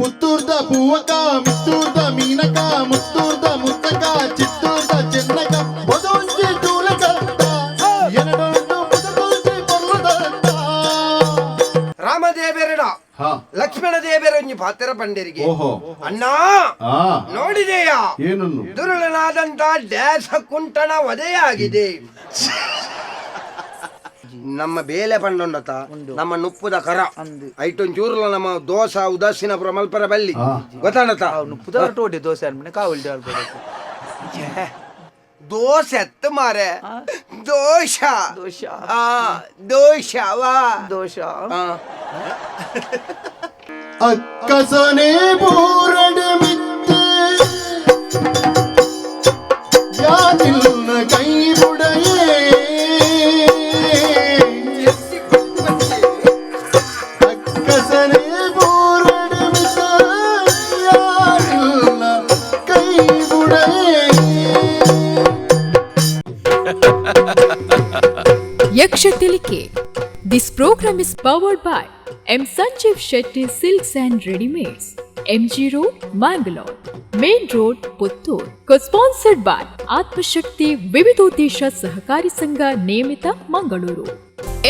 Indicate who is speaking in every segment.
Speaker 1: ಪುತ್ತೂರ್ದ ಪೂವಕ, ಮಿತ್ತೂರ್ದ ಮೀನಕ, ಮುತ್ತೂರ್ದ ಮುತ್ತಕ, ಚಿತ್ತೂರ್ದ ಚೆನ್ನಕ, ಬದೊಂಜಿ ಜೂಲಕ, ಎರಡೊಂದು ಮುದಕೊಂಜಿ ಪೊರ್ಲುದತ್ತ.
Speaker 2: ರಾಮದೇವರಡ ಲಕ್ಷ್ಮಣ ದೇವರೊಂಜಿ ಪಾತ್ರ ಪಂಡರಿಗೆ. ಅಣ್ಣ, ನೋಡಿದೆಯಾ?
Speaker 1: ಏನನ್ನು?
Speaker 2: ದುರುಳನಾದಂತ ಡ್ಯಾಸ ಕುಂಟನ ವಧೆಯಾಗಿದೆ. ನಮ್ಮ ಬೇಲೆ ಪಂಡೊಂಡತ ನಮ್ಮ ನುಪ್ಪುದ ಕರ ಐಟೊಂದು ಚೂರ್ಲ ನಮ್ಮ ದೋಸ ಉದಾಸೀನ ಪುರ ಮಲ್ಪರ ಬಲ್ಲಿ ಗೊತ್ತಾಡತ.
Speaker 3: ನುಪ್ಪುದ ಟೋಟಿ ದೋಸೆ ಅನ್ಮನೆ ಕಾವಲ್.
Speaker 2: ದೋಸೆ ಅತ್ತ ಮಾರೆ, ದೋಷ.
Speaker 3: ದೋಷ.
Speaker 2: ಆ ದೋಷ ವಾ.
Speaker 3: ದೋಷ.
Speaker 2: ಆ.
Speaker 1: ಅಕ್ಕಸನೆ ಪೂರಡು ಮಿತ್ತು ಯಾನಿಲ್ಲ ಕೈ ಬುಡಯೇ. ಅಕ್ಕಸನೆ ಪೂರಡು ಮಿತ್ತು ಯಾನಿಲ್ಲ ಕೈ ಬುಡಯೇ.
Speaker 4: Yaksha Tilike. This program is powered by M. Sanjeev Shetty Silks and Readymades, MG Road, Mangalore, Main Road, Puttur. Co-sponsored by Atmashakti Vividodesha Sahakari Sangha Niyamita, Mangaluru.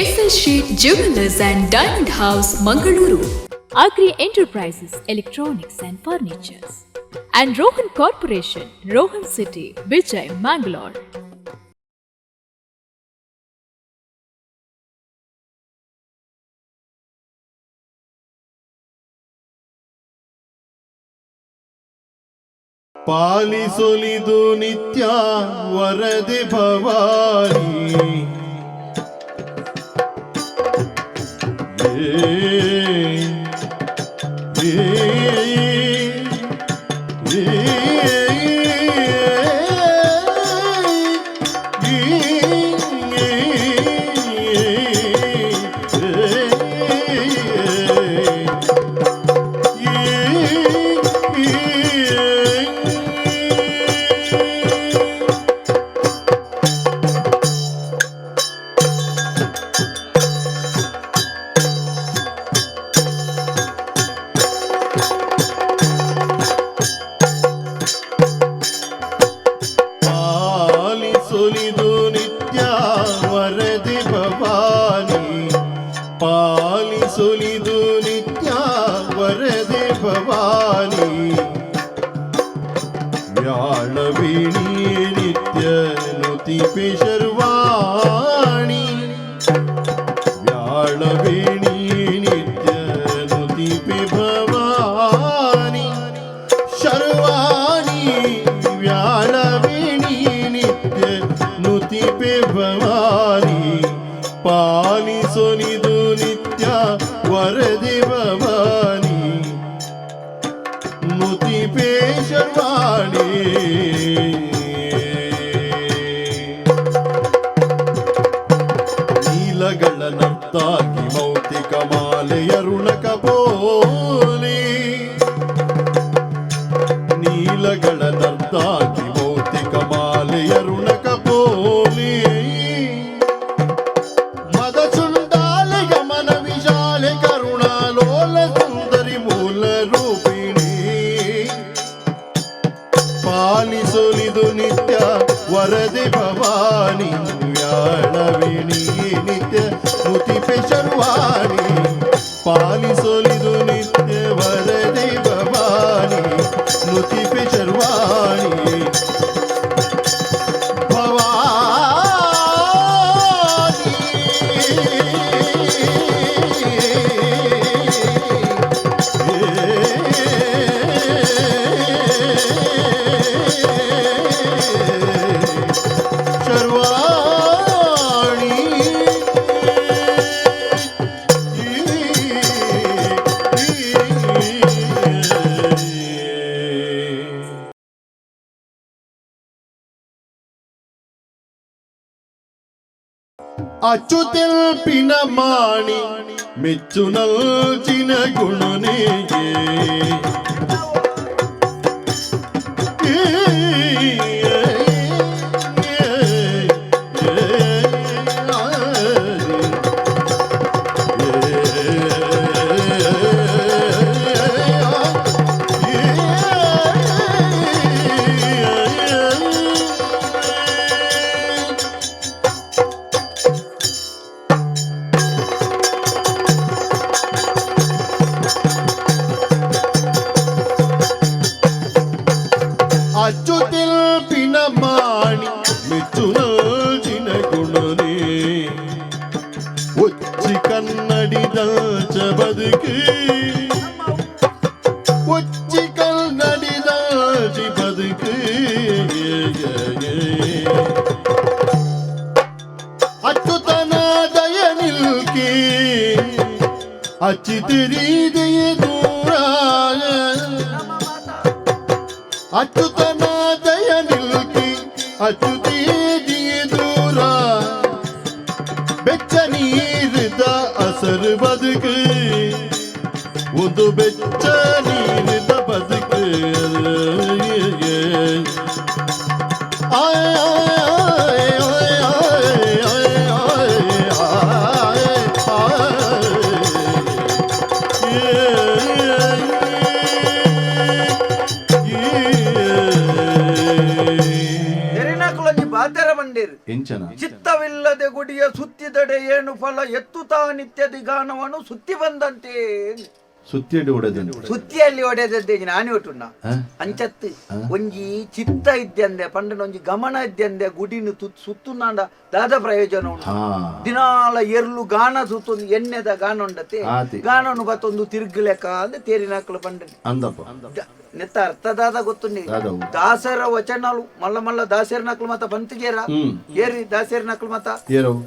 Speaker 4: SL Sheet Jewelers and Diamond House, Mangaluru. Agri Enterprises, Electronics and Furnitures. And Rohan Corporation, Rohan City, Vijay, Mangalore.
Speaker 1: ಪಾಲಿಸೊಲಿದು ನಿತ್ಯ ವರದೆ ಭವಾನಿ. ಏ, ಏ, ಏ, ಏ, ಪಾಲಿಸೊಲಿದು ನಿತ್ಯ ವರದಿ ಭವಾನಿ, ಪಾಲಿಸೊಲಿದು ನಿತ್ಯ ವರದೆ ಭವಾನಿ, ವ್ಯಾಳವೀಣಿ ನಿತ್ಯ ನುತಿಪೆ ಶರ್ವಾಣಿ, ವ್ಯಾಳವೀಣಿ ನಿತ್ಯ ನುತಿಪೆ ಭವಾನಿ ಶರ್ವಾಣಿ, ವ್ಯಾಳವೀಣಿ ನಿತ್ಯ ನುತಿಪೆ ಭವಾನಿ, ಪಾಲಿಸೊಲಿದು ನಿತ್ಯ ವರದಿ ಭವಾನಿ, ನುತಿಪೆ ಶರ್ವಾಣಿ. ನೀಲಗಳ ನರ್ತಾಗಿ ಮೌತಿಕ ಮಾಲೆಯರುಣ ಕಪೋಲಿ, ನೀಲಗಳ ನರ್ತಾಗಿ ಮೌತಿಕ ಮಾಲೆಯರುಣ ಕಪೋಲಿ, ಮದ ಚುಂಡಾಲೆ ಗಮನ ವಿಶಾಲೆ ಕರುಣಾಲೋಲ ಸುಂದರಿ ಮೂಲ ರೂಪಿಣಿ, ಪಾಲಿಸೊಲಿದು ನಿತ್ಯ ವರದಿ ಭವಾನಿ, ವ್ಯಾಳವಿಣಿ ನಿತ್ಯ ನುತಿಪೆ ಶರ್ವಾಣಿ, ಪಾಲಿಸೊಲಿದು ನಿತ್ಯ ವರದಿ ಭವಾನಿ, ನುತಿಪೆ ಶರ್ವಾಣಿ ಭವಾನಿ. ಶರ್ವಾಣಿ. ಅಚ್ಚುತೆಲ್ಪಿನ ಮಾಣಿ ಮೆಚ್ಚುನಲ್ಚಿನ ಗುಣನೇಗೆ. ಅಚ್ಚುತಿಲ್ಪಿನ ಮಾಣಿ ಮೆಚ್ಚುನಲ್ಚಿನ ಗುಣನೇ ಒಚ್ಚಿ ಕನ್ನಡಿದಂಚ ಬದುಕು ಒಚ್ಚಿ ಕನ್ನಡಿದಂಚಿ ಬದುಕು ಅಚ್ಚುತನ ದಯ ನಿಲ್ಕಿ ಅಚ್ಚಿತಿರೀದೆಯ ದೂರ ಅಚ್ಚುತನ ದಯ ನಿಲ್ಕಿ ಅಚ್ಚುತೀದಿಯ ದೂರ ಬೆಚ್ಚ ನೀರಿದ ಅಸರು ಬದುಕು ಒಂದು ಬೆಚ್ಚ ನೀರಿದ ಬದುಕು. ಆಯ್ ಆಯ್ ಆಯ್ ಆಯ್ ಆಯ್ ಆಯ್ ಆಯ್
Speaker 3: ಎರಿನಾಕುಲಂಜಿ ಬಾತೆರ ಬಂಡೇರು.
Speaker 1: ಎಂಚನ?
Speaker 3: ಚಿತ್ತವಿಲ್ಲದೆ ಗುಡಿಯ ಸುತ್ತಿದಡೆ ಏನು ಫಲ, ಎತ್ತುತ್ತಾ ನಿತ್ಯದಿ ಗಾನವನ್ನು ಸುತ್ತಿ ಬಂದಂತೆ.
Speaker 1: ಸುತ್ತಿಡು ಒಡೆದಂತೆ.
Speaker 3: ಸುತ್ತಿಯಲ್ಲಿ ಒಡೆದದ್ದೇ ನಾನೇ ಒಟ್ಟುಣ್ಣ.
Speaker 1: ಆ?
Speaker 3: ಅಂಚತ್ತು ಒಂಜಿ ಚಿತ್ತ ಇದ್ದಂದೆ ಪಂಡನ ಒಂಜಿ ಗಮನ ಇದ್ದಂದೆ ಗುಡಿನ ಸುತ್ತು ನಾಂಡ ದಾದ ಪ್ರಯೋಜನ ಉಂಟು. ದಿನಾಲ ಎರ್ಲು ಗಾನ ಸುತ್ತೊಂದು ಎಣ್ಣೆದ ಗಾನ ಉಂಡತೆ.
Speaker 1: ಆತಿ.
Speaker 3: ಗಾನನು ಬತ್ತೊಂದು ತಿರುಗ್ಲೆಕ್ಕ ಅಂದ್ರೆ ತೇರಿನಾಕಲು ಪಂಡನೆ.
Speaker 1: ಅಂದಪ್ಪ.
Speaker 3: ನೆತ್ತ ಅರ್ಥದಾದ ಗೊತ್ತುಂಡಿ.
Speaker 1: ದಾದವು.
Speaker 3: ದಾಸರ ವಚನಲು ಮಲ್ಲ ಮಲ್ಲ ದಾಸರ ನಕಲು ಮತ ಬಂತಿಗೇರ. ಏರಿ ದಾಸರ ನಕಲು ಮತ.
Speaker 1: ಏರವು.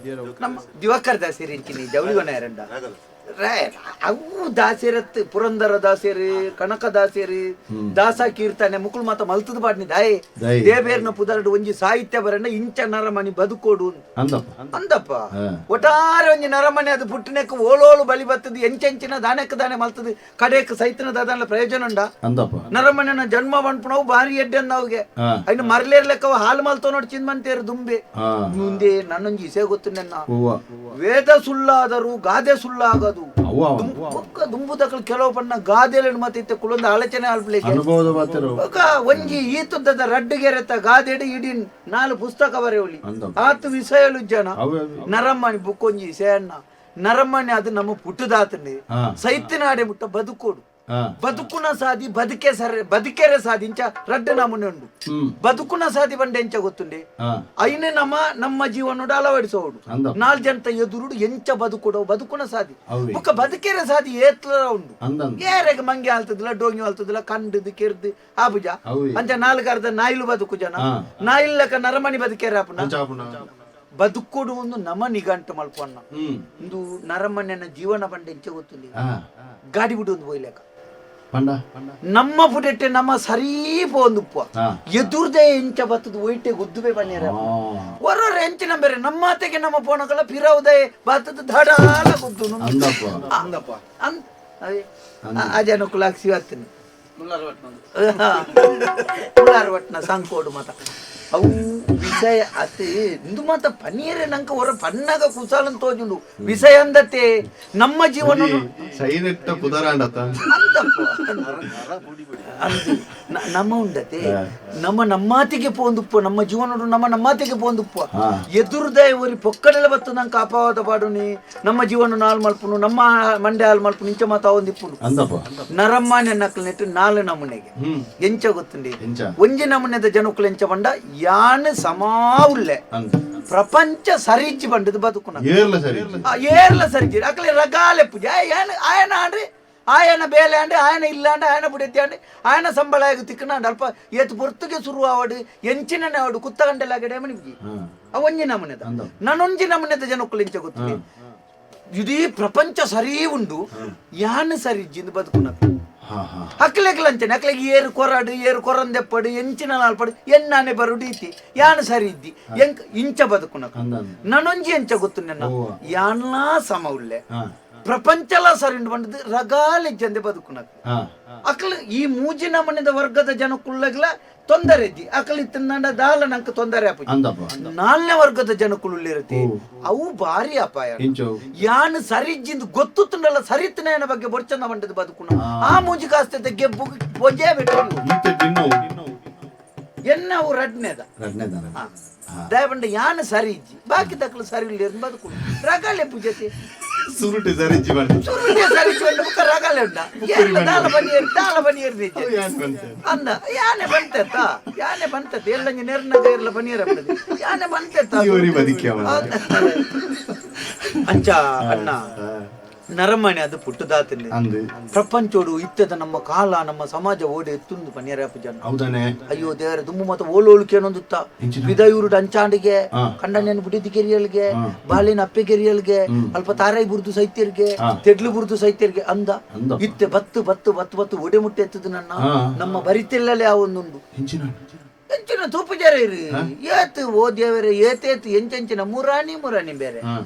Speaker 3: ನಮ್ಮ ದಿವಾಕರ್ ದಾಸರಿ ಇಂಚಿನಿ ಜವಳಿಗೊನ ರೇ ಅವು ದಾಸರತ್ ಪುರಂದರ ದಾಸರಿ ಕನಕ ದಾಸರಿ ದಾಸ ಕೀರ್ತನೆ ಮುಕುಲ್ ಮಾತ ಮಲ್ತದ ಪಾಡ್ನಿ ದಾಯೆ.
Speaker 1: ದಾಯೆ.
Speaker 3: ದೇಬೇರ್ನ ಪುದರ್ಡು ಒಂಜಿ ಸಾಹಿತ್ಯ ಬರಣ್ಣ ಇಂಚ ನರಮಣಿ ಬದುಕೋಡು ಅಂತ.
Speaker 1: ಅಂದಪ್ಪ.
Speaker 3: ಅಂದಪ್ಪ. ಒಟ್ಟಾರೆ ಒಂಜಿ ನರಮಣಿ ಅದು ಪುಟ್ಟನೆಕ್ ಓಲೋಲು ಬಲಿ ಬತ್ತದು ಎಂಚೆಂಚಿನ ದಾನೆಕ್ ದಾನೆ ಮಲ್ತದು ಕಡೆಕ್ ಸೈತನ ದಾದಾನ ಪ್ರಯೋಜನ ಉಂಡ.
Speaker 1: ಅಂದಪ್ಪ.
Speaker 3: ನರಮಣಿನ ಜನ್ಮ ಪನ್ಪುನವು ಬಾರಿ ಎಡ್ಡೆ ಅಂದವ್ಗೆ. ಐನು ಮರ್ಲೇರ್ ಲೆಕ್ಕವ ಹಾಲು ಮಲ್ತೋ ನೋಡಿ ಚಿನ್ಮಂತೇರು ದುಂಬೆ. ಮುಂದೆ ನನ್ನೊಂಜಿ ಇಸೆ ಗೊತ್ತು ನನ್ನ.
Speaker 1: ಹೂವ.
Speaker 3: ವೇದ ಸುಳ್ಳಾದರೂ ಗಾದೆ ಸುಳ್ಳಾಗದು.
Speaker 1: ಅವ್ವ.
Speaker 3: ಬೊಕ್ಕ ದುಂಬುದಕಲ್ ಕೆಲವು ಪಣ್ಣ ಗಾದೆలను ಮತ್ತೆ ಇತ್ತೆ ಕುಲೊಂದು ಆಲೋಚನೆ ಆಲ್ಪ್ಲೇಗೆ.
Speaker 1: ಅನುಭವದ ಮಾತಿರು.
Speaker 3: ಬೊಕ್ಕ ಒಂಜಿ ಈತುದ್ದದ ರಡ್ಡುಗೆರೆತ ಗಾದೆಡು ಇಡೀ ನಾಲ್ ಪುಸ್ತಕ ಬರೆಯವಳಿ.
Speaker 1: ಅಂದಪ್ಪ.
Speaker 3: ಆತು ವಿಷಯಲು ಜನ.
Speaker 1: ಅವೇ.
Speaker 3: ನರಮ್ಮಣಿ ಬುಕ್ಕೊಂಜಿ ಇಸೆಯಣ್ಣ ನರಮ್ಮಣಿ ಅದು ನಮ್ಮ ಪುಟ್ಟದಾತಂడి. ಸೈತಿನಾಡೆ ಮುಟ್ಟ ಬದುಕೋಡು. ಬದುಕುನ ಸಾದಿ ಬದುಕೆ ಸರ ಬದುಕೆರೆ ಸಾದಿ ಇಂಚ ರಡ್ಡು ನಮೂನೆ ಉಂಡು. ಬದುಕುನ ಸಾದಿ ಬಂಡೆ ಎಂಚ ಗೊತ್ತುಂಡೆ. ಐನೆ ನಮ್ಮ ನಮ್ಮ ಜೀವನೋಡು ಅಳವಡಿಸೋಡು.
Speaker 1: ಅಂದಪ್ಪ.
Speaker 3: ನಾಲ್ ಜನತ ಎದುರುಡು ಎಂಚ ಬದುಕುಡೋ ಬದುಕುನ ಸಾದಿ.
Speaker 1: ಅವ್ವೆ.
Speaker 3: ಬುಕ್ಕ ಬದುಕೆರೆ ಸಾದಿ ಏತ್ಲ ಉಂಡು.
Speaker 1: ಅಂದಂದ.
Speaker 3: ಏರೆಗ್ ಮಂಗೆ ಆಲ್ತದಿಲ್ಲ ಡೋಂಗಿ ಆಲ್ತದಿಲ್ಲ ಕಂಡದು ಕೆರ್ದು ಆಬುಜ.
Speaker 1: ಅವ್ವೆ.
Speaker 3: ಅಂಚ ನಾಲ್ಕು ಅರ್ಧ ನಾಯಿಲು ಬದುಕು ಜನ. ನಾಯಿಲ್ಲಕ ನರಮಣಿ ಬದುಕೆರೆ ಆಪುನ. ಬದುಕೋಡು ಒಂದು ನಮ ನಿಗಂಟು ಮಲ್ಪಣ್ಣ. ಇಂದು ನರಮಣ್ಯನ ಜೀವನ ಬಂಡೆ ಎಂಚ ಗೊತ್ತುಂಡಿ. ಗಾಡಿ ಬಿಡು ಒಂದು ಬೋಯ್ಲೆಕ.
Speaker 1: ಪಂಡ.
Speaker 3: ನಮ್ಮ ಪುಟೆಟ್ಟೆ ನಮ್ಮ ಸರೀ ಪೋಂದುಪ್ಪ. ಎದುರ್ದೇ ಎಂಚ ಬತ್ತದ ಒಯ್ಟೆ ಗುದ್ದುಬೆ ಬನ್ನಿರ. ಹೊರೊರ ಎಂಚಿನ ಬೇರೆ ನಮ್ಮಾತೆಗೆ ನಮ್ಮ ಪೋಣಕಲ ಪಿರವುದೇ ಬತ್ತದ ಧಡಾಲ ಗುದ್ದು.
Speaker 1: ಅಂದಪ್ಪ.
Speaker 3: ಅಂದಪ್ಪ ಅದೇ ಆ ಜನಕ್ಕೂ ಹಾಕ್ಸಿ ಹತ್ತೀನಿ ಉಳ್ಳಾರವಟ್ನ ಸಂಕೋಡು ಮತ ಅವು ವಿಷಯ ಅತಿ ಇಂದು ಮಾತ ಪನ್ನೀರೆ ನಂಕ ಹೊರ ಪನ್ನಾಗ ಕುಸಾಲನ್ ತೋಜುಂಡು ವಿಷಯ ಅಂದತೆ ನಮ್ಮ ಜೀವನ.
Speaker 1: ಸೈನೆಟ್ಟ ಪುದರಾಂಡತ.
Speaker 3: ಅಂದಪ್ಪ ಅಂದು ನಮ್ಮ ಉಂಡತೆ ನಮ್ಮ ನಮ್ಮಾತಿಗೆ ಪೋಂದುಪ್ಪ ನಮ್ಮ ಜೀವನಡು ನಮ್ಮ ನಮ್ಮಾತಿಗೆ ಪೋಂದುಪ್ಪ. ಎದುರ್ದೇ ಒರಿ ಪೊಕ್ಕಡೆಲ ಬತ್ತು ನಂಗೆ ಅಪವಾದ ಪಾಡುನಿ ನಮ್ಮ ಜೀವನ ನಾಲ್ ಮಲ್ಪುನು ನಮ್ಮ ಮಂಡೆ ಹಾಲ್ ಮಲ್ಪುನು ಇಂಚ ಮಾತ ಒಂದಿಪ್ಪುನು.
Speaker 1: ಅಂದಪ್ಪ.
Speaker 3: ನರಮ್ಮಾನೆ ನಕಲ್ ನೆಟ್ಟು ನಾಲ್ ನಮೂನೆಗೆ ಎಂಚ ಗೊತ್ತುಂಡಿ.
Speaker 1: ಎಂಚ?
Speaker 3: ಒಂಜಿ ನಮೂನೆದ ಜನಕುಲು ಎಂಚ ಪಂಡ ಯಾನ್ ಸಮಾ ಉಲ್ಲೆ.
Speaker 1: ಅಂದ.
Speaker 3: ಪ್ರಪಂಚ ಸರಿಚಿ ಬಂಡದು ಬದುಕುನ.
Speaker 1: ಏರ್ಲ ಸರಿ.
Speaker 3: ಏರ್ಲ ಸರಿಚಿ ಅಕಲೆ ರಗಾಲೆ ಪೂಜೆ ಆಯನ ಆಂಡ್ರಿ ಆಯನ ಬೇಲೆ ಅಂಡೆ ಆಯನ ಇಲ್ಲ ಅಂಡೆ ಆಯನ ಬುಡೆತಿ ಅಂಡೆ ಆಯನ ಸಂಬಳ ಆಗ ತಿಕ್ಕನಾಂಡ ಅಲ್ಪ ಏತು ಪೊರ್ತುಗೆ ಶುರು ಆವಡು ಎಂಚಿನನೆ ಆವಡು ಕುತ್ತ ಗಂಟೆಲಾಗಡೆ ಮನಿಗೆ. ಅವು ಒಂಜಿ ನಮೂನೆದ. ನಾನೊಂಜಿ ನಮೂನೆದ ಜನಕ್ಕುಲು ಎಂಚ ಗೊತ್ತಿದೆ ಇಡೀ ಪ್ರಪಂಚ ಸರಿ ಉಂಡು ಯಾನ್ ಸರಿ ಜಿಂದು ಬದುಕುನ.
Speaker 1: ಹಾ ಹಾ
Speaker 3: ಅಕ್ಲೆಗ್ಲ ಅಂಚನೆ ಅಕ್ಲೆಗ್ ಏರು ಕೊರಾಡು ಏರು ಕೊರಂದೆಪ್ಪಡು ಎಂಚಿನ ನಾಲ್ಪಡು ಎನ್ನಾನೆ ಬರುಡು ಇತಿ ಯಾನ್ ಸರಿ ಇದ್ದಿ ಎಂಕ್ ಇಂಚ ಬದುಕುನ.
Speaker 1: ಅಂದಂದ.
Speaker 3: ನಾನೊಂಜಿ ಎಂಚ ಗೊತ್ತು ನನ್ನ.
Speaker 1: ಅವ್ವ.
Speaker 3: ಯಾನ್ಲಾ ಸಮ ಉಲ್ಲೆ ಪ್ರಪಂಚಲ ಸರಿ ಉಂಡು ಬಂಡದು ರಗಾಲೆ ಜಂದೆ ಬದುಕುನ. ಅಕ್ಲ ಈ ಮೂಜಿ ನಮೂನೆದ ವರ್ಗದ ಜನಕ್ಕುಳ್ಳಗ್ಲ ತೊಂದರೆ ಇದ್ದಿ ಅಕಲಿ ತಿನ್ನಂಡ ದಾಲ ನಂಗೆ ತೊಂದರೆ ಆಪುಜಿ.
Speaker 1: ಅಂದಪ್ಪ.
Speaker 3: ನಾಲ್ನೇ ವರ್ಗದ ಜನಕ್ಕುಳ್ಳಿರತಿ ಅವು ಭಾರಿ ಅಪಾಯ.
Speaker 1: ಇಂಚು.
Speaker 3: ಯಾನ್ ಸರಿಜ್ಜಿಂದು ಗೊತ್ತುತ್ತುಂಡಲ್ಲ ಸರಿತನ ಬಗ್ಗೆ ಬೊಡ್ಚಂದ ಬಂಡದು ಬದುಕುನ ಆ ಮೂಜಿ ಕಾಸ್ತ ಗೆಬ್ಬು ಪೊಜೆ ಬಿಟ್ಟು.
Speaker 1: ಈತ ತಿನ್ನು.
Speaker 3: ಎನ್ನವು ರಡ್ನೇದ.
Speaker 1: ರಡ್ನೇದ.
Speaker 3: ದಯಪಂಡ ಯಾನ್ ಸರಿ ಇಜ್ಜಿ ಬಾಕಿ ತಕ್ಕಲು ಸರಿ ಇಲ್ಲ ಬದುಕು ರಗಾಲೆ ಪೂಜತೆ.
Speaker 1: ಸುರುಟೆ ಸರಿಜಿ ಬಂಡೆ.
Speaker 3: ಸುರುಟೆ ಸರಿಜಿ ಬಂಡೆ ಬುಕ್ಕ ರಗಲೆ ಉಂಡ. ಏರ್ಲ ದಾಲ ಬನಿಯರ್ ದಾಲ ಬನಿಯರ್ ನಿಜ. ಅಂದ ಯಾನೆ ಬಂತೆತ್ತ ಯಾನೆ ಬಂತೆತ್ತ ಎಲ್ಲಂಜಿ ನೆರ್ನಗ ಏರ್ಲ ಬನಿಯರ್ ಅಪ್ಪದು ಯಾನೆ ಬಂತೆತ್ತ
Speaker 1: ಈ ಬದಿಕೆ
Speaker 3: ಅಂಚ ಅಣ್ಣ ನರಮಣೆ ಅದು ಪುಟ್ಟುದಾತನೆ ಪ್ರಪಂಚೋಡು ಇತ್ತದ ನಮ್ಮ ಕಾಲ ನಮ್ಮ ಸಮಾಜ ಓಡಿ ಎತ್ತುಂದು ಪನಿಯರ ಜನ.
Speaker 1: ಹೌದಾನೆ.
Speaker 3: ಅಯ್ಯೋ ದೇವರ ದುಮ್ಮು ಮತ ಓಲೋಳು ಕೇನೊಂದುತ್ತ ಬಿದಯೂರು ಅಂಚಾಂಡಿಗೆ ಕಂಡನೇನು ಬುಡಿದಿ ಕೆರಿಯಲ್ಗೆ ಬಾಲಿನ ಅಪ್ಪೆ ಕೆರಿಯಲ್ಗೆ ಅಲ್ಪ ತಾರೈ ಬುರ್ದು ಸೈತ್ಯರಿಗೆ ತೆಡ್ಲು ಬುರ್ದು ಸೈತ್ಯರಿಗೆ ಅಂದ ಇತ್ತೆ ಬತ್ತು ಬತ್ತು ಬತ್ತು ಬತ್ತು ಒಡೆ ಮುಟ್ಟೆ ಎತ್ತದು ನನ್ನ ನಮ್ಮ ಬರಿತಿಲ್ಲಲೇ ಆ ಒಂದುಂಡು ಎಂಚಿನ ತೂಪು ಜರ ಇರು ಏತ್ ಓ ದೇವರೇ ಏತೇತು ಎಂಚೆಂಚಿನ ಮುರಾಣಿ ಮುರಾಣಿ ಬೇರೆ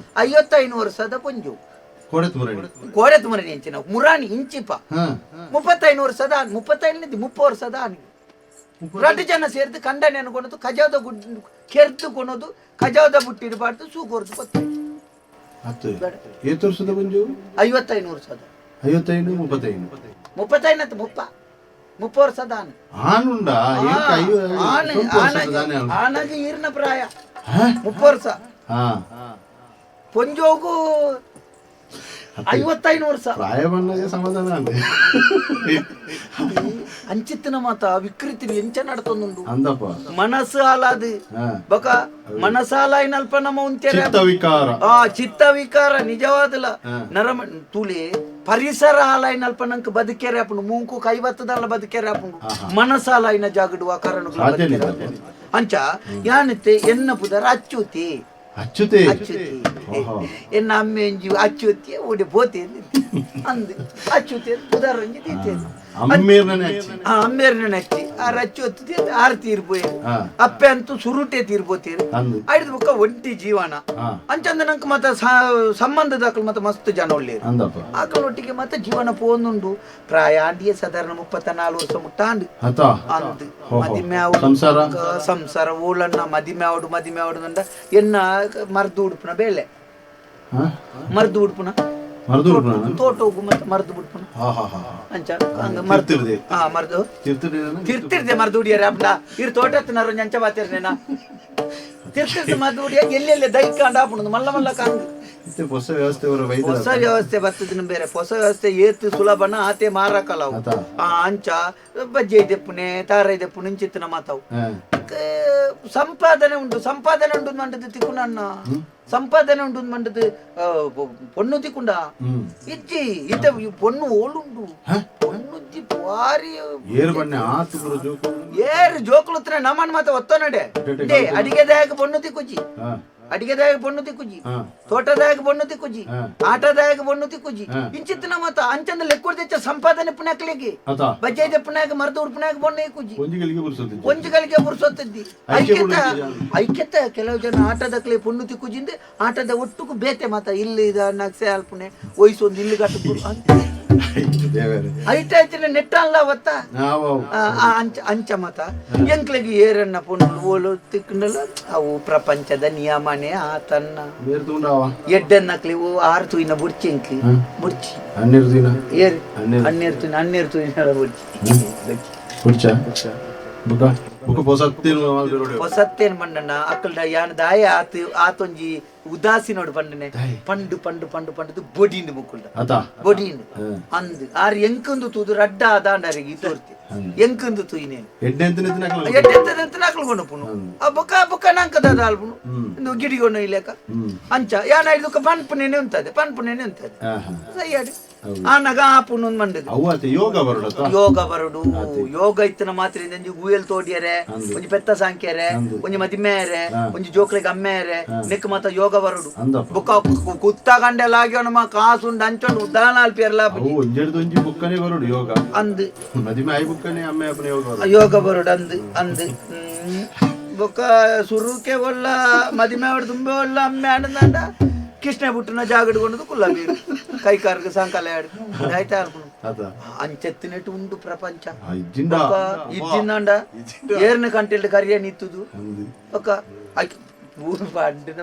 Speaker 3: 55 ವರ್ಷದ ಪೊಂಜು ಕೋಡೆತ್ ಮುರಾಣಿ ಎಂಚಿನ ಮುರಾಣಿ ಇಂಚಿಪ 35 ವರ್ಷದ 35 30 ವರ್ಷದ ರಡ್ಡು ಜನ ಸೇರ್ದು ಕಂಡನೆ ಅನ್ಕೊಳೋದು ಕಜಾದ ಗುಡ್ ಕೆರ್ದು ಕೊನೋದು ಕಜಾದ ಬುಟ್ಟಿಡಬಾರ್ದು ಸೂಕೋರ್ದು ಗೊತ್ತಾಯ್ತು.
Speaker 1: ಏತು ವರ್ಷದ ಪೊಂಜು?
Speaker 3: 55 ವರ್ಷದ.
Speaker 1: 55 35
Speaker 3: 35 ಅಂತ 30 ವರ್ಷದ ಆನು.
Speaker 1: ಆನುಂಡ
Speaker 3: ಆನಗೆ ಈರ್ನ ಪ್ರಾಯ 30 ವರ್ಷ. ಪೊಂಜೋಗು 55 ವರ್ಷ.
Speaker 1: ಪ್ರಾಯ ಬಂದಾಗ ಸಮಾಧಾನ
Speaker 3: ಅಂಚಿತ್ತಿನ ಮಾತ ವಿಕೃತಿ ಎಂಚ ನಡ್ತೊಂದುಂಡು
Speaker 1: ಅಂದಪ್ಪ.
Speaker 3: ಮನಸ್ಸು ಆಲಾದು ಬಕ ಮನಸಾಲಾಯಿನಲ್ಪ ನಮ್ಮ ಉಂತೆರೆ
Speaker 1: ಚಿತ್ತ ವಿಕಾರ.
Speaker 3: ಆ ಚಿತ್ತ ವಿಕಾರ ನಿಜವಾದಲ ನರಮ ತುಳಿ ಪರಿಸರ ಆಲಾಯಿನಲ್ಪ ನಂಗೆ ಬದುಕೆರೆ ಅಪ್ಪನು ಮೂಂಕು ಕೈವತ್ತದಲ್ಲ ಬದುಕೆರೆ ಅಪ್ಪನು ಮನಸಾಲಾಯಿನ ಜಾಗಡುವ ಕಾರಣ ಅಂಚ ಯಾನತ್ತೆ ಎನ್ನ ಪುದರ ಅಚ್ಚುತಿ
Speaker 1: ಅಚ್ಚುತಿ
Speaker 3: ಅಚ್ಚುತಿ ಎನ್ನ ಅಮ್ಮೆ ಅಂಜಿ ಅಚ್ಚುತಿ ಓಡಿ ಬೋತಿ ಅಂದು ಅಚ್ಚುತಿ ಪುದರ ಅಂಜಿ ದೀತೆ ಅಮ್ಮೇರ್ನ ನಚ್ಚಿ ಆ ರಚ್ಚು ಒತ್ತಿ ಆರು ತೀರ್ಪೋಯ್ ಅಪ್ಪೆ ಅಂತೂ ಸುರುಟೆ ತೀರ್ಪೋತೀರು ಐದು ಬುಕ್ಕ ಒಂಟಿ ಜೀವನ ಅಂಚಂದ ನಂಗೆ ಮತ್ತೆ ಸಂಬಂಧದ ಮತ್ತೆ ಮಸ್ತ್ ಜನ ಒಳ್ಳೆಯರು ಆಕಳೊಟ್ಟಿಗೆ ಮತ್ತೆ ಜೀವನ ಪೋಂದುಂಡು ಪ್ರಾಯ ಆಂಡಿಯೇ ಸಾಧಾರಣ 34 ವರ್ಷ ಮುಟ್ಟಾಂಡು ಅಂದು ಮದಿಮೆ
Speaker 1: ಸಂಸಾರ
Speaker 3: ಸಂಸಾರ ಓಳಣ್ಣ ಮದಿಮೆ ಆವಡು ಮದಿಮೆ ಆವಡು ಅಂದ ಎನ್ನ ಮರ್ದು ಉಡುಪುನ ಬೇಲೆ ಮರ್ದು ಉಡುಪುನ ತೋಟ ಹೋಗು ಮತ್ತೆ ಮರ್ದು ಬಿಡ್ಪುನ ಅಂಚ ಹಂಗ ಮರ್ದು ಹಾ ಮರ್ದು ತಿರ್ತಿರ್ದೆ ಮರ್ದು ಉಡಿಯರ ಅಪ್ಪ ಇರ್ ತೋಟ ತಿನ್ನರು ಅಂಚ ಬಾತಿರ್ನೇನಾ ತಿರ್ತಿರ್ದೆ ಮರ್ದು ಉಡಿಯ ಎಲ್ಲೆಲ್ಲಿ ದೈಕಾಂಡ ಆಪುಣದು ಮಲ್ಲ ಮಲ್ಲ ಕಾಂಗ್
Speaker 1: ಹೊಸ ವ್ಯವಸ್ಥೆ
Speaker 3: ಹೊಸ ವ್ಯವಸ್ಥೆ ಬರ್ತದ ಬೇರೆ ಹೊಸ ವ್ಯವಸ್ಥೆ ಏತು ಸುಲಭನ ಆತೆ ಮಾರಕಲ್ಲ ಆ ಅಂಚ ಬಜ್ಜೆ ದೆಪ್ಪುನೆ ತಾರೈ ದೆಪ್ಪುನೆ ಇಂಚಿತ್ತಿನ ಮಾತಾವು ಸಂಪಾದನೆ ಉಂಟು ಸಂಪಾದನೆ ಉಂಟು ಮಂಡದು ತಿಕ್ಕುನನ್ನ ಸಂಪಾದನೆ ಉಂಟು ಮಂಡದು ಪೊಣ್ಣು ತಿಕ್ಕುಂಡ ಇಜ್ಜಿ ಇತ್ತ ಪೊಣ್ಣು ಓಳುಂಡು ಪೊಣ್ಣುಜ್ಜಿ ಭಾರಿ ಏರು ಜೋಕುಲು ನಮ್ಮನ್ ಮಾತ ಒತ್ತನಡೆ ಅಡಿಗೆದಾಗ ಪೊಣ್ಣು ತಿಕ್ಕುಜಿ ಅಡಿಗೆದಾಗ ಪೊಣ್ಣು ತಿಕ್ಕುಜಿ ತೋಟದಾಗ ಪೊಣ್ಣು ತಿಕ್ಕುಜಿ ಆಟದಾಗ ಪೊಣ್ಣು ತಿಕ್ಕುಜಿ ಇಂಚಿತ್ತಿನ ಮಾತ ಅಂಚಂದ ಲೆಕ್ಕುಡ್ದೆಚ್ಚ ಸಂಪಾದನೆ ಪುಣ್ಯಾಕ್ಲಿಗೆ ಬಜ್ಜೆ ಪುಣ್ಯಾಕ ಮರದ ಉಡ್ಪುಣ್ಯಾಕ ಬೊಣ್ಣೆ ಕುಜಿ ಒಂಜಿ ಗಳಿಗೆ ಪುರ್ಸೊತ್ತಿದ್ದಿ ಐಕ್ಯತ ಐಕ್ಯತ ಕೆಲವು ಜನ ಆಟದಕ್ಲೆ ಪೊಣ್ಣು ತಿಕ್ಕುಜಿಂದ ಆಟದ ಒಟ್ಟುಕು ಬೇತೆ ಮಾತ ಇಲ್ಲಿ ನಕ್ಸೆ ಅಲ್ಪುಣೆ ವಯಸ್ಸೊಂದು ಇಲ್ಲಿ ಗಟ್ಟು ಐಟ ಐತಿನ ನೆಟ್ಟಲ್ಲ ಅವತ್ತ ಅಂಚ ಅಂಚ ಮತ ಎಂಕ್ಲೆಗೆ ಏರನ್ನ ಪೊಣ್ಣು ಓಲು ತಿಕ್ಕಂಡಲ್ಲ ಅವು ಪ್ರಪಂಚದ ನಿಯಮನೇ ಆತನ್ನ ಎಡ್ಡನ್ನಕ್ಲಿ ಓ ಆರು ತೂಯಿನ ಬುಡ್ಚಿ ಎಂಕ್ಲಿ ಬುಡ್ಚಿ ಏರು ಹನ್ನೆರಡು ತೂಯಿನ ಹನ್ನೆರಡು ತೂಯಿನ ಬುಡ್ಚಿ ಹೊಸತ್ತೇನ್ ಮಂಡಣ್ಣ ಅಕ್ಕಲ್ಡ ಯಾನ್ ದಾಯ ಆತು ಆತೊಂಜಿ ಉದಾಸಿನೋಡು ಪಂಡನೆ ಪಂಡು ಪಂಡು ಪಂಡು ಪಂಡದು ಬೊಡಿಂಡು ಮುಕ್ಕುಲ್ಡ ಬೊಡಿಂಡು ಅಂದು ಆರ್ ಎಂಕಂದು ತೂದು ರಡ್ಡ ಆದಾಂಡರಿಗೆ ತೋರ್ತಿ ಎಂಕಂದು ತೂಯಿನೇನು ಎಡ್ಡೆಂತ ನಕಲು ಪುನು ಆ ಬೊಕ್ಕ ಬೊಕ್ಕ ನಂಕದ ಅಲ್ಪುನು ಇಂದು ಗಿಡಿಗೊಂಡು ಇಲ್ಲೇಕ ಅಂಚ ಯಾನ ಇದಕ್ಕೆ ಪನ್ಪುನೇನೆ ಉಂತದೆ ಪನ್ಪುನೇನೆ ಉಂತದೆ ಸಯ್ಯಾಡಿ ಆನಗ ಆಪುನು ಮಂಡದು
Speaker 1: ಯೋಗ ಬರುಡ
Speaker 3: ಯೋಗ ಬರುಡು ಯೋಗ ಇತ್ತನ ಮಾತ್ರ ಒಂಜಿ ಗುಯಲ್ ತೋಡಿಯರೆ ಒಂಜಿ ಪೆತ್ತ ಸಾಂಕ್ಯರೆ ಒಂಜಿ ಮದಿಮೆಯರೆ ಒಂಜಿ ಜೋಕ್ಲೆಗ್ ಅಮ್ಮೆಯರೆ ನೆಕ್ ಮಾತ ಯೋಗ ಬರುಡು ಬೊಕ್ಕ ಕುತ್ತ ಗಂಡೆಲ ಆಗ್ಯೋ ಕಾಸುಂಡು ಅಂಚೊಂಡು ಉದ್ದಾನ ಅಲ್ಪಿಯರ್ಲ
Speaker 1: ಒಂಜೆಡ್ದು ಬುಕ್ಕನೆ ಬರುಡು ಯೋಗ
Speaker 3: ಅಂದು
Speaker 1: ಮದಿಮೆ ಆಯಿ ಬುಕ್ಕನೆ ಅಮ್ಮೆ ಅಪ್ಪನೆ ಯೋಗ ಬರುಡು
Speaker 3: ಯೋಗ ಬರುಡು ಅಂದು ಅಂದು ಬೊಕ್ಕ ಸುರುಕೆ ಒಲ್ಲ ಮದಿಮೆ ಅವಡು ತುಂಬೆ ಒಲ್ಲ ಅಮ್ಮೆ ಆಂಡ ಕೃಷ್ಣ ಬುಟ್ಟನ ಜಾಗಡ್ಕೊಂಡು ಕುಲ್ಲ ಬೀರು ಕೈ ಕಾರ್ಗ ಸಾಂಕಾಲ ಆಡು ಆಯ್ತಾ ಅನ್ಕೊಂಡು ಅಂಚೆತ್ತಿನೆಟ್ಟು ಉಂಡು ಪ್ರಪಂಚ ಇಜ್ಜಿಂದಾಂಡ ಏರ್ನ ಕಂಟೆಲ್ಡ್ ಕರಿಯ ನಿತ್ತುದು ಒಕ್ಕ ಪಂಡಿನ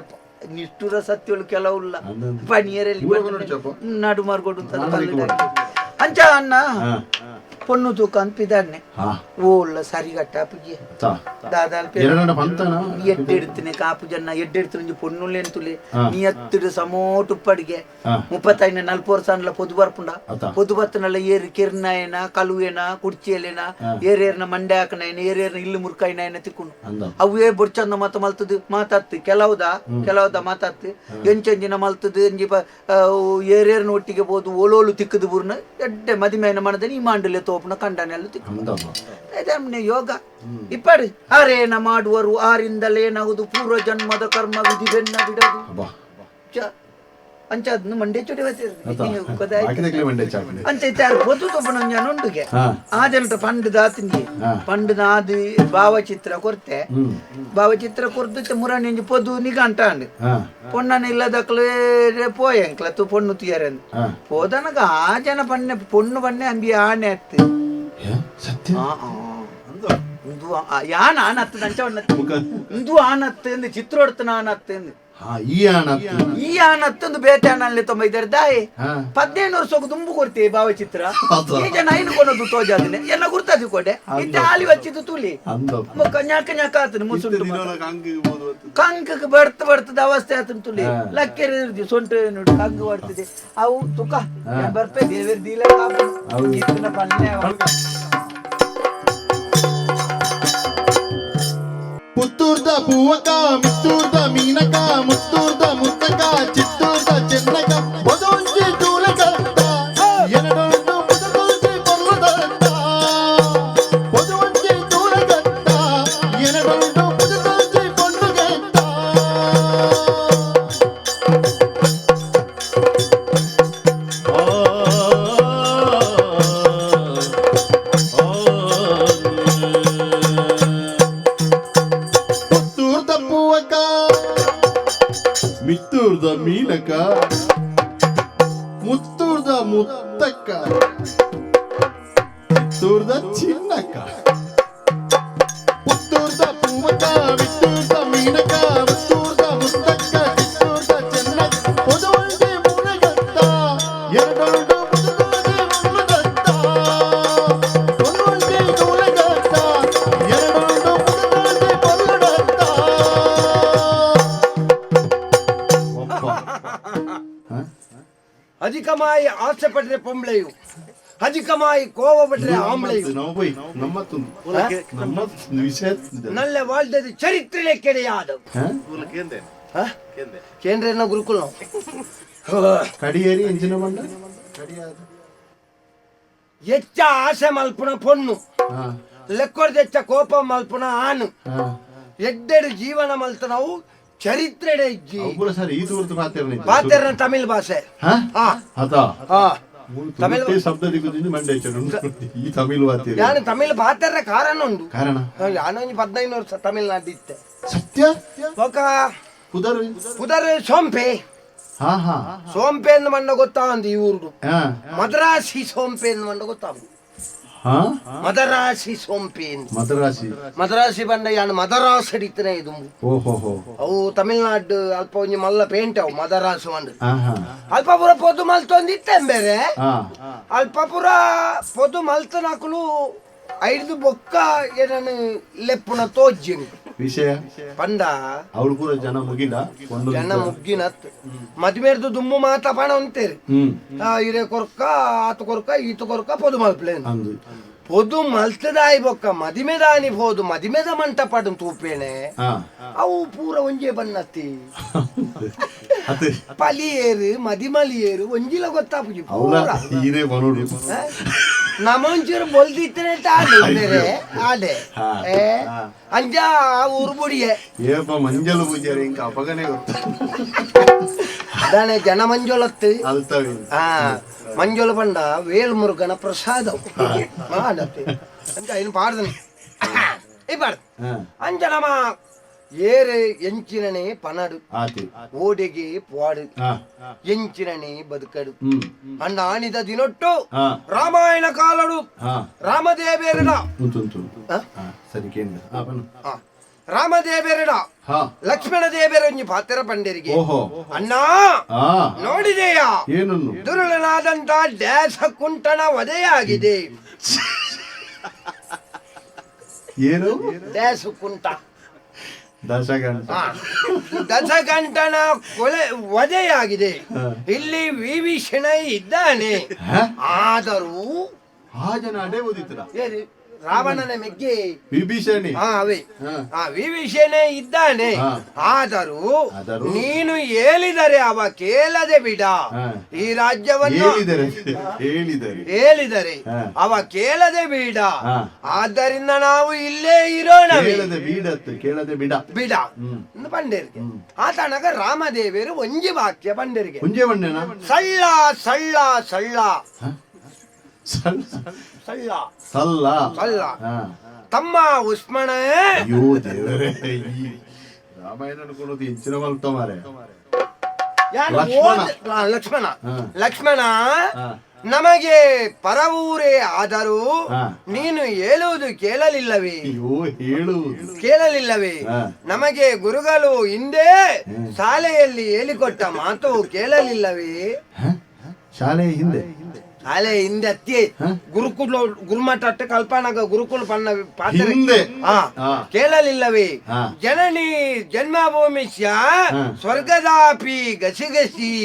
Speaker 3: ನಿಷ್ಠುರ ಸತ್ಯಗಳು ಕೆಲವುಲ್ಲ ಪನಿಯರಲ್ಲಿ ನಡು ಮಾರ್ಕೊಡು ಅಂಚ ಅಣ್ಣ. ಪೊಣ್ಣು ತೂಕ ಅನ್ಪಿದಾನೆ ಓಲ್ಲ ಸರಿಗಟ್ಟ ಪುಜೆ ದಾದಾಲ್ ಎಡ್ಡೆಡ್ತಿನಿ ಕಾಪು ಜನ ಎಡ್ಡೆಡ್ತಿನ ಪೊಣ್ಣುಲೇನ್ ತುಲೆ ನೀ ಹತ್ತಿಡು ಸಮೋಟು ಪಡಿಗೆ 35 40 ವರ್ಷ ಅನ್ಲ ಪೊದು ಬರ್ಪುಂಡ ಪೊದು ಬತ್ತನಲ್ಲ ಏರು ಕಿರ್ನಾಯನ ಕಲುವೇನ ಕುಡ್ಚಿಯಲೇನ ಏರೇರ್ನ ಮಂಡೆ ಹಾಕನಾಯನ ಏರೇರ್ನ ಇಲ್ಲು ಮುರ್ಕಾಯಿನಾಯನ ತಿಕ್ಕೊಂಡು ಅವೇ ಬೊಡ್ಚಂದ ಮಾತ ಮಲ್ತದು ಮಾತಾತ್ತು ಕೆಲವುದ ಕೆಲವುದ ಮಾತಾತ್ತು ಎಂಚೆಂಜಿನ ಮಲ್ತದು ಎಂಜಿ ಏರೇರ್ನ ಒಟ್ಟಿಗೆ ಬೋದು ಓಲೋಲು ತಿಕ್ಕದು ಬುರ್ನ ಎಡ್ಡೆ ಮದಿಮೇನ ಮನದ ಈ ಮಾಂಡಲೆ ತೋಪುನ ಕಂಡನೆಲ್ಲ ತಿಕ್ಕು ಯೋಗ ಇಪ್ಪಡಿ ಆರೇನ ಮಾಡುವರು ಆರಿಂದಲೇನಾಗುದು ಪೂರ್ವ ಜನ್ಮದ ಕರ್ಮ ವಿಧಿ ಬೆನ್ನ ಬಿಡದು ಅಂಚ ಅದನ್ನು ಮಂಡೆ ಚುಡಿ ಅಂಚ ಇತ್ತಾರೆ ಪೊದು ತೋಪನ ಉಂಡುಗೆ ಆ ಜನರ ಪಂಡು ದಾತಿಂಗೆ ಪಂಡು ನಾದು ಭಾವಚಿತ್ರ ಕೊರ್ತೆ ಭಾವಚಿತ್ರ ಕೊರ್ದು ಮುರಾಣಿ ಪೊದು ನಿಗಂಟ ಅಂಡು ಪೊಣ್ಣನ ಇಲ್ಲದಕ್ಲೆ ಪೋಯಂಕ್ಲ ತು ಪೊಣ್ಣು ತುಯರಂದು ಪೋದನಗ ಆ ಜನ ಪಣ್ಣೆ ಪೊಣ್ಣು ಪಣ್ಣೆ ಅಂಬಿ ಆಣೆ ಅತ್ತು
Speaker 1: ಸತ್ಯ
Speaker 3: ಯಾನ್ ಆನತ್ತು ನಂಚ ಇಂದು ಆನತ್ತು ಎಂದು ಚಿತ್ರೋಡ್ತನ ಆನತ್ತು ಎಂದು ಈ ಆನತ್ತೊಂದು ಬೇತೆ ಆನಲ್ಲಿ ತೊಂಬ ಇದ್ದಾರೆ ದಾಯಿ 15 ವರ್ಷಕ್ಕೆ ದುಂಬು ಕೊಡ್ತೀವಿ ಭಾವಚಿತ್ರ ಈ ಜನ ಐನು ಕೊನದು ತೋಜಾದಿನಿ ಎಲ್ಲ ಗುರ್ತದಿ ಕೊಡೆ ಇತ್ತೆ ಆಲಿ ವಚ್ಚಿದ್ದು ತುಲಿ ಮೊಕ್ಕ ಞಾಕ ಞಾಕ ಆತನು ಮುಸುಂಟು ಕಂಕಕ್ಕೆ ಬರ್ತ ಬರ್ತದ ಅವಸ್ಥೆ ಆತನ ತುಲಿ ಲಕ್ಕೆರೆ ಸೊಂಟ ನೋಡಿ ಕಂಗು ಬರ್ತದೆ ಅವು ತುಕ ಬರ್ಪೆ ದೇವೇರ್ ದೀಲ ಪಲ್ಲೆ
Speaker 1: ಪುತ್ತೂರ್ದ ಪೂವಕ ಮಿತ್ತೂರ್ದ ಮೀನಕ ಮುತ್ತೂರ್ದ ಮುತ್ತಕ ಚಿತ್ತೂರ್ದ ಚೆನ್ನಕ ಪೊದೊಂಜಿ ತೂಲಕತ್ತ ಎರಡೊಂದು ಪುದೊಂಜಿ ಪೊರ್ಲದತ್ತ ಪೊದೊಂಜಿ ತೂಲಕತ್ತ ಎರಡೊಂದು ಪುದೊಂಜಿ ಪೊಣ್ಣುಗತ್ತ ಪುತ್ತೂರ್ದ ಪೂವಕ ಮಿತ್ತೂರ್ದ ಮೀನಕ ಮುತ್ತೂರ್ದ ಮುತ್ತಕ್ಕ ಚಿತ್ತೂರ್ದ ಚಿನ್ನಕ್ಕ ಪುತ್ತೂರ್ದ ಪೂವಕ ಮಿತ್ತೂರ್ದ ಮೀನಕ ಮುತ್ತೂರ್ದ ಮುತ್ತಕ್ಕ ಚಿತ್ತೂರ್ದ ಚೆನ್ನಕ್ಕ ಪೊದೊಂಜಿ ಮೂಲೆಗತ್ತ ಎರಡೊಂದು ಪುದೊಂಜಿ ಮುಳ್ಳುಗತ್ತ ಪೊದೊಂಜಿ ನೂಲಗತ್ತ ಎರಡೊಂದು ಪುದೊಂಜಿ ಪೊಲ್ಲಡತ್ತ.
Speaker 2: ಅಧಿಕಮಾಯಿ ಆಸೆ ಪಟ್ರೆ ಪೊಂಬ್ಳೆಯು ಅಧಿಕಮಾಯಿ ಕೋವ ಪಟ್ರೆ ಆಂಬ್ಳೆಯು ನಲ್ಲ வாழ்ந்தது ಚರಿತ್ರೆ ಕೆಡೆಯಾದ ಕೇಂದ್ರ ಗುರುಕುಲ
Speaker 1: ಕಡಿಯೇರಿ ಎಂಜಿನ ಮಂಡ
Speaker 2: ಎಚ್ಚ ಆಸೆ ಮಲ್ಪುನ ಪೊಣ್ಣು ಲೆಕ್ಕೊರ್ದೆಚ್ಚ ಕೋಪ ಮಲ್ಪುನ ಆನು ಎಡ್ಡೆಡು ಜೀವನ ಮಲ್ತ ನಾವು ಚರಿತ್ರೆಡೆ ಇಜ್ಜಿ
Speaker 1: ಸರ್ ಈ ದೂರದ ಪಾತೆರ್ನ
Speaker 2: ಪಾತೆರ್ನ ತಮಿಳ್ ಭಾಷೆ
Speaker 1: ತಮಿಳ್ ಶಬ್ದ ದಿಕ್ಕುದಿಂದ ಮಂಡೆ ಈ ತಮಿಳ್ ವಾತಿ
Speaker 2: ಯಾನು ತಮಿಳ್ ಪಾತೆರ್ನ ಕಾರಣ ಉಂಡು
Speaker 1: ಕಾರಣ
Speaker 2: ಯಾನು 15 ವರ್ಷ ತಮಿಳ್ನಾಡು ಇತ್ತೆ
Speaker 1: ಸತ್ಯ
Speaker 2: ಬೊಕ
Speaker 1: ಪುದರ್
Speaker 2: ಪುದರ್ ಸೋಂಪೆ ಸೋಂಪೆ ಎಂದು ಮಂಡ ಗೊತ್ತಾಂದು ಈ ಊರು ಮದ್ರಾಸಿ ಸೋಂಪೆ ಎಂದು ಮಂಡ ಗೊತ್ತಾಂದು ಮದರಾಸಿ ಸೋಂಪೆ
Speaker 1: ಮದರಾಸಿ
Speaker 2: ಮದರಾಸಿ ಬಂಡ ಯಾನು ಮದರಾಸ್ ಹಿಡಿತನೆ ಇದು ಅವು ತಮಿಳ್ನಾಡು ಅಲ್ಪ ಒಂಜಿ ಮಲ್ಲ ಪೇಂಟ್ ಅವು ಮದರಾಸು ಮಂಡ ಅಲ್ಪ ಪೂರ ಪೊದು ಮಲ್ತೊಂದಿತ್ತೆ ಬೇರೆ ಅಲ್ಪ ಪೂರ ಪೊದು ಮಲ್ತನಕುಲು ಐದು ಬೊಕ್ಕ ಏನನು ಲೆಪ್ಪುನ ತೋಜ್ಜಿನಿ
Speaker 1: ವಿಷಯ
Speaker 2: ಪಂಡ
Speaker 1: ಅವಳು ಪೂರ ಜನ ಮುಗಿಲ
Speaker 2: ಜನ ಮುಗ್ಗಿನತ್ ಮದ್ಮೇರ್ದು ದುಮ್ಮು ಮಾತ ಪಣ ಅಂತೇರಿ ಇರೆ ಕೊರ್ಕ ಆತ ಕೊರ್ಕ ಈತ ಕೊರ್ಕ ಪೊದು ಮಲ್ಪ್ಲೇನು ಪೊದು ಮಲ್ತದಾಯಿ ಬೊಕ್ಕ ಮದಿಮೆದಾನಿ ಪೋದು ಮದಿಮೆದ ಮಂಟಪಡು ತೂಪೇನೆ ಅವು ಪೂರ ಒಂಜೆ ಬನ್ನತ್ತಿ ಪಲಿಯೇರು ಮದಿಮಲಿಯೇರು ಒಂಜಿಲ ಗೊತ್ತಾಪುಜಿ ಪೂರ ನಮ್ಮೊಂಚೂರು ಬೊಲ್ದಿತ್ತನೆ ಆಡೆ ಬೇರೆ ಆಡೆ ಅಂಜ ಊರು ಬುಡಿಯೆ
Speaker 1: ಏಪ ಮಂಜಲು ಪೂಜಾರಿ ಇಂಕ ಅಪಗನೆ ಗೊತ್ತ
Speaker 2: ಅದಾನೆ ಜನ ಮಂಜೊಲತ್ತು ಮಂಜೊಲ ಬಂಡ ವೇಲ್ಮುರುಗನ ಪ್ರಸಾದ ಮಾಡತ್ತೆ ಅಂಜ ಇನ್ನು ಪಾಡ್ದನೆ ಈ ಪಾಡ್ದು ಅಂಜ ನಮ್ಮ ಏರೆ ಎಂಚಿನನೆ ಪನಡು ಓಡೆಗೆ ಪೋಡು ಎಂಚಿನನೆ ಬದುಕಡು ಅಣ್ಣ ಆನಿದ ದಿನೊಟ್ಟು ರಾಮಾಯಣ ಕಾಲಡು ರಾಮದೇವೇರನ
Speaker 1: ಸರಿ ಕೇಂದ್ರ
Speaker 2: ರಾಮದೇವರಡ ಲಕ್ಷ್ಮಣ ದೇವರೊಂಜಿ ಪಾತ್ರ ಪಂಡರಿಗೆ.
Speaker 1: ಓಹೋ.
Speaker 2: ಅಣ್ಣ ನೋಡಿದೆಯಾ?
Speaker 1: ಏನನ್ನು?
Speaker 2: ದುರುಳನಾದಂತ ಡ್ಯಾಸ ಕುಂಟನ ವಧೆಯಾಗಿದೆ.
Speaker 1: ಏನು?
Speaker 2: ಡ್ಯಾಸ ಕುಂಟ.
Speaker 1: ದಶಗಂಟ.
Speaker 2: ದಶಗಂಟನ ಕೊಲೆ ವಧೆಯಾಗಿದೆ. ಇಲ್ಲಿ ವಿಭೀಷಣ ಇದ್ದಾನೆ. ಆದರೂ
Speaker 1: ಆ ಜನ ಅಡೆ ಓದಿತ್ರ.
Speaker 2: ರಾವಣನ ಮೆಗ್ಗೆ
Speaker 1: ವಿಭೀಷಣಿ.
Speaker 2: ಅವೇ. ಆ ವಿಭೀಷಣೆ ಇದ್ದಾನೆ. ಆದರೂ ನೀನು ಹೇಳಿದರೆ ಅವ ಕೇಳದೆ ಬಿಡ. ಈ ರಾಜ್ಯವನ್ನು ಹೇಳಿದರೆ ಅವ ಕೇಳದೆ ಬಿಡ. ಆದ್ದರಿಂದ ನಾವು ಇಲ್ಲೇ ಇರೋಣ.
Speaker 1: ಕೇಳದೆ ಬಿಡ
Speaker 2: ಬಿಡ ಪಂಡೇರಿಗೆ. ಆತನಗ ರಾಮದೇವರು ಒಂಜಿ ವಾಕ್ಯ ಪಂಡೇರಿಗೆ. ಸಳ್ಳ ಸಳ್ಳ ಸಳ್ಳ ಸಳ್ಳ
Speaker 1: ಸಲ್ಲ
Speaker 2: ಸಲ್ಲ ತಮ್ಮ ಉಸ್ಮಣ.
Speaker 1: ಅಯ್ಯೋ ದೇವರೇ, ಈ ರಾಮಾಯಣ ಅನ್ಕೊಳ್ಳೋದು ಇಂಚಿನ ಮಲ್ತ ಮಾರೆ.
Speaker 2: ಲಕ್ಷ್ಮಣ ಲಕ್ಷ್ಮಣ ನಮಗೆ ಪರವೂರೇ ಆದರೂ ನೀನು ಹೇಳುವುದು ಕೇಳಲಿಲ್ಲವೇ? ಕೇಳಲಿಲ್ಲವೇ? ನಮಗೆ ಗುರುಗಳು ಹಿಂದೆ ಶಾಲೆಯಲ್ಲಿ ಹೇಳಿಕೊಟ್ಟ ಮಾತು ಕೇಳಲಿಲ್ಲವೇ?
Speaker 1: ಶಾಲೆಯ ಹಿಂದೆ,
Speaker 2: ಶಾಲೆ ಹಿಂದೆ ಅತ್ತಿ ಗುರುಕುಲ ಗುರುಮಠ ಕಲ್ಪನಾಗ ಗುರುಕುಲ ಪಣ್ಣ ಪಾತ್ರ ಕೇಳಲಿಲ್ಲವೇ? ಜನನಿ ಜನ್ಮಭೂಮಿ ಸ್ವರ್ಗದಾಪಿ ಗಸಿಗಸಿ.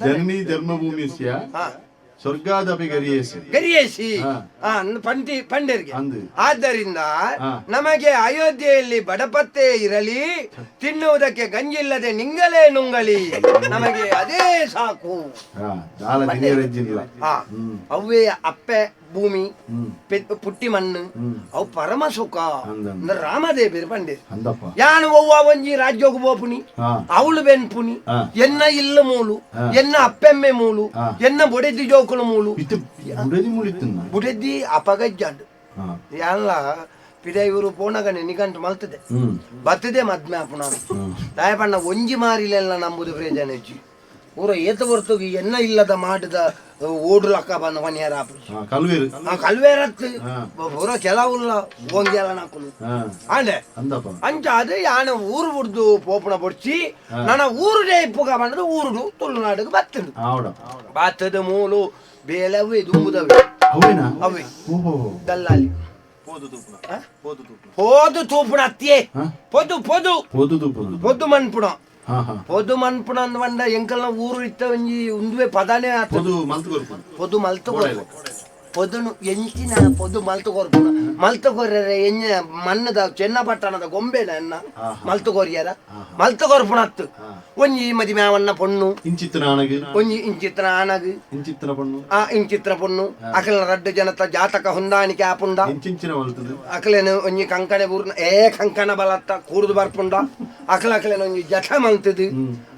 Speaker 1: ಜನನಿ ಜನ್ಮಭೂಮಿ ಸ್ವರ್ಗಾದಪಿ ಗರಿಯೇಸಿ
Speaker 2: ಗರಿಯೇಸಿ ಪಂಡಿ ಪಂಡರಿಗೆ. ಆದ್ದರಿಂದ ನಮಗೆ ಅಯೋಧ್ಯೆಯಲ್ಲಿ ಬಡಪತ್ತೆ ಇರಲಿ, ತಿನ್ನುವುದಕ್ಕೆ ಗಂಜಿಲ್ಲದೆ ನಿಂಗಲೇ ನುಂಗಲಿ, ನಮಗೆ ಅದೇ ಸಾಕು. ಅವೇ ಅಪ್ಪೆ ಭೂಮಿ ಪುಟ್ಟಿ ಮಣ್ಣು ಅವು ಪರಮ ಸುಖ. ರಾಮದೇವರು ಪಂಡೇರು ಯಾನು ಒವ್ವ ಒಂಜಿ ರಾಜ್ಯೋಗ ಬೋಪುನಿ, ಅವಳು ಬೆನ್ಪುನಿ, ಎನ್ನ ಇಲ್ಲ ಮೂಲು, ಎನ್ನ ಅಪ್ಪೆಮ್ಮೆ ಮೂಲು, ಎನ್ನ ಬೊಡೆದಿ ಜೋಕುಲು ಮೂಲು. ಬುಡೆದಿ ಅಪಗಜ್ಜಾಂಡು ಯಾನ್ಲ ಪಿದ ಇವರು ಪೋನಗನೆ ನಿಗಂಟು ಮಲ್ತದೆ ಬತ್ತದೆ ಮದ್ಮೆ ಆಪುಣ ದಾಯಪಣ್ಣ ಒಂಜಿ ಮಾರಿಲೆಲ್ಲ ನಂಬುದು ಪ್ರಯೋಜನ ಇಜ್ಜಿ. ಊರ ಏತ ಹೊರತು ಎನ್ನ ಇಲ್ಲದ ಮಾಡಿದ ಓಡುಲಕ್ಕ ಬಂದ ಮನೆಯಾರ ಕಲ್ವೇರತ್ ಪೂರ ಕೆಲವುಲ್ಲ ಓಂಗೆಲ ನಾಕುಲು ಆಂಡೆ ಅಂಚ ಅದು ಯಾನ ಊರು ಬುಡ್ದು ಪೋಪುಣ ಬೊಡ್ಚಿ ನನ್ನ ಊರು ಇಪ್ಪುಗ ಬಂದದು ಊರುಡು ತುಳುನಾಡಿಗೆ ಬತ್ತದು ಬತ್ತದ ಮೂಲು ಬೇಲವೇ ದುಂಬುದವೆ ಅವೇ ದಲ್ಲಾಲಿ ಪೋದು ತೂಪುಣ ಅತ್ತಿಯೇ ಪೊದು ಪೊದು ಪೊದು ಮನ್ಪುಣ ಪೊದು ಮನ್ಪುಣ ಅಂದ್ ಬಂಡ ಎಂಕಲ್ನ ಊರು ಇತ್ತ ಒಂಜಿ ಉಂದುವೆ ಪದಾನೇ
Speaker 1: ಪೊದು
Speaker 2: ಪೊದು ಮಲ್ತು ಪೊದುನು ಎಂಚಿನ ಪೊದು ಮಲ್ತು ಕೊರ್ಪುಣ ಮಲ್ತು ಕೊರ್ಯರೆ ಎಂಜ ಮಣ್ಣದ ಚೆನ್ನಪಟ್ಟಣದ ಗೊಂಬೆನ ಎನ್ನ ಮಲ್ತು ಕೊರಿಯರ ಮಲ್ತು ಕೊರ್ಪುಣ ಅತ್ತು ಒಂಜಿ ಮದಿಮೆ ಅವನ್ನ ಪೊಣ್ಣು
Speaker 1: ಇಂಚಿತ್ತಿನ ಆಣಗ್
Speaker 2: ಒಂಜಿ ಇಂಚಿತ್ತಿನ ಆಣಗ್
Speaker 1: ಇಂಚಿತ್ತಿನ ಪೊಣ್ಣು
Speaker 2: ಆ ಇಂಚಿತ್ತಿನ ಪೊಣ್ಣು ಅಕಲ್ನ ರಡ್ಡು ಜನತ ಜಾತಕ ಹೊಂದಾಣಿಕೆ ಆಪುಂಡ
Speaker 1: ಇಂಚಿಂಚಿನ ಮಲ್ತದು
Speaker 2: ಅಕಲೇನು ಒಂಜಿ ಕಂಕಣೆ ಬೂರ್ನ ಏ ಕಂಕಣ ಬಲತ್ತ ಕೂಡುದು ಬರ್ಪುಂಡ ಅಕಲ ಅಕಲೇನು ಒಂಜಿ ಜಠ ಮಲ್ತದು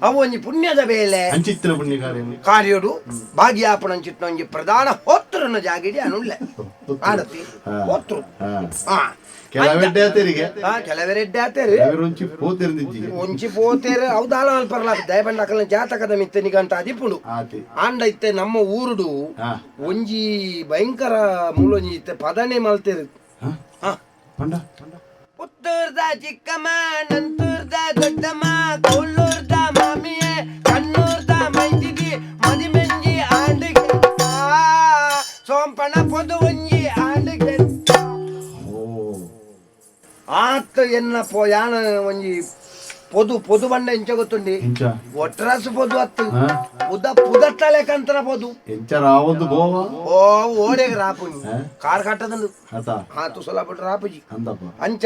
Speaker 2: ಅವು ಒಂಜಿ ಪುಣ್ಯದ ಬೇಲೆ
Speaker 1: ಅಂಚಿತ್ತಿನ ಪುಣ್ಯ ಕಾರ್ಯ
Speaker 2: ಕಾರ್ಯಡು ಭಾಗ್ಯಾಪಣ ಅಂಚಿತ್ತಿನ ಒಂಜಿ ಪ್ರಧಾನ ಹೋತ್ರನ ಜಾಗಿಡಿ ಅನುಲ್ಲೆ ಆಡತಿ ಹೋತ್ರು
Speaker 1: ಕೆಲವೆಡ್ಡೆ ಆತೇರಿಗೆ
Speaker 2: ಕೆಲವೆರೆಡ್ಡೆ ಆತೇರಿ
Speaker 1: ಒಂಚಿ ಪೋತೆರ್ದಿಜ್ಜಿ
Speaker 2: ಒಂಚಿ ಪೋತೇರು ಅವು ಅಲ್ಪರ್ಲ ದಯಬಂಡ ಅಕಲ್ನ ಜಾತಕದ ಮಿತ್ತ ನಿಗಂಟ ಅದಿಪುಂಡು ಆಂಡ ಇತ್ತೆ ನಮ್ಮ ಊರುಡು ಒಂಜಿ ಭಯಂಕರ ಮೂಲೊಂಜಿ ಇತ್ತೆ ಪದನೆ ಮಲ್ತೇರು. ಪುತ್ತೂರ್ದ ಚಿಕ್ಕಮ್ಮ ನಂತೂರ್ದ ದೊಡ್ಡಮ್ಮ ಕೋಲ್ಲೂರ್ದ ಮಾಮಿಯೇ ಕಣ್ಣೂರ್ದ ಮೈದಿದಿ ಮದಿಮೆಂಜಿ ಆಂಡ್ ಸೋಂಪಣ ಪೊದು ಒಂಜಿ ಆಂಡ್ ಆತ ಎನ್ನ ಯಾನ ಒಂಜಿ ಪೊದು ಪೊದು ಬಂಡ ಎಂಚ ಗೊತ್ತುಂಡಿ ಒಟ್ರಾಸು ಪೊದು ಅತ್ತು ಪುದ ಪುದತ್ತಲೆ ಕಂತನ ಪೊದು
Speaker 1: ಎಂಚ ರಾವೊಂದು ಬೋವ
Speaker 2: ಓ ಓಡೆಗ್ ರಾಪುಂಜಿ ಕಾರ್ ಕಟ್ಟದಂಡು ಆತು ಸಲ ಬಿಟ್ಟು ರಾಪುಜಿ ಅಂಚ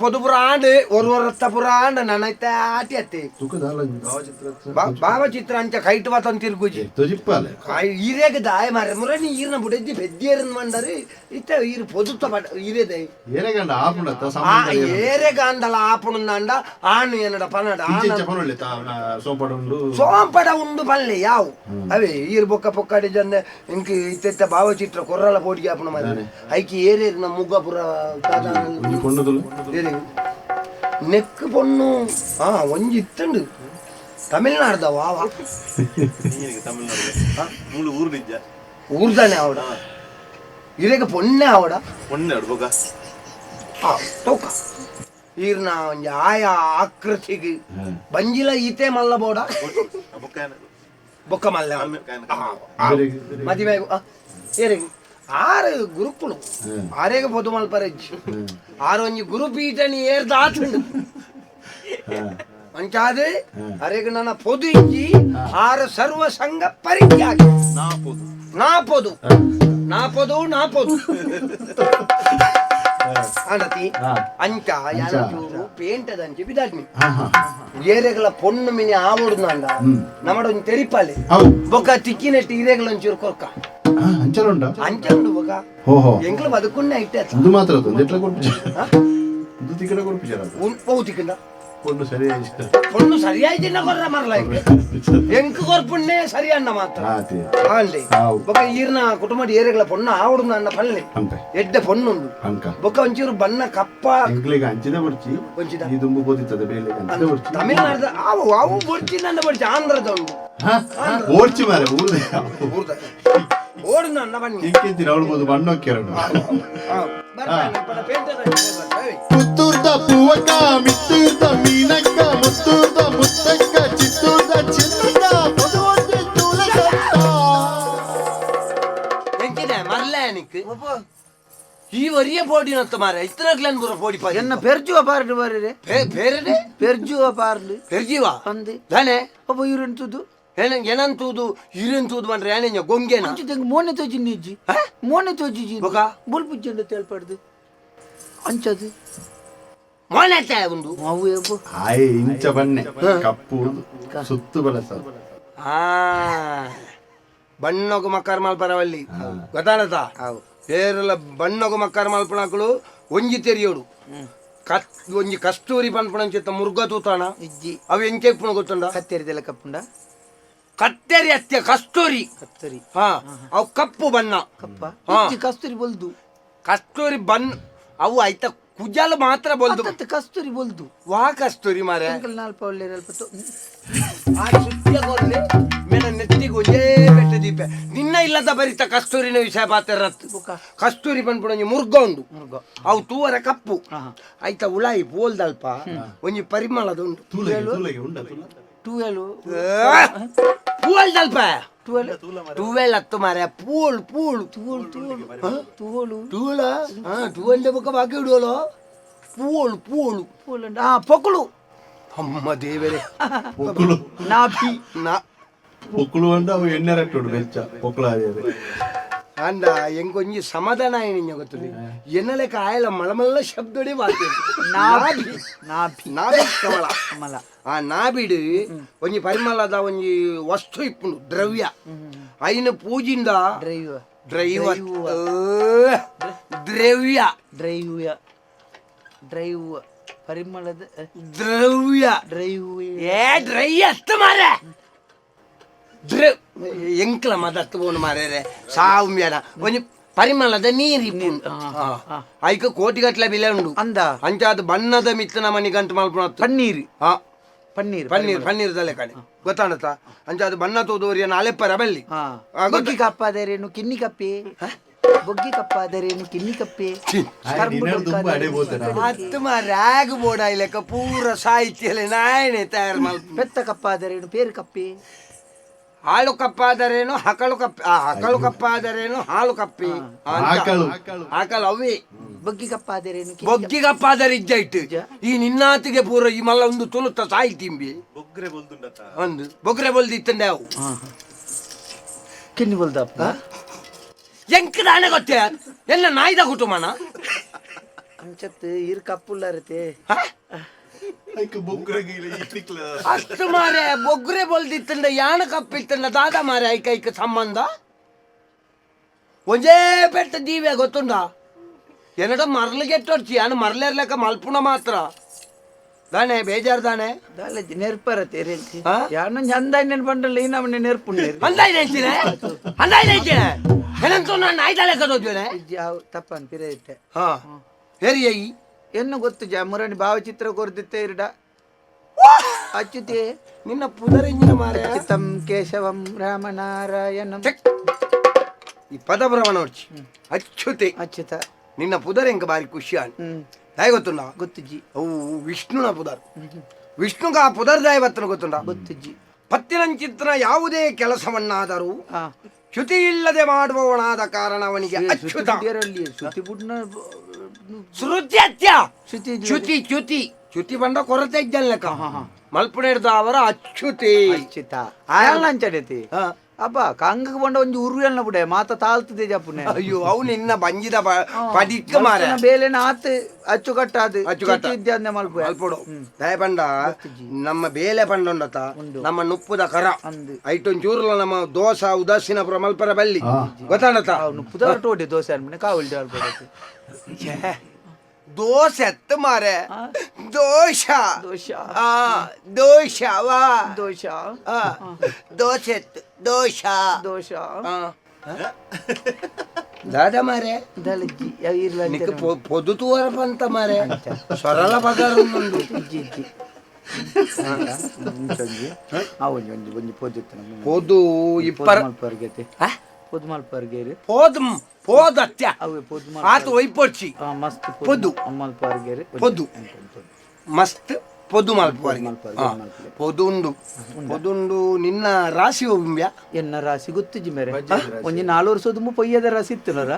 Speaker 2: ಪೊದು ಪುರ ಆಂಡ್ ಒರು ಒರತ್ತ ಪುರ ಆಂಡ್ ನನೈತೆ ಆಟಿ ಅತ್ತೆ ಭಾವಚಿತ್ರ ಅಂಚ ಕೈಟ್ ವಾತನ್ ತಿರ್ಗುಜಿ ಈರೇಗ ದಾಯ ಮಾರೆ ಮುರ ನೀ ಈರ್ನ ಬುಡೆದ್ದಿ ಬೆದ್ದಿಯರನ್ ಮಂಡರಿ ಇತ್ತ ಈರು ಪೊದುತ್ತ ಪಡ ಈರೇದೆ ಏರೆಗ ಅಂದಲ ಆಪುಣಂದಾಂಡ ಆನು ಏನಡ ಪನಡ ಸೋಂಪಡ ಉಂಡು ಪಲ್ಲೆ ಯಾವು ಅವೇ ಈರ್ ಬೊಕ್ಕ ಪೊಕ್ಕಾಡಿ ಜನ ಇಂಕ ಇತ್ತೆತ್ತ ಭಾವಚಿತ್ರ ಕೊರ್ರಲ ಪೋಡಿಗೆ ಆಪುಣ ಮಾರೆ ಐಕಿ ಏರೇರಿನ ಮುಗ್ಗ ಪುರ ನೆಕ್ ಪೊಣ್ಣು ಒಂಜಿ ಇತ್ತಂಡು ತಮಿಳ್ನಾಡ್ದ ವಾವ ಊರ್ದಾನೆ ಆವಡ ಇರೇಗ ಪೊಣ್ಣೆ ಆವಡ
Speaker 1: ಪೊಣ್ಣೆ
Speaker 2: ತೋಕ ಈರ್ನ ಒಂಜಿ ಆಯ ಆಕೃತಿಗೆ ಬಂಜಿಲ ಈತೆ ಮಲ್ಲ ಬೋಡ ಬೊಕ್ಕ ಮಲ್ಲ ಮದಿಮೆ ಏರಿಗೆ ಆರು ಗುರುಕುಳು ಆರೇಗ ಪೊದು ಮಲ್ಪರೆಜ್ಜಿ ಆರು ಒಂಜಿ ಗುರುಪೀಠನಿ ಏರ್ದ ಆತುಂಡು ಅಂಚಾದ ಅರೆಗ್ ನನ್ನ ಪೊದು ಇಜ್ಜಿ ಆರು ಸರ್ವ ಸಂಘ ಪರಿತ್ಯಾಗಿ ನಾ ಪೊದು ನಾ ಪೊದು ನಾ ಪೊದು ಅನತಿ ಅಂಚ ಯಾನಚೂರು ಪೇಂಟದಂಚಿ ಬಿದಾಡ್ಮಿ ಏರೆಗಳ ಪೊಣ್ಣು ಮಿನಿ ಆವೊಡು ನಮಡ ಒಂಜಿ ತೆರಿಪಾಲೆ ಬೊಕ್ಕ ತಿಕ್ಕಿನೆಟ್ಟಿ ಇರೆಗಳ ಒಂಚೂರು ಕೊರ್ಕ
Speaker 1: ಅಂಚಲುಂಡ
Speaker 2: ಅಂಚ ಉಂಡು ಬೊಕ್ಕ ಎಂಕ್ಲ ಬದುಕುನ್ನೆ ಇಟ್ಟೆ
Speaker 1: ಅದು ಮಾತ್ರ ಎಟ್ಲ ಕೊಡ್ಪಿಜ ಉಂದು ತಿಕ್ಕಡ ಕೊಡ್ಪಿಜರ
Speaker 2: ಪೋ ತಿಕ್ಕಂಡ
Speaker 1: ಪೊಣ್ಣು ಸರಿಯಾಗಿ
Speaker 2: ಪೊಣ್ಣು ಸರಿಯಾಗಿ ಕೊರ್ರ ಮರಲ ಎಂಕ್ ಕೊರ್ಪುಣ್ಣೆ ಸರಿ ಅನ್ನ ಮಾತ್ರ ಆಂಡೆ ಬೊಕ್ಕ ಈರ್ನ ಕುಟುಂಬದ ಏರೆಗಳ ಪೊಣ್ಣು ಆವಡು ಅನ್ನ ಪಲ್ಲೆ ಎಡ್ಡೆ ಪೊಣ್ಣುಂಡು ಬೊಕ್ಕ ಒಂಚೂರು ಬಣ್ಣ ಕಪ್ಪ
Speaker 1: ಎಂಕ್ಲೆಗ್ ಅಂಚಿದ ಬೊರ್ಚಿ ಈ ದುಂಬು ಬೋದಿತ್ತದ ಬೇಲೆ ಅಂಚಿದ ಬೊರ್ಚಿ
Speaker 2: ತಮಿಳ್ನಾಡ್ದ ಅವು ಅವು ಬೊರ್ಚಿ ನನ್ನ ಬೊರ್ಚಿ ಆಂಧ್ರದ ಉಂಡು
Speaker 1: ಓಡ್ಚಿ ಮಾರೆ ಊರ್ದ
Speaker 2: ಊರ್ದ ಓಡುನ ಅನ್ನ ಬನ್ನಿ
Speaker 1: ಇಂಕೆಂಚಿನ ಅವಳು ಬೋದು ಬಣ್ಣೊಕ್ಕೆರಡು
Speaker 5: ಪುತ್ತೂರ್ದ ಪೂವಕ್ಕ ಮಿತ್ತೂರ್ದ ಮೀನಕ್ಕ ಮುತ್ತೂರ್ದ ಮುತ್ತಕ್ಕ ಚಿತ್ತೂರ್ದ ಚಿನ್ನಕ್ಕ ಪೊದುವೊಂಜಿ ತುಳಸಕ್ಕ.
Speaker 2: ಎಂಚಿನ ಮರ್ಲ ನಿಕ್ ಈ ಒರಿಯ ಪೋಡಿನತ್ತ ಮಾರ ಇತ್ತನಕ್ಲನ್ ಪೂರ ಪೋಡಿ ಪಾಡಿ
Speaker 3: ಎನ್ನ ಪೆರ್ಜುವ ಪಾರ್ಡು ಬಾರಿರೆ
Speaker 2: ಬೇರೆ
Speaker 3: ಪೆರ್ಜುವ ಪಾರ್ಲು
Speaker 2: ಪೆರ್ಜಿವ
Speaker 3: ಅಂದೆ
Speaker 2: ದಾನೆ
Speaker 3: ಅಪ್ಪ ಇರೆಂತುದು
Speaker 2: ಏನ ಏನಂತೂದು ಇರೆಂತೂದು ಬಂದ್ರೆ ಏನೇನ ಗೊಂಗೆನ
Speaker 3: ಅಂಚ ಮೋನೆ ತೋಜಿ ನಿಜ್ಜಿ ಮೋನೆ ತೋಜಿ
Speaker 2: ಬೊಕ?
Speaker 3: ಬುಲ್ಪುಜ್ಜಂಡ ತೇಳ್ಪಾಡ್ದು ಅಂಚದು
Speaker 2: ಮೋನೆ ಉಂಡು
Speaker 3: ಅವು ಎಬ್ಬು
Speaker 1: ಆಯ್ ಇಂಚ ಬಣ್ಣೆ ಕಪ್ಪು ಸುತ್ತು ಬಳಸ
Speaker 2: ಆ ಬಣ್ಣೊಗು ಮಕ್ಕರ್ ಮಲ್ಪರವಲ್ಲಿ ಗೊತ್ತಾನತ ಬೇರೆಲ್ಲ ಬಣ್ಣೊಗು ಮಕ್ಕರ್ ಮಲ್ಪಣಕುಲು ಒಂಜಿ ತೆರಿಯೋಡು ಕತ್ ಒಂಜಿ ಕಸ್ತೂರಿ ಪನ್ಪುಣಂಚಿತ್ತ ಮುರ್ಗ ತೂತಾಣ
Speaker 3: ಇಜ್ಜಿ
Speaker 2: ಅವು ಎಂಚೆ ಇಪ್ಪುಣ ಗೊತ್ತುಂಡ
Speaker 3: ಕತ್ತೆರಿದೆಲ್ಲ ಕಪ್ಪುಂಡ
Speaker 2: ಕತ್ತರಿ ಅತ್ಯ ಕಸ್ತೂರಿ
Speaker 3: ಕತ್ತರಿ
Speaker 2: ಹಾ ಅವು ಕಪ್ಪು ಬಣ್ಣ
Speaker 3: ಕಪ್ಪ
Speaker 2: ಹಾ.
Speaker 3: ಇಜ್ಜಿ ಕಸ್ತೂರಿ ಬೊಲ್ದು
Speaker 2: ಕಸ್ತೂರಿ ಬಣ್ಣ ಅವು ಆಯ್ತ ಕುಜಲ್ ಮಾತ್ರ ಬೊಲ್ದು
Speaker 3: ಅತ್ತತ್ತ ಕಸ್ತೂರಿ ಬೊಲ್ದು
Speaker 2: ವಾ ಕಸ್ತೂರಿ ಮಾರೆ
Speaker 3: ಅಂಕಲ್ ನಾಲ್ಪ ಒಳ್ಳೆ ಅಲ್ಪ
Speaker 2: ಆ ಸುತ್ತಿಯ ಕೊರ್ಲೆ ಮೇನ ನೆತ್ತಿಗೆ ಒಂಜೇ ಬೆಟ್ಟ ದೀಪ ನಿನ್ನ ಇಲ್ಲದ ಬರಿತ ಕಸ್ತೂರಿನ ವಿಷಯ ಪಾತ್ರ ಕಸ್ತೂರಿ ಪನ್ಪುಣ ಒಂಜಿ ಮುರ್ಗ ಉಂಡು
Speaker 3: ಮುರ್ಗ.
Speaker 2: ಅವು ತೂವರ ಕಪ್ಪು ಆಯ್ತ ಉಳಾಯಿ ಪೋಲ್ದಲ್ಪ ಒಂಜಿ ಪರಿಮಳದ ಉಂಡು
Speaker 1: ತೂಲೆಗೆ ತೂಲೆಗೆ ಉಂಡ
Speaker 3: ಟೂವೆಲು
Speaker 2: ಪೂವಲ್ದಲ್ಪ
Speaker 3: ಟೂವೆಲ್
Speaker 2: ಟೂವೆಲ್ ಹತ್ತು ಮಾರೆ ಪೂಲ್ ಪೂಲ್
Speaker 3: ತುವೋಳು ತುವೋಳು ತುವೋಳು
Speaker 2: ಟೂಲ ಹಾ ಟೂವೆಲ್ ಬೊಕ್ಕ ಬಾಕಿ ಇಡುವಲೋ ಪೂಳು ಪೂಳು
Speaker 3: ಪೂಲು ಹಾ ಪೊಕ್ಕಳು
Speaker 2: ಅಮ್ಮ ದೇವರೇ
Speaker 1: ಪೊಕ್ಕುಳು
Speaker 3: ನಾಭಿ
Speaker 2: ನಾ
Speaker 1: ಪೊಕ್ಕುಳು ಅಂಡ ಅವು ಎಣ್ಣೆ ರಟ್ಟುಡು ಬೆಚ್ಚ ಪೊಕ್ಕುಳು ಅದೇ
Speaker 2: ಅಂಡ ಎಂಕೊಂಜಿ ಸಮಾಧಾನ ಆಯ್ನ ಗೊತ್ತದೆ ಎನ್ನಲೆಕ್ಕ ಆಯಲ ಮಳಮಲ್ಲ ಶಬ್ದಡೆ ವಾಕ್ಯ
Speaker 3: ನಾಭಿ ನಾಭಿ
Speaker 2: ನಾಭಿ ಕಮಲ
Speaker 3: ಕಮಲ
Speaker 2: ಆ ನಾಬಿಡು ಒಂಜಿ ಪರಿಮಳದ ಒಂಜಿ ವಸ್ತು ಇಪ್ಪುಂಡು ದ್ರವ್ಯ ಐನ ಪೂಜಿಂದ
Speaker 3: ಡ್ರೈವ್
Speaker 2: ದ್ರೈವ ದ್ರವ್ಯ
Speaker 3: ಡ್ರೈವ್ ಡ್ರೈವ್ ಪರಿಮಳದ
Speaker 2: ದ್ರವ್ಯ
Speaker 3: ಡ್ರೈವ್
Speaker 2: ಏ ಡ್ರೈ ಅತ್ತ ಮಾರೆ ಎಂಕ್ಲ ಮದತ್ತು ಬೋನು ಮಾರೇರೆ ಸಾವ್ಯನ ಒಂಜಿ ಪರಿಮಳದ ನೀರು ಇಪ್ಪುಂಡು ಐಕ ಕೋಟಿಗಟ್ಟಲೆ ಬೆಲೆ ಉಂಡು
Speaker 3: ಅಂದ
Speaker 2: ಅಂಚಾದ ಬಣ್ಣದ ಮಿತ್ತನ ಮನಿ ಗಂಟು ಮಲ್ಪುಣ
Speaker 3: ಪನ್ನೀರ್
Speaker 2: ಹಾ
Speaker 3: ಪನ್ನೀರ್
Speaker 2: ಪನ್ನೀರ್ ಪನ್ನೀರ್ ದಲೆ ಕಣೆ ಗೊತ್ತಾಣತ ಅಂಚಾದ ಬಣ್ಣ ತೋದೋರಿಯ ನಾಲೆಪ್ಪರ ಬಲ್ಲಿ
Speaker 3: ಹಾ
Speaker 2: ಆ, ಗೊತ್ತ-
Speaker 3: ಬೊಗ್ಗಿ ಕಪ್ಪಾದರೇನು ಕಿನ್ನಿ ಕಪ್ಪೆ ಬೊಗ್ಗಿ ಕಪ್ಪಾದರೇನು ಕಿನ್ನಿ ಕಪ್ಪೆ
Speaker 1: ದುಂಬು ಅಡೆ ಬೋತನ
Speaker 2: ಅತ್ತು ರಾಗ್ ಬೋಡ ಇಲೆಕ್ಕ ಪೂರ ಸಾಹಿತ್ಯಲೆ ನಾಯನೆ ತಯಾರು ಮಲ್ಪ
Speaker 3: ಪೆತ್ತ ಕಪ್ಪಾದರೇನು ಪೇರು ಕಪ್ಪೆ
Speaker 2: ಹಾಳು ಕಪ್ಪಾದರೇನು ಹಕಳು ಕಪ್ಪೆ ಆ, ಹಕಳು ಕಪ್ಪಾದರೇನು ಹಾಲು ಕಪ್ಪಿ ಅಂತ.
Speaker 1: ಆಕಳು.
Speaker 2: ಆಕಳು ಅವೇ
Speaker 3: ಬೊಗ್ಗಿ ಕಪ್ಪಾದರೇನು ಕಿನ್ನಿ
Speaker 2: ಬೊಗ್ಗಿ ಕಪ್ಪಾದರೆ ಇಜ್ಜ ಇಟ್ಟು ಈ ನಿನ್ನಾತಿಗೆ ಪೂರ ಈ ಮಲ್ಲ ಒಂದು ತುಳುತ್ತ ಸಾಯಿ ತಿಂಬಿ ಒಂದು ಬೊಗ್ರೆ ಬೊಲ್ದಿತ್ತಂಡೆ ಅವು
Speaker 3: ಕಿನ್ನಿ ಬೊಲ್ದಪ್ಪ
Speaker 2: ಎಂಕ್ ದಾನೆ ಗೊತ್ತೇ ಎಲ್ಲ ನಾಯ್ದ ಕುಟುಂಬನ
Speaker 3: ಅಂಚತ್ತು ಇರ್ ಕಪ್ಪುಲ್ಲಾರತೆ
Speaker 2: ಹ? ಅಷ್ಟು ಮಾರೆ ಬೊಗ್ರೆ ಬೊಲ್ದಿತ್ತಂಡ ಯಾಣ ಕಪ್ಪಿತ್ತಂಡ ದಾದ ಮಾರೆ ಐಕ ಐಕ ಸಂಬಂಧ ಒಂಜೇ ಪೆಟ್ಟ ದೀವೆ ಗೊತ್ತುಂಡ ಎನ್ನಡ ಮರ್ಲು ಕೆಟ್ಟೊಡ್ಚಿ ಯಾನು ಮರ್ಲೇರ್ಲೆಕ್ಕ ಮಲ್ಪುಣ ಮಾತ್ರ ದಾನೆ ಬೇಜಾರ್ ದಾನೆ
Speaker 3: ದಾಲಜಿ ನೆರ್ಪರತೆ ರೇಂತಿ
Speaker 2: ಆ?
Speaker 3: ಯಾನೊಂಜಿ ಅಂದಾಜ್ ನೆನ್ಪಂಡಲ್ಲ ಈ ನಮ್ಮನೆ ನೆರ್ಪುಂಡೆ
Speaker 2: ಅಂದಾಜ್ ನೆಂಚಿನೆ ಅಂದಾಜ್ ನೆಂಚಿನೆ ಏನಂತ ನಾನು ನಾಯ್ದ ಲೆಕ್ಕ ತೋಜ್ವನೆ
Speaker 3: ಯಾವ ತಪ್ಪನ್ ಪಿರ ಇಟ್ಟೆ
Speaker 2: ಹಾ ಹೇರಿ I
Speaker 3: ಎನ್ನು ಗೊತ್ತು ಜಾ ಮುರಣಿ ಭಾವಚಿತ್ರ ಕೊರ್ದಿತ್ತೆ ಇರ್ಡ ಅಚ್ಯುತೆ
Speaker 2: ನಿನ್ನ ಪುದರೆಂಜಿನ ಮಾರೆ
Speaker 3: ಅಚ್ಯುತಂ ಕೇಶವಂ ರಾಮನಾರಾಯಣಂ
Speaker 2: ಚೆಕ್. ಈ ಪದ ಭ್ರಮಣ ನೋಡ್ಚಿ ಅಚ್ಯುತೆ
Speaker 3: ಅಚ್ಯುತ
Speaker 2: ನಿನ್ನ ಪುದರೆಂಕ ಬಾರಿ ಖುಷಿ ಆನ್
Speaker 3: ಹ್ಮ್.
Speaker 2: ದಾಯ ಗೊತ್ತುಂಡ?
Speaker 3: ಗೊತ್ತುಜ್ಜಿ.
Speaker 2: ಅವು ವಿಷ್ಣುನ ಪುದರ್. ವಿಷ್ಣುಗ ಆ ಪುದರ್ ದಾಯ ಬತ್ತನ ಗೊತ್ತುಂಡ?
Speaker 3: ಗೊತ್ತುಜ್ಜಿ.
Speaker 2: ಪತ್ತಿನಂಚಿತ್ರ ಯಾವುದೇ ಕೆಲಸವನ್ನಾದರೂ ಚ್ಯುತಿ ಇಲ್ಲದೆ ಮಾಡುವವನಾದ ಕಾರಣ ಅವನಿಗೆ ಅಚ್ಯುತ.
Speaker 3: ಶ್ರುತಿ ಬುಡ್ನ
Speaker 2: ಶ್ರುತಿ ಅತ್ಯ
Speaker 3: ಶ್ರುತಿ
Speaker 2: ಚ್ಯುತಿ ಚ್ಯುತಿ ಚ್ಯುತಿ ಬಂಡ ಕೊರತೆ ಇದ್ದಲ್ಲ ಮಲ್ಪುಣೆಡ್ದ ಅವರ ಅಚ್ಯುತಿ.
Speaker 3: ಅಚ್ಯುತ ಆಯಲ್ಲ ಅಂಚಡೇತಿ. ಅಬ್ಬ ಕಂಗಕ್ಕೆ ಬಂಡ ಒಂಜಿ ಉರುವೆಲ್ನ ಬುಡೆ ಮಾತ ತಾಳ್ತದೆ ಜಪ್ಪುನೆ.
Speaker 2: ಅಯ್ಯೋ, ಅವು ನಿನ್ನ ಬಂಜಿದ ಪಡಿಕ್ಕ ಮಾರ
Speaker 3: ಬೇಲೆನ ಆತ್ ಅಚ್ಚುಕಟ್ಟಾದು.
Speaker 2: ಅಚ್ಚುಕಟ್ಟ.
Speaker 3: ಇದ್ದೆ ಮಲ್ಪು.
Speaker 2: ಮಲ್ಪೊಡು ದಯ ಪಂಡ ನಮ್ಮ ಬೇಲೆ ಪಂಡೊಂಡತ ನಮ್ಮ ನುಪ್ಪುದ ಕರ
Speaker 3: ಅಂದು.
Speaker 2: ಐಟೊಂಚೂರ್ಲ ನಮ್ಮ ದೋಸ ಉದಾಸೀನ ಪುರ ಮಲ್ಪರ ಬಲ್ಲಿ ಗೊತ್ತಾಡತ.
Speaker 3: ನುಪ್ಪುದ ಟೋಡಿ ದೋಸೆ ಅನ್ಮನೆ ಕಾವಲ್ ಅಲ್ಪಡತ್ತೆ.
Speaker 2: ದೋಸೆ ಎತ್ತ ಮಾರೆ, ದೋಷ.
Speaker 3: ದೋಷ.
Speaker 2: ಆ ದೋಷ ವಾ.
Speaker 3: ದೋಷ.
Speaker 2: ಆ, ದೋಸೆ ಎತ್ತು ದೋಷ.
Speaker 3: ದೋಷ.
Speaker 2: ದಾದ ಮಾರೆ.
Speaker 3: ದಲಜ್ಜಿ ಇರ್ಲ.
Speaker 2: ನಿಕ್ ಪೊದು ತೂವರ ಪಂತ ಮಾರೆ, ಸೊರಲ ಪಗಾರ ಉಂಡು.
Speaker 3: ಇಜ್ಜಿ ಇಜ್ಜಿ, ಒಂಜಿ ಆ ಒಂಜಿ ಒಂಜಿ ಒಂಜಿ ಪೊದ್ದಿತ್ತು ನಮ್ಮ
Speaker 2: ಪೊದು ಇಪ್ಪರ
Speaker 3: ಮಲ್ಪರ್ಗೆತೆ ಪೊದು ಮಲ್ಪರ್ಗೇರು.
Speaker 2: ಪೋದ್ ಪೋದತ್ಯ.
Speaker 3: ಅವೆ ಪೊದು.
Speaker 2: ಆತ ಒಯ್ಪೊಡ್ಚಿ.
Speaker 3: ಮಸ್ತ್.
Speaker 2: ಪೊದು.
Speaker 3: ಮಲ್ಪರ್ಗೇರು.
Speaker 2: ಪೊದು ಮಸ್ತ್ ಪೊದು ಮಲ್ಪುವರಿಗೆ.
Speaker 3: ಮಲ್ಪುವರಿಗೆ, ಮಲ್ಪುವರಿಗೆ.
Speaker 2: ಪೊದುಂಡು ಪೊದುಂಡು. ನಿನ್ನ ರಾಶಿ ಒಬ್ಬ
Speaker 3: ಎನ್ನ ರಾಶಿ ಗೊತ್ತುಜಿ ಮೇರೆ. ಒಂಜಿ ನಾಲ್ ವರ್ಷ ದುಂಬು ಪೊಯ್ಯದ ರಾಶಿ ಇತ್ತು ನರ,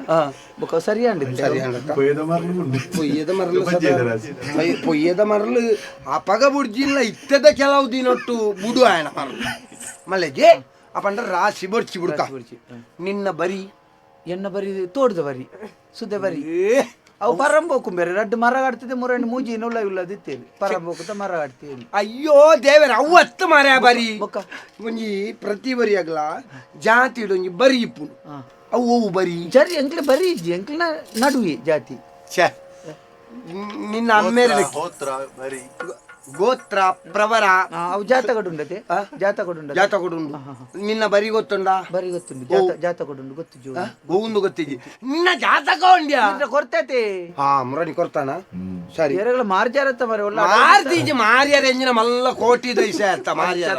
Speaker 3: ಬೊಕ ಸರಿ ಅಂಡಿತ್ತು.
Speaker 2: ಸರಿ ಅಂಡತ್ತ.
Speaker 1: ಪೊಯ್ಯದ ಮರಳು ಉಂಡು.
Speaker 2: ಪೊಯ್ಯದ ಮರಳು.
Speaker 1: ಬಜ್ಜೆದ ರಾಶಿ.
Speaker 2: ಪೊಯ್ಯದ ಮರಳು ಅಪಗ ಬುಡ್ಜಿಲ್ಲ, ಇತ್ತದ ಕೆಲವು ದಿನೊಟ್ಟು ಬುಡು ಆಯನ ಮರಳು ಮಲ್ಲೆಜೆ. ಅಪಂಡ ರಾಶಿ ಬೊಡ್ಚಿ ಬುಡ್ಕ.
Speaker 3: ಬೊಡ್ಚಿ.
Speaker 2: ನಿನ್ನ ಬರಿ?
Speaker 3: ಎನ್ನ ಬರಿ ತೋಡ್ದ ಬರಿ, ಸುದೆ ಬರಿ.
Speaker 2: ಏ.
Speaker 3: ಅವು ಪರಂಬೋಕು ಬೇರೆ ರಡ್ಡು ಮರ ಆಡ್ತಿದ್ದೆ, ಮುರಣ್ಣು ಮೂಜಿ ನುಲ್ಲ ಇಲ್ಲದಿತ್ತೇನೆ ಪರಂಬೋಕುದ ಮರ ಆಡ್ತೇನೆ.
Speaker 2: ಅಯ್ಯೋ ದೇವರ, ಅವು ಹತ್ತು ಮಾರ್ಯ ಬರಿ.
Speaker 3: ಬೊಕ್ಕ?
Speaker 2: ಒಂಜಿ ಪ್ರತಿ ಬರಿ ಆಗ್ಲ ಜಾತಿ ಒಂಜಿ ಬರಿ ಇಪ್ಪುಂಡು. ಅವು ಅವು ಬರಿ.
Speaker 3: ಜರಿ ಎಂಕ್ಲೆ ಬರಿ ಇಜ್ಜಿ, ಎಂಕ್ಲೆನ ನಡುವೆ ಜಾತಿ.
Speaker 2: ಛೆ, ನಿನ್ನ ಅಮ್ಮೇರೆ
Speaker 5: ಹೋತ್ರ ಬರಿ.
Speaker 2: ಗೋತ್ರ ಪ್ರವರ.
Speaker 3: ಅವು ಜಾತಕಡುಂಡತೆ, ಜಾತಕಡುಂಡ.
Speaker 2: ಜಾತಕಡುಂಡು. ನಿನ್ನ ಬರಿ ಗೊತ್ತುಂಡ?
Speaker 3: ಬರಿ ಗೊತ್ತುಂಡು, ಜಾತ ಜಾತಕಡುಂಡು ಗೊತ್ತು ಜೋ.
Speaker 2: ಗೋವುಂದು ಗೊತ್ತಿಜಿ, ನಿನ್ನ ಜಾತಕ ಉಂಡ್ಯಾ?
Speaker 3: ಕೊರ್ತತೆ.
Speaker 2: ಹಾ, ಮುರಣಿ ಕೊರ್ತಾನ, ಸರಿ.
Speaker 3: ಎರಗಳ ಮಾರ್ಜಾರತ್ತ ಮರೆ ಒಲ್ಲ.
Speaker 2: ಮಾರ್ದೀಜಿ ಮಾರ್ಯರ ಎಂಜಿನ ಮಲ್ಲ ಕೋಟಿ ದೈಸ ಅತ್ತ ಮಾರ್ಯರ.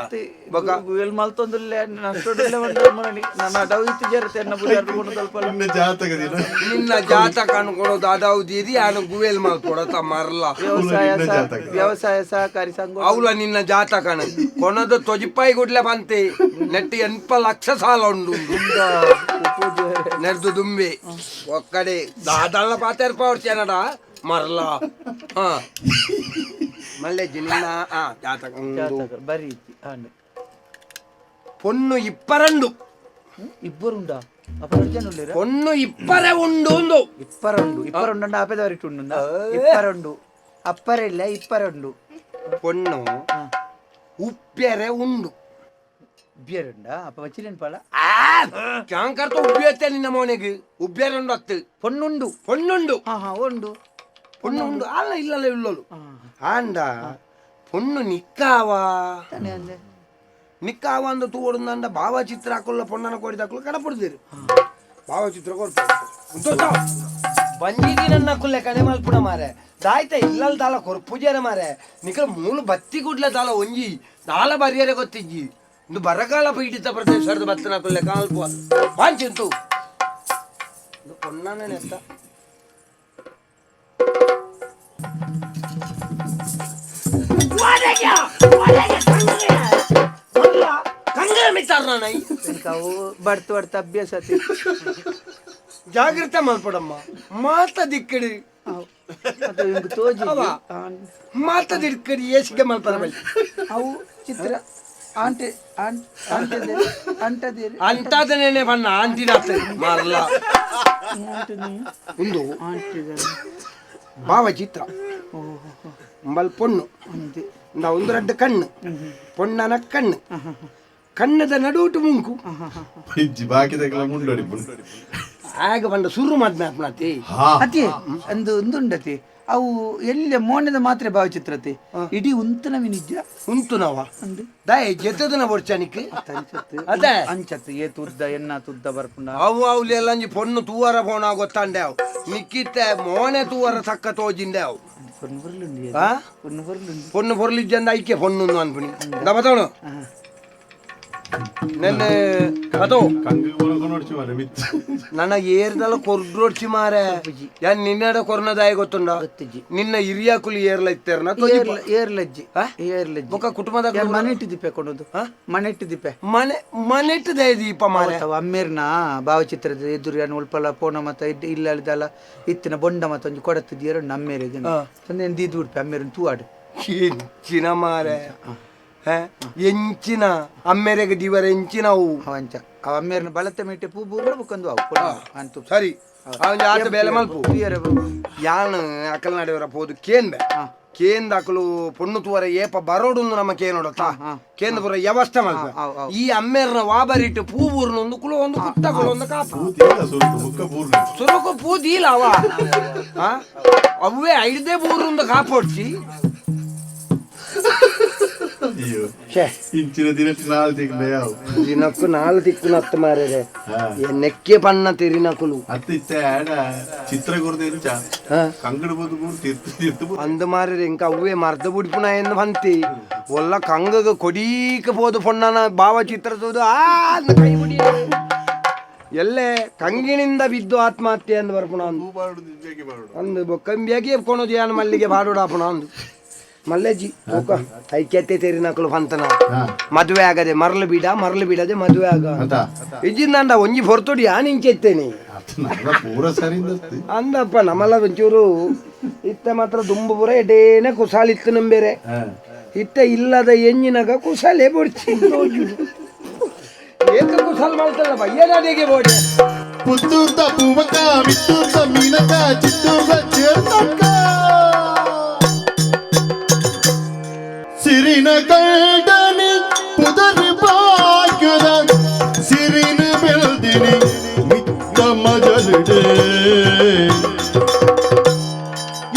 Speaker 2: ಬೊಕ?
Speaker 3: ಗುವೆಲ್ ಮಲ್ತೊಂದುಲ್ಲೆ ನಷ್ಟೊಡುಲ್ಲೆ ಮುರಣಿ ನನ್ನ ಅಡವು ಇತ್ತು ಜರತೆ ಎನ್ನ ಬುಡಾರು ಕೊಂಡು ಸ್ವಲ್ಪ.
Speaker 1: ನಿನ್ನ ಜಾತಕದಿನ.
Speaker 2: ನಿನ್ನ ಜಾತಕ ಅನ್ಕೊಳೋದು ಅದಾವು ದೀದಿ ಆನು ಗುವೆಲ್ ಮಲ್ಪೊಡತ ಮರ್ಲ.
Speaker 3: ವ್ಯವಸಾಯ
Speaker 1: ನಿನ್ನ ಜಾತಕ.
Speaker 3: ವ್ಯವಸಾಯ ಸಹಕಾರಿ ಸಂಘ.
Speaker 2: ಅವಲ ನಿನ್ನ ಜಾತಕನ ಕೊನದ ತೊಜಿಪಾಯಿ ಗುಡ್ಲೆ ಬಂತೆ ನೆಟ್ಟಿ 80 ಲಕ್ಷ ಸಾಲ ಉಂಡು ನೆರ್ದು ದುಂಬೆ ಒಕ್ಕಡೆ ದಾದಲ್ಲ ಪಾತೇರ್ ಪವರ್ಚೇನಡ ಮರ್ಲ. ಹಾ ಮಲ್ಲೆಜ್ಜಿ, ನಿನ್ನ ಆ ಜಾತಕ ಉಂಡು.
Speaker 3: ಜಾತಕ ಬರಿ ಇತ್ತಿ ಆಂಡ್.
Speaker 2: ಪೊಣ್ಣು ಇಪ್ಪರಂಡು.
Speaker 3: ಇಬ್ಬರುಂಡ ಅಪ್ಪ ಜನ ಉಲ್ಲೇರ?
Speaker 2: ಪೊಣ್ಣು ಇಪ್ಪರೆ ಉಂಡು ಒಂದು.
Speaker 3: ಇಪ್ಪರುಂಡು, ಇಪ್ಪರುಂಡು ಆಪೆದವರಿಟ್ಟು ಉಂಡು. ಇಪ್ಪರುಂಡು, ಅಪ್ಪರೆ ಇಲ್ಲ, ಇಪ್ಪರುಂಡು.
Speaker 2: ಪೊಣ್ಣು ಉಪ್ಪ್ಯರೆ ಉಂಡು.
Speaker 3: ಉಬ್ಬಿಯರುಂಡ ಅಪ್ಪ ಬಚ್ಚಿಲೇನು ಪಾಲ.
Speaker 2: ಆ ಕ್ಯಾಂಕರ್ತ ಉಬ್ಬಿಯತ್ತೆ ನಿನ್ನ ಮೋನೆಗೆ ಉಬ್ಬಿಯರೆ ಉಂಡು ಅತ್ತು.
Speaker 3: ಪೊಣ್ಣುಂಡು.
Speaker 2: ಪೊಣ್ಣುಂಡು.
Speaker 3: ಹಾ ಹಾ ಉಂಡು.
Speaker 2: ಪೊಣ್ಣು ಉಂಡು ಅಲ್ಲ ಇಲ್ಲಲ್ಲ ಇಲ್ಲಲು ಆಂಡ ಪೊಣ್ಣು ನಿಕ್ಕಾವ.
Speaker 3: ತಾನೇ ಅಂದೆ.
Speaker 2: ನಿಕ್ಕಾವ ಅಂದ ತೂವಡುಂದಂಡ ಭಾವಚಿತ್ರ ಹಾಕೊಳ್ಳ ಪೊಣ್ಣನ ಕೋಡಿದಾಕಲು ಕಡಪುಡ್ದಿರು ಭಾವಚಿತ್ರ ಕೊಡ್ತು ಬಂಜಿದಿ ನನ್ನ ಕುಲ್ಲೆ ಕಡೆ ಮಲ್ಪುಣ ಮಾರೆ. ದಾಯ್ತ ಇಲ್ಲಲ್ ದಾಲ ಕೊರ್ಪುಜೇರ ಮಾರೆ. ನಿಕಲ ಮೂಲು ಬತ್ತಿ ಗುಡ್ಲ ದಾಲ ಒಂಜಿ ದಾಲ ಬರಿಯರೆ ಗೊತ್ತಿಜ್ಜಿ. ಇಂದು ಬರಗಾಲ ಪೀಡಿತ ಪ್ರದೇಶದ ಬತ್ತನ ಕುಲ್ಲೆ ಕಾಲ್ಪು ವಾಂಚಿಂತು ಇದು ಪೊಣ್ಣನೇ ನೆತ್ತ.
Speaker 3: ಅವು ಬಡ್ತು ಬಡ್ತು ಅಭ್ಯಾಸ ಆತಿ.
Speaker 2: ಜಾಗ್ರತೆ ಮಲ್ಪಡಮ್ಮ, ಮಾತ ದಿಕ್ಕಡಿ.
Speaker 3: ಅದು ಇಂಕ್ ತೋಜಿ.
Speaker 2: ಅವ. ಮಾತ ದಿಕ್ಕಡಿ ಏಸಿಗೆ ಮಲ್ಪರ ಬಲ್ಲಿ.
Speaker 3: ಅವು ಚಿತ್ರ ಆಂಟೆ ಆಂಟದೇರಿ ಅಂಟದೇರಿ.
Speaker 2: ಅಂತಾದನೇನೆ ಬಣ್ಣ ಆಂಟಿನಾತ ಮಾರಲ್ಲ. ಉಂದು ಭಾವಚಿತ್ರ ಅಂಬಲ್ ಪೊಣ್ಣು.
Speaker 3: ಅಂದೆ.
Speaker 2: ಇಂದ ಒಂದು ರಡ್ಡು ಕಣ್ಣು, ಪೊಣ್ಣನ ಕಣ್ಣು, ಕಣ್ಣದ ನಡುಟು ಮುಂಕು.
Speaker 1: ಇಜ್ಜಿ, ಬಾಕಿ ಮುಂಡೋಡಿ.
Speaker 2: ಆಗ ಬಂದ ಸುರು ಮಾದ್ಮ್ಯಾಪ್ನಾತಿ.
Speaker 1: ಹಾ.
Speaker 3: ಅತಿ ಅಂದು ಒಂದುಂಡತಿ ಅವು ಎಲ್ಲ ಮೋನೆದ ಮಾತ್ರೆ ಭಾವಚಿತ್ರತೆ ಇಡೀ ಉಂತನ ನಿಜ.
Speaker 2: ಉಂಟು ನಾವ.
Speaker 3: ಅಂದು.
Speaker 2: ದಾಯ ಜೆತ್ತದನ ಬೊಡ್ಚಾನಿಕ್.
Speaker 3: ಅಂಚತ್ತು.
Speaker 2: ಅದೇ.
Speaker 3: ಅಂಚತ್ತು ಏತು ಉದ್ದ ಎನ್ನ ತುದ್ದ ಬರ್ಪುಂಡ.
Speaker 2: ಅವು ಅವ್ಲೆಲ್ಲ ಅಂಜಿ ಪೊಣ್ಣು ತೂವರ ಪೋಣ ಗೊತ್ತಾಂಡೆ ಅವು ನಿಕ್ಕಿತ್ತೆ ಮೋನೆ ತೂವರ ತಕ್ಕ ತೋಜಿಂಡೆ ಅವು.
Speaker 3: ಪೊಣ್ಣು ಬರ್ಲುಂಡು.
Speaker 2: ಆ?
Speaker 3: ಪೊಣ್ಣು ಬರ್ಲುಂಡು.
Speaker 2: ಪೊಣ್ಣು ಪೊರ್ಲಿಜ್ಜಂದ ಐಕೆ ಪೊಣ್ಣು ಅನ್ಪುನಿ ದಬತೋಣ. ನೆನ್ನೆ ಅದು
Speaker 1: ಕಂಗ್ ಕೊನೊಡ್ಚಿ ಮಾರೆ ಮಿತ್
Speaker 2: ನನ್ನ ಏರ್ದಲ ಕೊರ್ಡ್ರೊಡ್ಚಿ ಮಾರೆ ಯಾನ್ ನಿನ್ನಡ ಕೊರ್ನದಾಯ ಗೊತ್ತುಂಡ
Speaker 3: ಗೊತ್ತಿಜ್ಜಿ.
Speaker 2: ನಿನ್ನ ಹಿರಿಯಾಕುಲು ಏರ್ಲ ಇತ್ತೇರ್ನ
Speaker 3: ಏರ್ಲಜ್ಜಿ ಏರ್ಲಜ್ಜಿ
Speaker 2: ಬೊಕ್ಕ ಕುಟುಂಬದ
Speaker 3: ಯಾರ್ ಮನೆಟ್ಟು ದಿಪ್ಪೆ ಕೊಡೋದು ಮನೆಟ್ಟು ದಿಪ್ಪೆ
Speaker 2: ಮನೆ ಮನೆಟ್ಟು ದಯ ದೀಪ ಮಾರೆ
Speaker 3: ಅವತ್ತವ ಅಮ್ಮೇರ್ನ ಭಾವಚಿತ್ರದ ಎದುರು ಯಾನ್ ಉಳ್ಪಲ ಪೋಣ ಮತ್ತ ಇಲ್ಲ ಇದ್ದಲ್ಲ ಇತ್ತಿನ ಬೊಂಡ ಮತ್ತ ಒಂಜಿ ಕೊಡತ್ತಿದ್ದೀರ ನಮ್ಮೇರಿಗೆ ತಂದೆ ದೀದ್ ಉಡ್ಪೆ ಅಮ್ಮೇರನ್ ತೂವಾಡು
Speaker 2: ಎಂಚಿನ ಮಾರೆ ಎಂಚಿನ ಅಮ್ಮೇರೆಗೆ ದಿವರ ಎಂಚಿನ ಅವು
Speaker 3: ಅವಂಚ ಅವ ಅಮ್ಮೇರ್ನ ಬಳತೆ ಮೇಟೆ ಪೂ ಬೂರ ಬುಕ್ಕಂದು ಅವು ಕೊಡು ಅಂತು
Speaker 2: ಸರಿ ಅವನ್ ಆತ ಬೇಲೆ ಮಲ್ಪು
Speaker 3: ತೂಯರೆ
Speaker 2: ಯಾನ್ ಅಕಲ್ ನಡೆಯವರ ಪೋದು ಕೇನ್ ಬೆ ಕೇಂದ ಅಕಲು ಪೊಣ್ಣು ತೂವರ ಏಪ ಬರೋಡುಂದು ನಮ್ಮ ಕೇನೋಡತ್ತ ಕೇಂದ್ರ ಪುರ ವ್ಯವಸ್ಥೆ ಮಲ್ಪ ಈ ಅಮ್ಮೇರ್ನ ವಾಬರಿಟ್ಟು ಪೂ ಊರ್ನೊಂದು ಕುಲ ಒಂದು ಕುತ್ತಗಳು ಒಂದು ಕಾಪು
Speaker 1: ಸುರುಕು ಮುಕ್ಕ ಪೂರ್ಣ
Speaker 2: ಸುರುಕು ಪೂ ದೀಲ ಅವ ಆ? ಅವ್ವೇ ಐದೇ ಬೂರುಂದು ಕಾಪೊಡ್ಚಿ
Speaker 1: ಅಯ್ಯೋ
Speaker 2: ಛೇ
Speaker 1: ಇಂಚಿನ ದಿನಕ್ಕೆ ನಾಲ್ ತಿಂಗ್ಳು ಯಾವ
Speaker 2: ದಿನಕ್ಕೂ ನಾಲ್ ತಿಕ್ಕು ನತ್ತು ಮಾರ್ರೆ ನೆಕ್ಕೆ ಪಣ್ಣ ತೆರಿನಕುಲು
Speaker 1: ಅತ್ತ ಇತ್ತ ಆಡ ಚಿತ್ರ ಗುರ್ದ ಎಂಚ ಕಂಗಡ ಬೋದು ಬೂರು ತಿರ್ತು ತಿರ್ತು ಬೂರು.
Speaker 2: ಅಂದ ಮಾರ್ರೆ ಇಂಕ ಅವ್ವೇ ಮರ್ದ ಬುಡಿಪುನ ಎಂದು ಬಂತಿ ಒಲ್ಲ ಕಂಗಗ ಕೊಡೀಕ ಪೋದು ಪೊಣ್ಣನ ಭಾವಚಿತ್ರ ತೋದು ಆ ಅಂದ್ ಕೈ ಮುಡಿ ಎಲ್ಲೆ ಕಂಗಿನಿಂದ ಬಿದ್ದು ಆತ್ಮಹತ್ಯೆ ಎಂದು ಬರ್ಪುಣ ಅಂದು
Speaker 1: ಹೂ ಬಾರುಡು ನಿಜಕ್ಕೆ ಬಾರುಡು
Speaker 2: ಅಂದು ಬೊಕ್ಕಂಬಿಯಾಗಿ ಕೊಣೋದು ಯಾನ್ ಮಲ್ಲಿಗೆ ಬಾಡುಡಾಪುಣ ಅಂದು ಮಲ್ಲೆಜ್ಜಿ ಹೋಕ ಐಕ್ಯತೆ ತೆರಿನಕುಲು ಪಂತನ ಮದುವೆ ಆಗದೆ ಮರಳು ಬಿಡ ಮರಳು ಬಿಡದೆ ಮದುವೆ ಆಗ
Speaker 1: ಅಂತ
Speaker 2: ಇಜ್ಜಿಂದಂಡ ಒಂಜಿ ಹೊರತುಡಿ ಯಾನ್ ಇಂಚೆತ್ತೇನೆ
Speaker 1: ಅತ್ತ ನನ್ನ ಪೂರ ಸರಿಂದಸ್ತಿ
Speaker 2: ಅಂದಪ್ಪ ನಮ್ಮಲ್ಲ ಒಂಚೂರು ಇತ್ತ ಮಾತ್ರ ದುಂಬು ಪೂರ ಎಡೇನೆ ಕುಸಾಲಿತ್ತು ನಂಬೇರೆ ಇತ್ತ ಇಲ್ಲದ ಎಂಜಿನಾಗ ಕುಸಾಲೆ ಬೊಡ್ಚಿ ಏಕ ಕುಸಾಲ್ ಮಾಡ್ತಲ್ಲ ಬಯ್ಯನಾಡಿಗೆ ಬೋಡೆ
Speaker 5: ಪುತ್ತೂರ್ದ ಪೂವಕ್ಕ ಮಿತ್ತೂರ್ದ ಮೀನಕ್ಕ ಚಿತ್ತೂರ್ದ ಚೇರ್ತಕ್ಕ ಸಿರಿನ ಕಲ್ಡನಿ ಪುದರ್ ಬಾಕ್ಯದ ಸಿರಿನ ಬೆಳ್ದಿನಿ ಮಿತ್ತ ಮಜಲಿಡೆ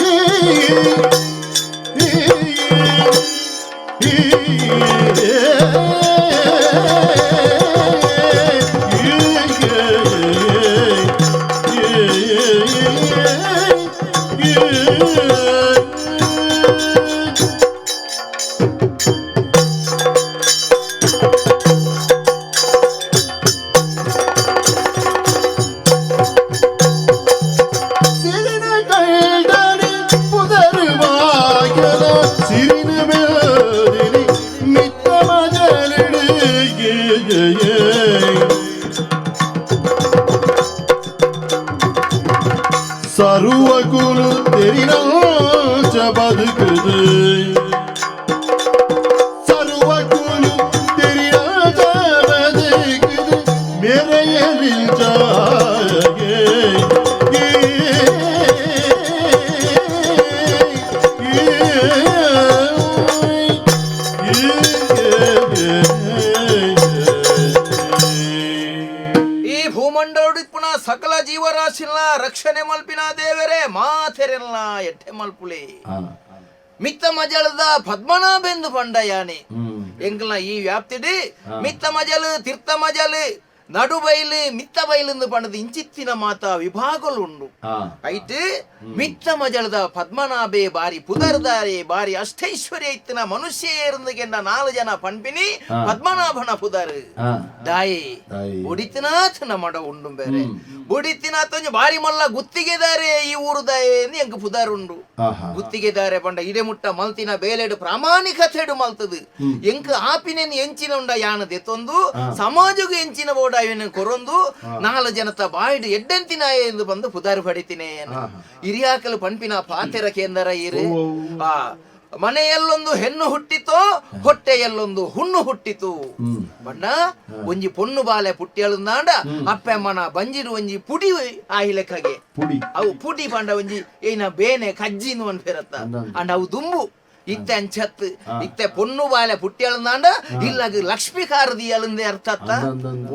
Speaker 5: ಈ, ಈ, ಈ, ಸಿರಿನ ಕಲ್ಡನಿ ಪುದರುವಾಗ್ಯದ ಸಿರಿನ ಮೇಲಿನಿ ಮಿತ್ತ ಮಜಲಿಡಿ ಸರುವ ಕುಲು ತೆರಿನಾಚ ಬದುಕುದು ಸರುವ ಕುಲು ತೆರಿನಾಚ ಬದುಕುದು ಮೇರೆಯಲಿಂಚಾಗೆ
Speaker 3: ಈ ಭೂಮಂಡಲೋಡಿಪ್ಪುನ ಸಕಲ ಜೀವರಾಶಿನ ರಕ್ಷಣೆ ಮಲ್ಪಿನ ದೇವರೇ ಮಾಥೆರೆಲ್ಲ ಎಟ್ಟೆ ಮಲ್ಪುಲೆ ಮಿತ್ತ ಮಜಲದ ಪದ್ಮನಾಭೆಂದು ಪಂಡ ಯಾನೆ ಎಂಗ್ಲ ಈ ವ್ಯಾಪ್ತಿಡಿ ಮಿತ್ತ ಮಜಲು ತೀರ್ಥ ಮಜಲು ನಡು ಬೈಲು ಮಿತ್ತ ಬೈಲೆಂದು ಪಂಡದ ಇಂಚಿತ್ತಿನ ಮಾತ ವಿಭಾಗಲು ಉಂಡು ಐಟ್ ಮಿತ್ತ ಮಜಲದ ಪದ್ಮನಾಭೆ ಬಾರಿ ಪುದರ್ದಾರೆ ಬಾರಿ ಅಷ್ಟೈಶ್ವರ್ಯ ಇತ್ತಿನ ಮನುಷ್ಯ ಇರುಂದಗೆಂಡ ನಾಲು ಜನ ಪಣ್ಪಿನಿ ಪದ್ಮನಾಭನ ಪುದರ್ ದಾಯಿ
Speaker 1: ದಾಯಿ.
Speaker 3: ಬುಡಿತಿನಾಥನ ಮಡ ಉಂಡು ಬೇರೆ ಬುಡಿತಿನಾಥ ಬಾರಿ ಮಲ್ಲ ಗುತ್ತಿಗೆದಾರೆ ಈ ಊರು ದಾಯೆ ಎಂಕ್ ಪುದರ್ ಉಂಡು ಗುತ್ತಿಗೆದಾರೆ ಪಂಡ ಇಡೆ ಮುಟ್ಟ ಮಲ್ತಿನ ಬೇಲೆಡು ಪ್ರಾಮಾಣಿಕತೆಡು ಮಲ್ತದು ಎಂಕ್ ಆಪಿನೆನ್ ಎಂಚಿನ ಉಂಡ ಯಾನ ದೆತ್ತೊಂದು ಸಮಾಜಗೂ ಎಂಚಿನ ಬೋಡ ಇವನ ಕೊರೊಂದು ನಾಲು ಜನತ ಬಾಯಿಡು ಎಡ್ಡೆಂತಿನ ಎಂದು ಬಂದು ಪುದಾರು ಪಡಿತಿನೇ ಹಿರಿಯಾಕಲು ಪಂಪಿನ ಪಾತೆರ ಕೇಂದ್ರ ಇರು ಆ ಮನೆಯಲ್ಲೊಂದು ಹೆಣ್ಣು ಹುಟ್ಟಿತೋ ಹೊಟ್ಟೆಯಲ್ಲೊಂದು ಹುಣ್ಣು ಹುಟ್ಟಿತು ಬಣ್ಣ ಒಂಜಿ ಪೊಣ್ಣು ಬಾಲೆ ಪುಟ್ಟಿಯಳುಂದಾಂಡ ಅಪ್ಪೆಮ್ಮನ ಬಂಜಿರು ಒಂಜಿ ಪುಡಿ ಆಹಿಲೆಕ್ಕಗೆ
Speaker 1: ಪುಡಿ
Speaker 3: ಅವು ಪುಡಿ ಪಂಡ ಒಂಜಿ ಏನ ಬೇನೆ ಕಜ್ಜಿನು ಅನ್ಪೇರತ್ತ ಅಂಡ ಅವು ದುಂಬು ಇತ್ತೆ ಅಂಚತ್ ಇತ್ತೆ ಪೊಣ್ಣು ಬಾಲೆ ಪುಟ್ಟಿಯಳುಂದಾಂಡ ಇಲ್ಲಾಗ ಲಕ್ಷ್ಮೀ ಕಾರದಿ ಅಳುಂದೆ ಅರ್ಥತ್ತ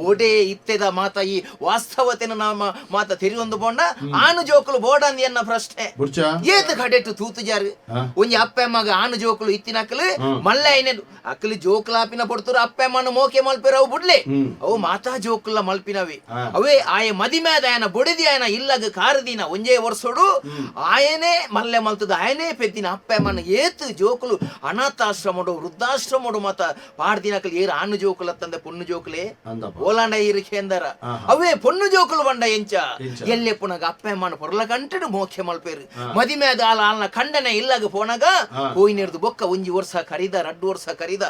Speaker 3: ಓಡೇ ಇತ್ತೆದ ಮಾತ ಈ ವಾಸ್ತವತೆನ ನಮ್ಮ ಮಾತ ತೆರಿಯೊಂದು ಬೋಂಡ ಆನು ಜೋಕುಲು ಬೋಡಂದಿ ಎನ್ನ ಪ್ರಶ್ನೆ
Speaker 1: ಬುರ್ಚ
Speaker 3: ಏತ್ ಕಡೆಟ್ಟು ತೂತು ಜಾರು ಒಂಜಿ ಅಪ್ಪೆ ಮಗ ಆನು ಜೋಕುಲು ಇತ್ತಿನ ಅಕ್ಕಲು ಮಲ್ಲೆ ಐನೆ ಅಕ್ಕಲು ಜೋಕುಲಾಪಿನ ಪೊಡ್ತುರು ಅಪ್ಪೆ ಮಣ್ಣು ಮೋಕೆ ಮಲ್ಪೆರ ಅವು ಬುಡ್ಲೆ ಅವು ಮಾತಾ ಜೋಕುಲ ಮಲ್ಪಿನವಿ ಅವೇ ಆಯ ಮದಿಮ್ಯಾದ ಆಯನ ಬೊಡಿದಿ ಆಯನ ಇಲ್ಲಗ ಕಾರದಿನ ಒಂಜೇ ವರ್ಷೋಡು ಆಯನೇ ಮಲ್ಲೆ ಮಲ್ತದ ಆಯನೇ ಪೆದ್ದಿನ ಅಪ್ಪೆ ಮಣ್ಣು ಏತ್ ಜೋಕುಲು ಅನಾಥಾಶ್ರಮಡು ವೃದ್ಧಾಶ್ರಮಡು ಮಾತ ಪಾಡ್ದಿನಕಲು ಏರು ಆನು ಜೋಕುಲು ಅತ್ತಂದೆ ಪೊಣ್ಣು ಜೋಕುಲೇ ಓಲಾಂಡ ಈರು ಕೇಂದರ ಅವೇ ಪೊಣ್ಣು ಜೋಕುಲು ಬಂಡ ಎಂಚ ಎಲ್ಲೆ ಪುನಗ ಅಪ್ಪೆ ಅಮ್ಮನ ಪೊರ್ಲ ಕಂಟಡು ಮೋಕ್ಷ ಮಲ್ಪೇರು ಮದಿಮೆ ಆಲ ಆಲ್ನ ಖಂಡನೆ ಇಲ್ಲಾಗ ಪೋನಗ ಪೋಯಿನಿರ್ದು ಬೊಕ್ಕ ಒಂಜಿ ವರ್ಷ ಕರಿದ ರಡ್ಡು ವರ್ಷ ಕರಿದ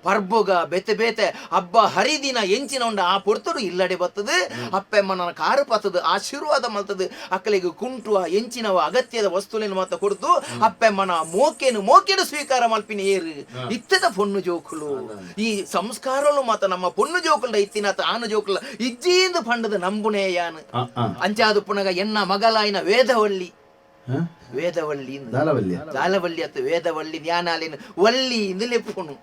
Speaker 3: ಪರ್ಬೊಗ ಬೆತೆ ಬೇತೆ ಹಬ್ಬ ಹರಿದಿನ ಎಂಚಿನ ಉಂಡ ಆ ಪೊರ್ತುಡು ಇಲ್ಲಡೆ ಬತ್ತದು ಅಪ್ಪೆಮ್ಮನ ಕಾರು ಪತ್ತದು ಆಶೀರ್ವಾದ ಮಲ್ತದು ಅಕ್ಕಲಿಗೆ ಕುಂಟುವ ಎಂಚಿನವ ಅಗತ್ಯದ ವಸ್ತುలను ಮಾತ ಕೊಡ್ತು ಅಪ್ಪೆಮ್ಮನ ಮೋಕೆನು ಮೋಕೆಡು ಸ್ವೀಕಾರ ಮಲ್ಪಿನ ಏರು ಇತ್ತದ ಪೊಣ್ಣು ಜೋಕುಲು ಈ ಸಂಸ್ಕಾರಲು ಮಾತ ನಮ್ಮ ಪೊಣ್ಣು ಜೋಕುಲ ಇತ್ತಿನಾತ ಆನು ಜೋಕುಲ ಇಜ್ಜೀಂದು ಪಂಡದ ನಂಬುನೇ ಯಾನು ಅಂಚಾದು ಪುನಗ ಎನ್ನ ಮಗಲಾಯಿನ ವೇದವಳ್ಳಿ ವೇದವಳ್ಳಿ ದಾಲವಳ್ಳಿ ಅತ್ತ ವೇದವಳ್ಳಿ ಜ್ಞಾನಾಲಿನ ವಳ್ಳಿ ಇಂದು ಲೆಪ್ಪುನು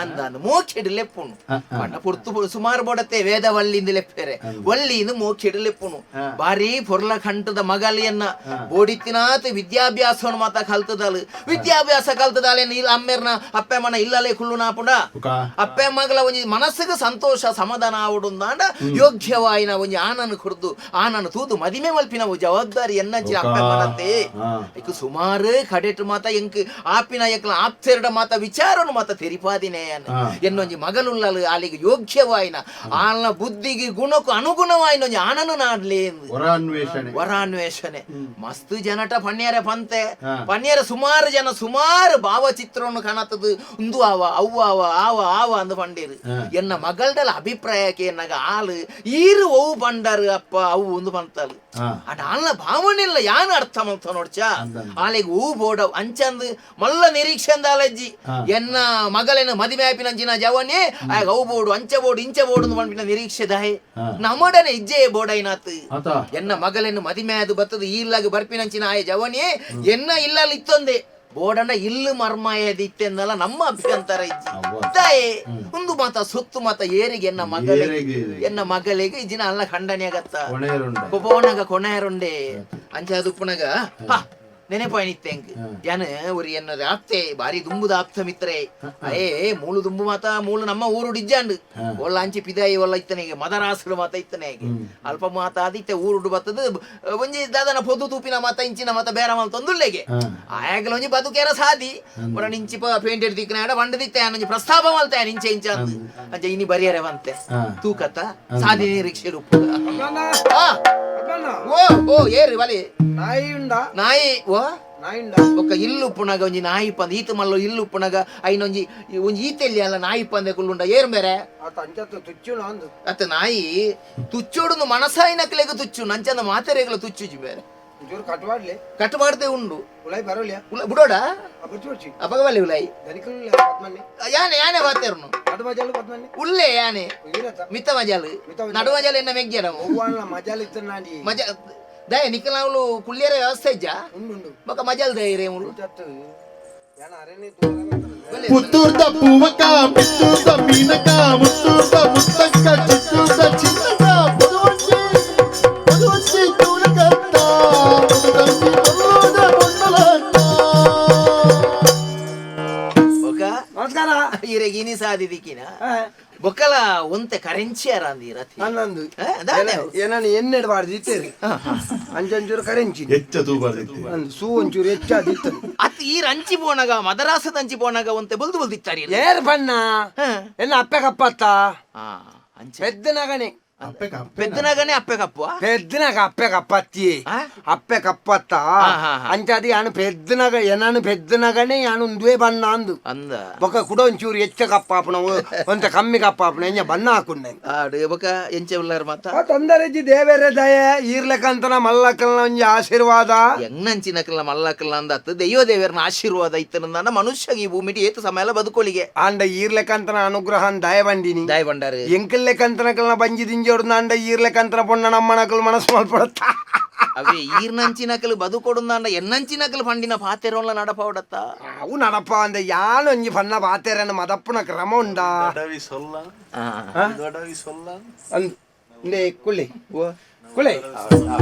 Speaker 3: ಅಂದಾನು ಮೋಕ್ಷೆಡು ಲೆಪ್ಪುನು ಪಂಡ ಪೊರ್ತು ಸುಮಾರು ಬೋಡತ್ತೆ ವೇದವಳ್ಳಿ ಇಂದು ಲೆಪ್ಪೇರೆ ವಳ್ಳಿ ಇಂದು ಮೋಕ್ಷೆಡು ಲೆಪ್ಪುನು ಬಾರಿ ಪೊರ್ಲ ಕಂಠದ ಮಗಲಿಯನ್ನ ಬೋಡಿತ್ತಿನಾತ್ ವಿದ್ಯಾಭ್ಯಾಸವನ್ನು ಮಾತ ಕಲ್ತದಾಲು ವಿದ್ಯಾಭ್ಯಾಸ ಕಲ್ತದಾಲೆ ಇಲ್ಲ ಅಮ್ಮೇರ್ನ ಅಪ್ಪೆಮ್ಮನ ಇಲ್ಲಲೇ ಕುಳ್ಳು ನಾಪುಡ ಅಪ್ಪೆ ಮಗಲ ಒಂಜಿ ಮನಸ್ಸಿಗೆ ಸಂತೋಷ ಸಮಾಧಾನ ಆವಡುಂದಾಂಡ ಯೋಗ್ಯವಾಯಿನ ಒಂಜಿ ಆನನ್ನು ಕುಡ್ದು ಆನನ್ನು ತೂದು ಮದಿಮೆ ಮಲ್ಪಿನವು ಜವಾಬ್ದಾರಿ ಎನ್ನಂಚಿನ ಅಪ್ಪೆಮ್ಮನಂತೆ ಇಕ್ ಸುಮಾರು ಕಡೆಟು ಮಾತ ಎಂಕ್ ಆಪಿನ ಎಕ್ಲ ಆಪ್ತೆರಡ ಮಾತ ವಿಚಾರನು ಮಾತ ತೆರಿಪಾದಿನೇ ಎನ್ನೊಂಜಿ ಮಗಲುಳ್ಳಲು ಆಲಿಗೆ ಯೋಗ್ಯವಾಯಿನ ಆಲ್ನ ಬುದ್ಧಿಗೆ ಗುಣಕ್ಕೂ ಅನುಗುಣವಾಯಿನ ಒಂಜಿ ಆನನು ನಾಡ್ಲಿ ವರಾನ್ವೇಷಣೆ ಮಸ್ತ್ ಜನಟ ಪನ್ಯರೆ ಪಂತೆ ಪನ್ಯರೆ ಸುಮಾರು ಜನ ಸುಮಾರು ಭಾವಚಿತ್ರವನ್ನು ಕಾಣತದು ಉಂದು ಆವ ಅವ್ವ ಆವ ಆವ ಆವ ಅಂದು ಪಂಡೇರು ಎನ್ನ ಮಗಳ್ದಲ ಅಭಿಪ್ರಾಯಕ್ಕೆ ಎನ್ನಾಗ ಆಳು ಈರು ಅವು ಪಂಡರು ಅಪ್ಪ ಅವು ಒಂದು ಪಂತಾಳು ಅಟ ಆಲ್ನ ಭಾವನೆ ಇಲ್ಲ ಯಾನು ಅರ್ಥ ಮಲ್ತ ನೋಡ್ಚಾ ಆಲೆಗ್ ಹೂ ಬೋಡವ್ ಅಂಚಂದು ಮಲ್ಲ ನಿರೀಕ್ಷೆ ಅಂದಾಲಜ್ಜಿ ಎನ್ನ ಮಗಲೇನ ಮದಿಮೆ ಆಪಿನಂಚಿನ ಜವನೇ ಆಗ ಅವು ಬೋಡು ಅಂಚ ಬೋಡು ಇಂಚ ಬೋಡು ಪನ್ಪಿನ ನಿರೀಕ್ಷೆ ದಾಯೆ ನಮ್ಮಡನೆ ಇಜ್ಜೆ ಬೋಡೈನಾತ್ ಎನ್ನ ಮಗಲೇನು ಮದಿಮೆ ಅದು ಬತ್ತದು ಇಲ್ಲಾಗ ಬರ್ಪಿನಂಚಿನ ಆಯ ಜವನೇ ಎನ್ನ ಇಲ್ಲಲ್ಲಿ ಇತ್ತೊಂದೆ ಬೋಡಂಡ ಇಲ್ಲು ಮರ್ಮಾಯದ ಇತ್ತೆಂದಲ್ಲ ನಮ್ಮ ಅಭ್ಯಂತರ ಇಜ್ಜಿ ದಾಯೆ ಒಂದು ಮಾತ ಸುತ್ತು ಮಾತ ಏರಿಗೆ ಎನ್ನ ಮಗಲಿಗೆ ಎನ್ನ ಮಗಲಿಗೆ ಇಜ್ಜಿನ ಅಲ್ಲ ಖಂಡನೆ ಆಗತ್ತ ಕೊಪೋನಗ ಕೊನೆಯರುಂಡೆ ಅಂಚ ಅದು ಪುನಗ ನೆನಪಾಯ್ನಿತ್ತೆಂಕ್ ಯಾನ ஒரு என்னது ಆಪ್ತೆ ಬಾರಿ ದುಂಬುದ ಆಪ್ತ ಮಿತ್ರೆ ಅಯೇ ಮೂಲು ದುಂಬು ಮಾತ ಮೂಲು ನಮ್ಮ ಊರು ಡಿಜ್ಜಾಂಡು ಒಲ್ಲ ಅಂಚಿ ಪಿದಾಯಿ ಒಲ್ಲ ಇತ್ತನೆಗೆ ಮದರಾಸುಡು ಮಾತ ಇತ್ತನೆಗೆ ಅಲ್ಪ ಮಾತ ಆದಿತ್ತೆ ಊರುಡು ಬತ್ತದು ಒಂಜಿ ದಾದನ ಪೊದು ತೂಪಿನ ಮಾತ ಇಂಚಿನ ಮಾತ ಬೇರೆ ಮಾತ ತೊಂದುಲ್ಲೆಗೆ ಆಯಾಗಲ ಒಂಜಿ ಬದುಕೇರ ಸಾದಿ ಒರ ನಿಂಚಿ ಪೇಂಟೆಡ್ ದಿಕ್ಕನ ಬಂಡದಿತ್ತೆ ಒಂಜಿ ಪ್ರಸ್ತಾಪ ಮಲ್ತೆ ನಿಂಚೆ ಇಂಚ ಅಂಚ ಇನಿ ಬರಿಯರೆ ಬಂತೆ ತೂಕತ್ತ ಸಾದಿ ನಿರೀಕ್ಷೆ ರೂಪ ಓ ಓ ಏರಿ ಬಲಿ
Speaker 2: ನಾಯಿ ಉಂಡ
Speaker 3: ನಾಯಿ ಓ
Speaker 2: ನಾಯಿ
Speaker 3: ಒಕ್ಕ ಇಲ್ಲು ಪುನಗ ಒಂಜಿ ನಾಯಿ ಪಂದ ಈತ ಮಲ್ಲ ಇಲ್ಲು ಪುನಗ ಐನೊಂಜಿ ಒಂಜಿ ಈತೆಲ್ಲಿ ಅಲ್ಲ ನಾಯಿ ಪಂದೆ ಕುಲ್ಲುಂಡ ಏರ್ ಮೇರೆ ಅತ್ತ ನಾಯಿ ತುಚ್ಚೋಡುನು ಮನಸಾಯಿನಕ್ಲೆಗ ತುಚ್ಚು ನಂಚಂದ ಮಾತೆರೆಗಳ ತುಚ್ಚುಜಿ ಬೇರೆ ಕಟ್ಟುವಾಡ್ದೆ ಉಂಡು ಬುಡೋಡ ಅಪಗವಲ್ಲಿ ಉಲಾಯಿ ಯಾನೆ ಯಾನೆ ಬಾತೇರ್ನು ಉಲ್ಲೇ ಯಾನೆ ಮಿತ್ತ ಮಜಾಲು ನಡು ಮಜಾಲು ಎನ್ನ ಮೆಗ್ಗ್ಯ ನಾವು ಮಜಾ ದಯ ನಿಕ್ಕಲಾವ್ಲು ಕುಳ್ಳಿಯರ ವ್ಯವಸ್ಥೆ ಇಜ್ಜಾ ಬೊಕ ಮಜಾಲ್ ದಯ ಮುಳು
Speaker 5: ಪುತ್ತೂರ್ದ ಪೂವಕ ಪಿತ್ತೂರ್ದ ಮೀನಕ ಮುತ್ತೂರ್ದ ಮುತ್ತಕ್ಕ ಚಿತ್ತೂರ್ದ ಚಿನ್ನಕ ಪುದುವಂಚಿ ಪುದುವಂಚಿ ತೂಲಕತ್ತ ಪುದುವಂಚಿ ಪೊಲ್ಲೋದ ಪೊನ್ನಲತ್ತ.
Speaker 3: ಬೊಕ
Speaker 2: ನಮಸ್ಕಾರ
Speaker 3: ಈರೆಗೆ ಇನಿ ಸಾದಿದಿಕ್ಕಿನ ಬೊಕ್ಕಲ ಒಂತೆ ಕರೆಂಚಿಯಾರ ಅಂದಿರತಿ
Speaker 2: ನನ್ನಂದು
Speaker 3: ದಾನೆ
Speaker 2: ಏನನ್ನು ಎಣ್ಣೆಡ್ ಬಾರ್ದು ಇತ್ತೇರಿ ಅಂಚಂಚೂರು ಕರೆಂಚಿ
Speaker 1: ಹೆಚ್ಚ ತೂಬಾರ್ದಿತ್ತು
Speaker 2: ಅಂದು ಸೂ ಒಂಚೂರು ಹೆಚ್ಚಾದಿತ್ತು
Speaker 3: ಅತ್ ಈ ರಂಚಿ ಪೋನಗ ಮದರಾಸದ ಅಂಚಿ ಪೋನಗ ಒಂತೆ ಬಲ್ದು ಬಲ್ದಿತ್ತಾರೆ
Speaker 2: ಏರ್ ಬಣ್ಣ ಎನ್ನ ಅಪ್ಪೆ ಕಪ್ಪತ್ತ
Speaker 3: ಅಂಚೆ
Speaker 2: ಪೆದ್ದನಗನೆ
Speaker 3: ಪೆದ್ದನಗನೆ ಅಪ್ಪೆ ಕಪ್ಪುವ
Speaker 2: ಪೆದ್ದನಗ ಅಪ್ಪೆ ಕಪ್ಪತ್ತಿ ಅಪ್ಪೆ ಕಪ್ಪತ್ತ ಅಂಚಾದಿ ಯಾನು ಪೆದ್ದನಗ ಏನಾನು ಪೆದ್ದನಗನೆ ಯಾನು ಒಂದುವೇ ಬಣ್ಣ ಅಂದು
Speaker 3: ಅಂದ
Speaker 2: ಬೊಕ ಕುಡ ಒಂಚೂರು ಹೆಚ್ಚ ಕಪ್ಪಾಪನ ಒಂತ ಕಮ್ಮಿ ಕಪ್ಪಾಪನ ಎಂಜ ಬಣ್ಣ ಹಾಕುಂಡೆ
Speaker 3: ಆಡು ಬೊಕ ಎಂಚೆ ಉಲ್ಲಾರ ಮಾತ
Speaker 2: ತೊಂದರೆ ದೇವೇರೆ ದಯೆ ಈರ್ಲಕಂತನ ಮಲ್ಲಕ್ಕಲ್ನ ಒಂಜಿ ಆಶೀರ್ವಾದ
Speaker 3: ಎಂಗಂಚಿನಕಲ್ನ ಮಲ್ಲಕ್ಕಲ್ನ ಅಂದತ್ತು ದೈವ ದೇವರನ ಆಶೀರ್ವಾದ ಇತ್ತನಂದ ಮನುಷ್ಯಗೆ ಈ ಭೂಮಿಟಿ ಏತು ಸಮಯ ಎಲ್ಲ ಬದುಕೊಳಿಗೆ
Speaker 2: ಆಂಡ ಈರ್ಲಕಂತನ ಅನುಗ್ರಹ ದಯ ಬಂಡಿನಿ
Speaker 3: ದಾಯ ಬಂಡಾರು
Speaker 2: ಎಂಕಲ್ಲೆಕಂತನಕಲ್ನ ಬಂಜಿ ದಿಂಜೋಡು ನಾಂಡ ಈರ್ಲೆಕಂತನ ಪೊಣ್ಣ ನಮ್ಮನಕಲ್ ಮನಸ್ಸು ಮಲ್ಪಡತ್ತ
Speaker 3: ಅವೇ ಈರ್ನಂಚಿನಕಲು ಬದುಕೊಡುಂದಾಂಡ ಎನ್ನಂಚಿನಕಲು ಪಂಡಿನ ಪಾತೆರೋನ್ಲ ನಡಪವಡತ್ತ
Speaker 2: ಅವು ನಡಪ ಅಂದ ಯಾನು ಒಂಜಿ ಪನ್ನ ಪಾತೆರನ ಮದಪ್ಪುನ ಕ್ರಮ ಉಂಡಾ ಅಂದ್ ಇಂದೆ ಕುಳ್ಳಿ ಕುಳ್ಳಿ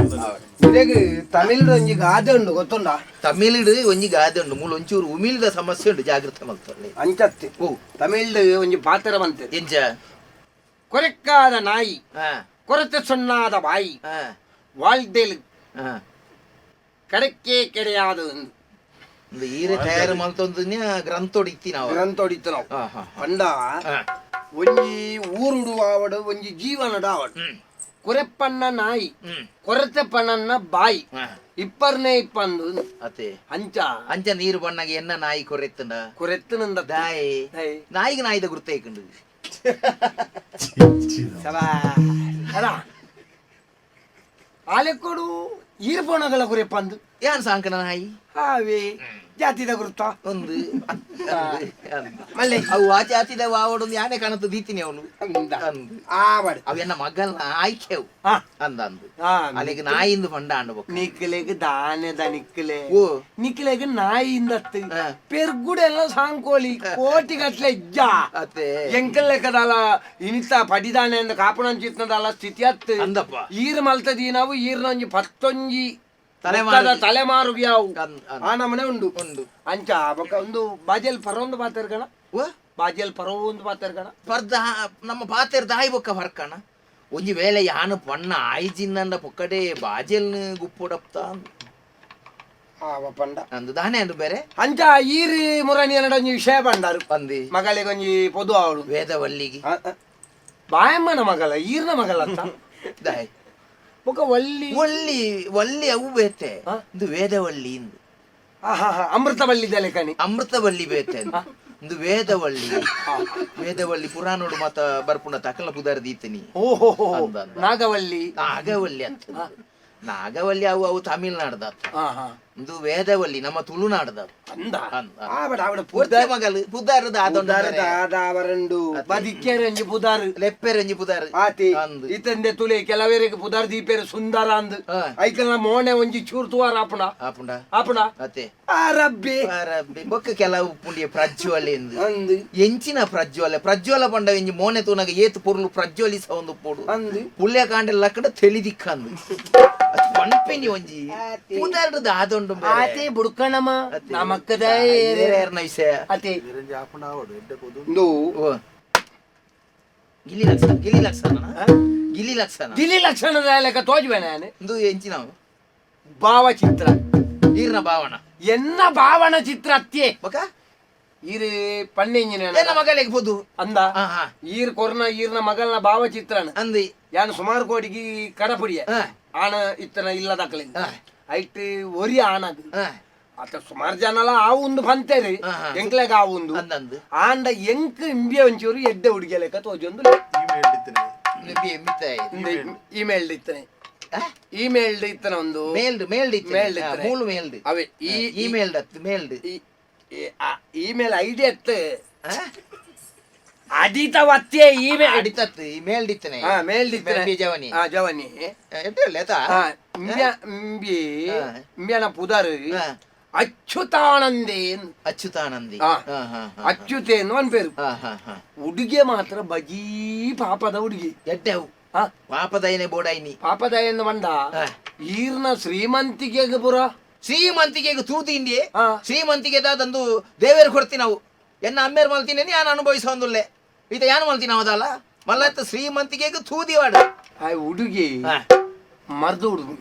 Speaker 2: ಇದಾಗ ತಮಿಳ್ ಒಂಜಿ ಗಾದೆ ಉಂಡು ಗೊತ್ತುಂಡಾ
Speaker 3: ತಮಿಳುಡು ಒಂಜಿ ಗಾದೆ ಉಂಡು ಮೂಲ ಒಂಚೂರು ಉಮಿಲ್ದ ಸಮಸ್ಯೆ ಉಂಡು ಜಾಗೃತೆ ಮಲ್ತೊಲ್ಲೆ
Speaker 2: ಅಂಚತ್ತೆ
Speaker 3: ಓ
Speaker 2: ತಮಿಳ್ ಒಂಜಿ ಪಾತೆರ ಬಂತೆ
Speaker 3: ಎಂಚ
Speaker 2: ಕೊರೆಕ್ಕಾದ ನಾಯಿ ಕೊರತೆ ಸೊನ್ನಾದ ಬಾಯಿ வாழ்தேலு கிடைக்கே கிடையாது.
Speaker 3: ಈರೆ ತಯಾರು ಮಲ್ತೊಂದು ಗ್ರಂಥೋಡು ಇತ್ತಿ ನಾವು.
Speaker 2: ಗ್ರಂಥೋಡು ಇತ್ತು ನಾವು. ಪಂಡ ಒಂಜಿ ಊರುಡು ಆವಡು ಒಂಜಿ ಜೀವನಡು ಆವಡು. ಕುರೆಪ್ಪಣ್ಣ ನಾಯಿ ಕೊರತೆ ಪಣ್ಣನ್ನ ಬಾಯಿ ಇಪ್ಪರ್ನೇ ಇಪ್ಪಂದು
Speaker 3: ಅತೆ
Speaker 2: ಅಂಚ
Speaker 3: ಅಂಚ ನೀರು ಬಣ್ಣಗೆ ಎನ್ನ ನಾಯಿ ಕೊರೆತ್ತಂಡ
Speaker 2: ಕೊರೆತ್ತನಂದ
Speaker 3: ದಾಯಿ ನಾಯಿಗೆ ನಾಯಿದ ಗುರ್ತೈಕಂಡು.
Speaker 2: ಆಲೆಕ್ಕೋಡು ಈರ್ಪೋಣಗಳ ಕುರೆಪ್ಪಂದು
Speaker 3: ಯಾನ್ ಸಾಂಕನ ನಾಯಿ
Speaker 2: ಹಾವೇ ಜಾತಿದ ಗುರುತ
Speaker 3: ಒಂದು
Speaker 2: ಮಲ್ಲೆ
Speaker 3: ಅವು ಆ ಜಾತಿದ ಆವಡೊಂದು ಯಾನೆ ಕಾಣುತ್ತ ದೀತಿನಿ ಅವನು ಅವೆನ್ನ ಮಗಲ್ನ ಆಯ್ಕೆ ಅವು ಅಂದ ಅಂದು ಅಲ್ಲಿಗೆ ನಾಯಿಂದ ಪಂಡ ಅಂಡ
Speaker 2: ನಿಕ್ಲೆಗ್ ದಾನೆದ ನಿಕ್ಲೆ ನಿಕ್ಲೆಗ್ ನಾಯಿಯಿಂದ ಪೆರ್ಗುಡೆಲ್ಲ ಸಾಂಕೋಳಿ ಕೋಟಿ ಗಟ್ಲೆ ಇಜ್ಜ ಎಂಕಲ್ ಲೆಕ್ಕದಲ್ಲ ಇನಿತ ಪಡಿದಾನೆ ಅಂದ ಕಾಪುಣಂಚಿತ್ನದಲ್ಲ ಸ್ಥಿತಿ ಅತ್ತು
Speaker 3: ಅಂದಪ್ಪ
Speaker 2: ಈರ್ ಮಲ್ತದಿ ನಾವು ಈರ್ನೊಂಜಿ ಪತ್ತೊಂಜಿ ತಲೆಮಾರು ಯಾವು ಆ ನಮನೆ ಉಂಡು
Speaker 3: ಉಂಡು
Speaker 2: ಅಂಚ ಬೊಕ ಒಂದು ಬಾಜೆಲ್ ಪರೊಂದು ಪಾತೆರ್ಗಣ ಬಾಜೆಲ್ ಪರವು ಒಂದು ಪಾತೆರ್ಗಣ
Speaker 3: ಪರ್ದ ನಮ್ಮ ಪಾತೆರ್ ದಾಯಿ ಬೊಕ್ಕ ಫರ್ಕಣ ಒಂಜಿ ವೇಳೆ ಯಾನು ಪಣ್ಣ ಆಯ್ಜಿನ್ನಂಡ ಪೊಕ್ಕಡೆ ಬಾಜೆಲ್ನ ಗುಪ್ಪೊಡಪ್ತ
Speaker 2: ಪಂಡ
Speaker 3: ಅಂದು ದಾನೆ ಅಂದು ಬೇರೆ
Speaker 2: ಅಂಚ ಈರಿ ಮುರಣಿ ಅನ್ನಡ ಒಂಜಿ ವಿಷಯ ಪಂಡಾರು
Speaker 3: ಪಂದಿ
Speaker 2: ಮಗಳಿಗೆ ಒಂಜಿ ಪೊದು ಅವಳು
Speaker 3: ವೇದವಲ್ಲಿಗೆ
Speaker 2: ಬಾಯಮ್ಮನ ಮಗಲ ಈರ್ನ ಮಗಲ ಅಂತ
Speaker 3: ದಾಯ್
Speaker 2: ಬೊಕ ವಲ್ಲಿ
Speaker 3: ಒಳ್ಳಿ ವಲ್ಲಿ ಅವು ಬೇತೆ ಇಂದು ವೇದವಲ್ಲಿ ಇಂದು
Speaker 2: ಅಮೃತವಲ್ಲಿ ಲೆಕ್ಕನಿ
Speaker 3: ಅಮೃತವಲ್ಲಿ ಬೇತೆ ಇಂದು ವೇದವಳ್ಳಿ ವೇದವಳ್ಳಿ ಪುರಾಣೋಡು ಮಾತ ಬರ್ಪುಂಡ ತಕಲ ಪುದಾರ ದೀತನಿ.
Speaker 2: ಓಹೋ ನಾಗವಲ್ಲಿ
Speaker 3: ನಾಗವಲ್ಲಿ ಅಂತ ನಾಗವಲ್ಲಿ ಅವು ಅವು ತಮಿಳ್ನಾಡ್ದ ಇಂದು ವೇದವಲ್ಲಿ ನಮ್ಮ ತುಳುನಾಡ್ದ ಮಗಲು ಪುದಾರದ
Speaker 2: ಬದಿಕ್ಕೆರಂಜಿ ಪುದಾರು
Speaker 3: ಲೆಪ್ಪೆರಂಜಿ ಪುದಾರು
Speaker 2: ಆತಿ ಇತಂದೆ ತುಲೆ ಕೆಲವರಿಗೆ ಪುದಾರ್ ದೀಪೇರು ಸುಂದರ ಅಂದ್ ಐಕಲ್ನ ಮೋನೆ ಒಂಜಿ ಚೂರು ತುವಾರ ಆಪುಣ
Speaker 3: ಆಪುಂಡ
Speaker 2: ಆಪುಣ
Speaker 3: ಅತೆ
Speaker 2: ಆರಬ್ಬಿ
Speaker 3: ಆರಬ್ಬಿ ಬೊಕ್ಕ ಕೆಲವು ಪುಂಡಿಯ ಪ್ರಜ್ವಲೆ
Speaker 2: ಅಂದ್
Speaker 3: ಎಂಚಿನ ಪ್ರಜ್ವಲೆ ಪ್ರಜ್ವಲ ಪಂಡ ಎಂಜಿ ಮೋನೆ ತೂನಗ ಏತು ಪೊರ್ಲು ಪ್ರಜ್ವಲಿಸ ಒಂದು ಪೋಡು
Speaker 2: ಅಂದ್
Speaker 3: ಪುಳ್ಯ ಕಾಂಡೆ ಲಕ್ಕಡ ತೆಳಿದಿಕ್ಕಂದು ಪನ್ಪಿನಿ ಒಂಜಿ ಪುದಾರ್ದ ಆದೊಂಡು
Speaker 2: ಆತೆ ಬುಡ್ಕಣಮ ನಮಕ್ಕದ
Speaker 3: ವಿಷಯ
Speaker 2: ಅತೆ ಇಂದು
Speaker 3: ಗಿಲ್ಲಿ ಲಕ್ಷಣ ಗಿಲ್ಲಿ ಲಕ್ಷಣ ಗಿಲ್ಲಿ ಲಕ್ಷಣ
Speaker 2: ಗಿಲ್ಲಿ ಲಕ್ಷಣದ ಲೆಕ್ಕ ತೋಜ್ವೆ ನಾನು
Speaker 3: ಇಂದು ಎಂಚಿನ
Speaker 2: ಭಾವಚಿತ್ರ
Speaker 3: ಈರ್ನ ಭಾವನ
Speaker 2: ಎನ್ನ ಭಾವನ ಚಿತ್ರ ಅತ್ಯೆ
Speaker 3: ಬೊಕ
Speaker 2: ಈರು ಪಣ್ಣೆಂಜಿನ
Speaker 3: ಎನ್ನ ಮಗಳಿಗೆ ಪೊದು
Speaker 2: ಅಂದ ಈರ್ ಕೊರ್ನ ಈರ್ನ ಮಗಲ್ನ ಭಾವಚಿತ್ರನ
Speaker 3: ಅಂದಿ
Speaker 2: ಯಾನ್ ಸುಮಾರು ಕೋಟಿಗೆ ಕಡಪುಡಿಯ ಆಣ ಇತ್ತನ ಇಲ್ಲದಕ್ಕಲಿಂದ ಐಟ್ ಒರಿ ಆಣಗ್ ಅತ ಸುಮಾರು ಜನಲ ಆ ಒಂದು ಪಂತೇರಿ ಎಂಕ್ಲೆಗ ಆ ಒಂದು ಆಂಡ ಎಂಕ್ ಇಂಬಿಯ ಒಂಚೂರು ಎಡ್ಡೆ ಹುಡುಗಿಯ ಲೆಕ್ಕ ತೋಜೊಂದು ಇಮೇಲ್ ಇತ್ತನೆ ಇಮೇಲ್ ಇತ್ತನ ಒಂದು
Speaker 3: ಮೇಲ್ಡ್ ಮೇಲ್ಡ್
Speaker 2: ಮೇಲ್ಡ್
Speaker 3: ಮೂಲು ಮೇಲ್ಡ್
Speaker 2: ಅವೇ ಈ
Speaker 3: ಇಮೇಲ್ಡ್ ಅತ್ತು ಮೇಲ್ಡ್
Speaker 2: ಇಮೇಲ್ ಐಡಿ ಅತ್ತು ಅಡಿತವತ್ತೇ ಇಮೇಲ್
Speaker 3: ಅಡಿತತ್ತು ಮೇಲ್ಡ್ ಇತ್ತನೆ
Speaker 2: ಮೇಲ್ಡ್ ಇತ್ತನೆ
Speaker 3: ಜವನಿ
Speaker 2: ಜವನಿ
Speaker 3: ಎಡ್ಡೆ
Speaker 2: ಇಂಬಿ ಇಂಬಿಯನ ಪುದಾರು ಅಚ್ಯುತಾನಂದೇ
Speaker 3: ಅಚ್ಯುತಾನಂದಿ
Speaker 2: ಅಚ್ಯುತೆ ಅಂತ ಪೇರು. ಉಡುಗೆ ಮಾತ್ರ ಬಜೀ ಪಾಪದ ಉಡುಗೆ
Speaker 3: ಎಡ್ಡೆ ಪಾಪದಯನೆ ಬೋಡೈನಿ
Speaker 2: ಪಾಪದಯನ ಬಂದ ಈರ್ನ ಶ್ರೀಮಂತಿಗೆ ಪುರ
Speaker 3: ಶ್ರೀಮಂತಿಗೆ ತೂತಿ ಇಂಡಿ ಶ್ರೀಮಂತಿಗೆ ದಾದಂದು ದೇವೇರು ಕೊಡ್ತಿ ನಾವು ಎನ್ನ ಅಮ್ಮೇರು ಮಲ್ತೀನಿ ಯಾನು ಅನುಭವಿಸೊಂದುಲ್ಲೆ ಈತ ಯಾನು ಮಲ್ತೀನಿ ಅವದಲ್ಲ ಮಲ್ಲತ್ತ ಶ್ರೀಮಂತಿಗೆ ತೂದಿ ವಾಡು
Speaker 2: ಆ ಉಡುಗೆ ಮರ್ದು ಉಡುಗು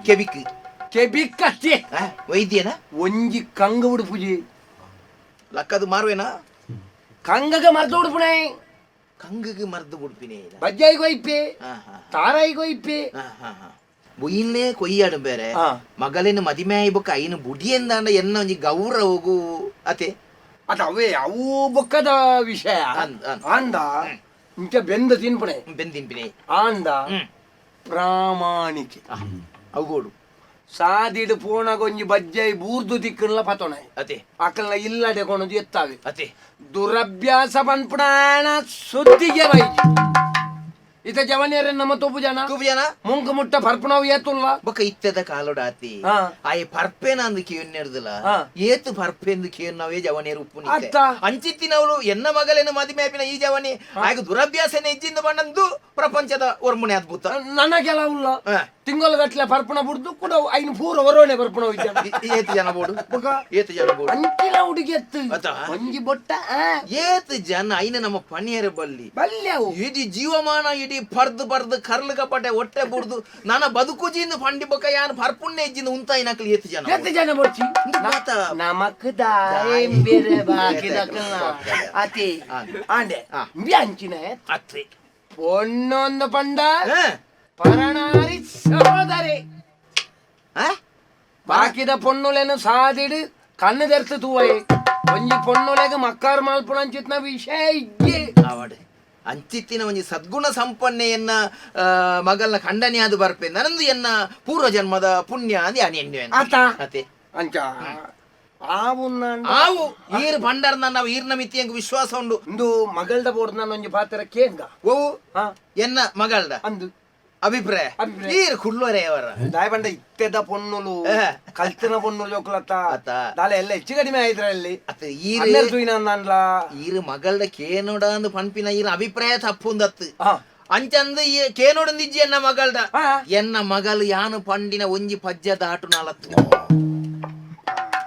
Speaker 3: ಕೆಬಿಕ್
Speaker 2: ಕೆಬಿಕ್ ಅಷ್ಟೇ
Speaker 3: ವೈದ್ಯನ
Speaker 2: ಒಂಜಿ ಕಂಗ ಉಡುಪುಜಿ
Speaker 3: ಲಕ್ಕದು ಮಾರುವೇನಾ
Speaker 2: ಕಂಗಗ ಮರ್ದು ಉಡುಪುಣೆ
Speaker 3: ಕಂಗಗೆ ಮರ್ದು ಉಡುಪಿನೇ
Speaker 2: ಬಜ್ಜಾಯಿ ಕೊಯ್ಪೆ ತಾರಾಯಿ ಕೊಯ್ಪೆ
Speaker 3: ಬೊಯ್ಯಿನೇ ಕೊಯ್ಯಾಡು ಬೇರೆ ಮಗಲಿನ ಮದಿಮೆ ಆಯ್ಬೊಕ್ಕ ಐನು ಬುಡಿಯಂದಾಂಡ ಎನ್ನ ಒಂಜಿ ಗೌರವಗು ಅತೆ
Speaker 2: ಅದ ಅವೇ ಅವು ಬೊಕ್ಕದ ವಿಷಯ ಆಂದ ಇಂಚ ಬೆಂದ ತಿನ್ಪಣೆ
Speaker 3: ಬೆಂದ ತಿನ್ಪಿನೆ
Speaker 2: ಆಂದ ಪ್ರಾಮಾಣಿಕ
Speaker 3: ಅವುಗೋಡು
Speaker 2: ಸಾದಿಡು ಪೋಣಗ ಒಂಜಿ ಬಜ್ಜೈ ಬೂರ್ದು ದಿಕ್ಕನ್ಲ ಪತೊಣೆ
Speaker 3: ಅತೆ
Speaker 2: ಅಕಲ್ನ ಇಲ್ಲಡೆ ಕೊಣದು ಎತ್ತಾವೆ
Speaker 3: ಅತೆ
Speaker 2: ದುರಭ್ಯಾಸ ಪನ್ಪುಣಾಣ ಸುದ್ದಿಗೆ ಬೈಜಿ ಇತ ಜವನಿಯರ ನಮ್ಮ ತೋಪು ಜನ
Speaker 3: ತೋಪು ಜನ
Speaker 2: ಮುಂಕು ಮುಟ್ಟ ಪರ್ಪುಣವು ಏತುಲ್ಲ
Speaker 3: ಬೊಕ ಇತ್ತದ ಕಾಲೋಡಾತಿ ಆಯ್ ಪರ್ಪೇನ ಅಂದು ಕೇಯನ್ನೆಡ್ದಲ ಏತು ಪರ್ಪೆಂದು ಕೇಯನ್ನವೇ ಜವನಿಯರು ಉಪ್ಪು
Speaker 2: ಅತ್ತ
Speaker 3: ಅಂಚಿತ್ತಿನವಳು ಎನ್ನ ಮಗಲೇನು ಮದಿಮೆ ಆಪಿನ ಈ ಜವನಿ ಆಗ ದುರಭ್ಯಾಸನೆ ಇಜ್ಜಿಂದ ಬಣ್ಣಂದು ಪ್ರಪಂಚದ ಒರ್ಮುನೆ ಅದ್ಭುತ
Speaker 2: ನನ್ನ ಕೆಲವುಲ್ಲ ತಿಂಗಳು ಗಟ್ಲೆ ಪರ್ಪಣ ಬುಡ್ದು ಕೂಡ ಐನು ಪೂರ ಹೊರೋಣೆ ಪರ್ಪಣ
Speaker 3: ಏತ್ ಜನ ಬೋಡು ಏತ್ ಜನ ಬೋಡು
Speaker 2: ಅಂಚಿನ ಹುಡುಗಿ ಎತ್ತು
Speaker 3: ಅತ್ತ?
Speaker 2: ಒಂಜಿ ಬೊಟ್ಟ
Speaker 3: ಏತ್ ಜನ ಐನ ನಮ್ಮ ಪಣಿಯರ ಬಲ್ಲಿ
Speaker 2: ಬಲ್ಯವು
Speaker 3: ಇಡೀ ಜೀವಮಾನ ಇಡೀ ಪರ್ದು ಪರ್ದು ಕರ್ಲು ಕಪಟೆ ಹೊಟ್ಟೆ ಬುಡ್ದು ನನ್ನ ಬದುಕುಜಿಂದ ಪಂಡಿ ಬೊಕ್ಕ ಯಾನ್ ಪರ್ಪುಣ್ಯ ಇಜ್ಜಿಂದ ಉಂತಾಯಿನಕ್ಲು ಏತ್ ಜನ
Speaker 2: ಎತ್ತು ಜನ ಬೊಡ್ಚಿ
Speaker 3: ಇಂದು ಮಾತ
Speaker 2: ನಮಕ್ ದಾಯ್ ಬೇರೆ ಬಾಕಿ ದಕ್ಕಲ್ನ ಅತಿ ಆಂಡೆ ಇಂಬಿ ಅಂಚಿನ
Speaker 3: ಅತ್ರಿ
Speaker 2: ಪೊಣ್ಣೊಂದು ಪಂಡ
Speaker 3: ಹಾ?
Speaker 2: ಪರಣಾರಿ ಸಹೋದರಿ
Speaker 3: ಆ?
Speaker 2: ಬಾಕಿದ ಪೊಣ್ಣುಲೆನು ಸಾದಿಡು ಕಣ್ಣು ತೆರ್ತು ತೂವೈ ಒಂಜಿ ಪೊಣ್ಣುಲೆಗ್ ಮಕ್ಕಾರ್ ಮಾಲ್ಪುಣಂಚಿತ್ನ ವಿಷಯ ಇಜ್ಜಿ
Speaker 3: ಆವಡೆ ಅಂಚಿತ್ತಿನ ಒಂಜಿ ಸದ್ಗುಣ ಸಂಪನ್ನೆಯನ್ನ ಮಗಲ್ನ ಖಂಡನೆಯಾದ ಬರ್ಪೆ ನನಂದು ಎನ್ನ ಪೂರ್ವ ಜನ್ಮದ ಪುಣ್ಯ ಅಂದ್ ಯಾನ್ ಎನ್ನುವೆನು.
Speaker 2: ಆತ
Speaker 3: ಅತೆ
Speaker 2: ಅಂಚ ಆವುನ್ನ
Speaker 3: ಆವು ಈರ್ ಭಂಡಾರ ನಾವು ಈರ್ನ ಮಿತಿ ಎಂಕ್ ವಿಶ್ವಾಸ ಉಂಡು
Speaker 2: ಇಂದು ಮಗಳ್ದ ಬೋರ್ಡ್ ನಾನು ಒಂಜಿ ಪಾತ್ರ ಕೇಂಗ
Speaker 3: ಓ
Speaker 2: ಹಾ
Speaker 3: ಎನ್ನ ಮಗಳ್ದ
Speaker 2: ಅಂದು
Speaker 3: ಅಭಿಪ್ರಾಯ
Speaker 2: ಅಭಿಪ್ರಾಯ.
Speaker 3: ಈರ್ ಕುಲ್ಲೋರೆ ಅವರ
Speaker 2: ದಾಯ ಪಂಡ ಇತ್ತೆದ ಪೊಣ್ಣುಲು ಕಲ್ತಿನ ಪೊಣ್ಣುಲು ಜೋಕುಲತ್ತ
Speaker 3: ಆತ.
Speaker 2: ದಾಲೆ ಎಲ್ಲ ಹೆಚ್ಚು ಕಡಿಮೆ ಆಯ್ದ್ರಲ್ಲಿ
Speaker 3: ಅತ್ತ ಈರ್
Speaker 2: ಹನ್ನೆರಡು ತೂಯಿನ ಅಂದ್ಲ
Speaker 3: ಈರ್ ಮಗಳ್ದ ಕೇನೋಡ ಅಂದ್ ಪನ್ಪಿನ ಈರ್ ಅಭಿಪ್ರಾಯ ತಪ್ಪುಂದತ್ತು
Speaker 2: ಹಾ.
Speaker 3: ಅಂಚಂದು ಈ ಕೇನೋಡಂದಿಜ್ಜಿ ಎನ್ನ ಮಗಳ್ದ
Speaker 2: ಹಾ.
Speaker 3: ಎನ್ನ ಮಗಲು ಯಾನು ಪಂಡಿನ ಒಂಜಿ ಪಜ್ಜ ದಾಟು ನಾಲತ್ತು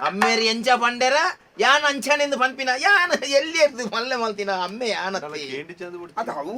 Speaker 3: ಅಮ್ಮೇರಿ ಎಂಚ ಪಂಡೆರ ಯಾನ್ ಅಂಚನೆಂದು ಪನ್ಪಿನ ಯಾನ್ ಎಲ್ಲಿ ಎದ್ದು ಮಲ್ಲೆ ಮಲ್ತಿನ ಅಮ್ಮೆ ಯಾನತ್ತಿ
Speaker 2: ಅದ ಅವು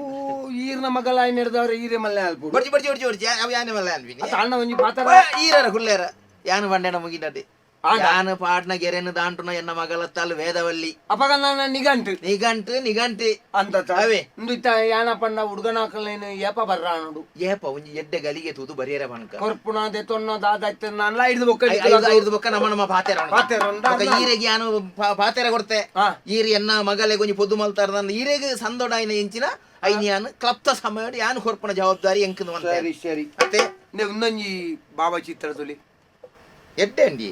Speaker 2: ಈರ್ನ ಮಗಳ ಹಿಡ್ದವ್ರೆ ಈರೆ ಮಲ್ಲೆ ಅಲ್ಪುಡು
Speaker 3: ಬಡ್ಜಿ ಬಡ್ಜಿ ಬಡ್ಜಿ ಬಡ್ಜಿ ಅವು ಯಾನೆ ಮಲ್ಲೆ ಅನ್ಪಿನಿ
Speaker 2: ಅತ್ತ ಅಣ್ಣ ಒಂಜಿ ಪಾತ್ರ
Speaker 3: ಈರರ ಕುಲ್ಲೇರ ಯಾನು ಪಂಡೆನ ಮುಗಿನಟಿ
Speaker 2: ಆಂಡ.
Speaker 3: ಯಾನು ಪಾಡ್ನ ಗೆರೆನು ದಾಂಟುನ ಎನ್ನ ಮಗಳತ್ತಾಲು ವೇದವಲ್ಲಿ
Speaker 2: ಅಪಗ ನನ್ನ ನಿಗಂಟು
Speaker 3: ನಿಗಂಟು ನಿಗಂಟಿ
Speaker 2: ಅಂತ
Speaker 3: ಅವೇ.
Speaker 2: ಇಂದು ಇತ್ತ ಯಾನ ಪಂಡ ಹುಡುಗನಾಕಲೇನು ಏಪ ಬರ್ರಾನುಡು
Speaker 3: ಏಪ ಒಂಜಿ ಎಡ್ಡೆ ಗಲಿಗೆ ತೂದು ಬರಿಯರ ಬಣಕ
Speaker 2: ಕೊರ್ಪುಣ ದೆತೊನ್ನ ದಾದ ನಾನ್ಲ ಹಿಡ್ದು ಬೊಕ್ಕ
Speaker 3: ಐದು ಐದು ಬೊಕ್ಕ ನಮ್ಮ ನಮ್ಮ ಪಾತೆರ
Speaker 2: ಪಾತೆರ ಉಂಡು.
Speaker 3: ಬೊಕ್ಕ ಈರೆಗೆ ಯಾನು ಪಾತೆರ ಕೊಡ್ತೆ
Speaker 2: ಹಾ.
Speaker 3: ಈರ್ ಎನ್ನ ಮಗಲೆಗೆ ಒಂಜಿ ಪೊದ್ದು ಮಲ್ತಾರ ನನ್ನ ಈರೆಗೆ ಸಂದೋಡ ಐನ ಎಂಚಿನ ಐನ ಯಾನು ಕ್ಲಪ್ತ ಸಮಯ ಯಾನು ಕೊರ್ಪುನ ಜವಾಬ್ದಾರಿ ಎಂಕುದು ಅಂತ
Speaker 2: ಸರಿ ಸರಿ
Speaker 3: ಅತ್ತೆ
Speaker 2: ಇನ್ನೊಂಜಿ ಭಾವಚಿತ್ರ ತುಲಿ
Speaker 3: ಎಡ್ಡೆ ಅಂಡಿ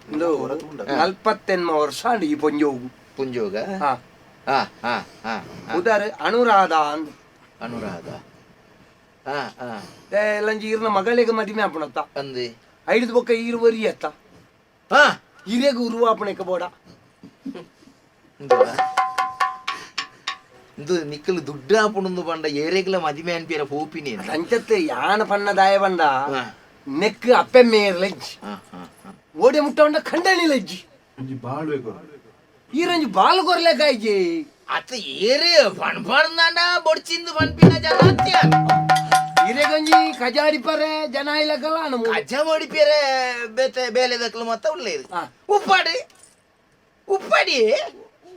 Speaker 2: ಇಂದು ನಲ್ಪತ್ತೆನ್ಮ ವರ್ಷ ಅಂಡ್ ಈ ಪೊಂಜೋಗು
Speaker 3: ಪುಂಜೋಗ
Speaker 2: ಹಾ
Speaker 3: ಹಾ ಹಾ ಹಾ
Speaker 2: ಉದಾರ ಅನುರಾಧ ಅಂದ್
Speaker 3: ಅನುರಾಧ ಹಾ ಹಾ
Speaker 2: ಲಂಜಿ ಈರ್ನ ಮಗಳಿಗೆ ಮದಿಮೆ ಆಪಣತ್ತ
Speaker 3: ಅಂದೆ
Speaker 2: ಐದು ಬೊಕ್ಕ ಈರು ವರಿ ಅತ್ತ
Speaker 3: ಹಾ
Speaker 2: ಹಿರಿಯಗ ಉರುವಾಪಣೆಕ ಬೋಡ
Speaker 3: ಇಂದುವಾ? ಇಂದು ನಿಕ್ಕಲು ದುಡ್ಡು ಆಪುಣಂದು ಪಂಡ ಏರೆಗ್ಲ ಮದಿಮೆ ಅನ್ಪಿಯರ ಪೋಪಿನಿ
Speaker 2: ಅಂಚತ್ತೆ ಯಾನ ಪಣ್ಣ ದಾಯ ಬಂಡ
Speaker 3: ಹಾ.
Speaker 2: ನೆಕ್ ಅಪ್ಪೆ ಮೇರ್ ಲಜ್ಜಿ
Speaker 3: ಹಾ ಹಾ ಹಾ
Speaker 2: ಓಡೆ ಮುಟ್ಟವಂಡ ಖಂಡಣಿ ಲಜ್ಜಿ
Speaker 1: ಒಂಜಿ ಬಾಳ್ವೆ ಕೊರು
Speaker 2: ಈರಂಜಿ ಬಾಲ್ ಕೊರ್ಲೆಕಾಯ್ಜಿ
Speaker 3: ಅತ್ತ ಏರೆ ಪಣ್ಪರ್ನಾಂಡ ಬೊಡ್ಚಿಂದು ಪನ್ಪಿನ ಜನ ಅತ್ಯ
Speaker 2: ಹಿರೇಗಂಜಿ ಕಜಾಡಿ ಪರೆ ಜನ ಇಲ್ಲಕಲ್ಲ ಅನು
Speaker 3: ಅಜ್ಜ ಮಡಿಪಿಯರೆ ಬೇತೆ ಬೇಲೆ ದಕ್ಲು ಮತ್ತ ಉಳ್ಳೇದು
Speaker 2: ಹಾ.
Speaker 3: ಉಪ್ಪಾಡಿ ಉಪ್ಪಾಡಿ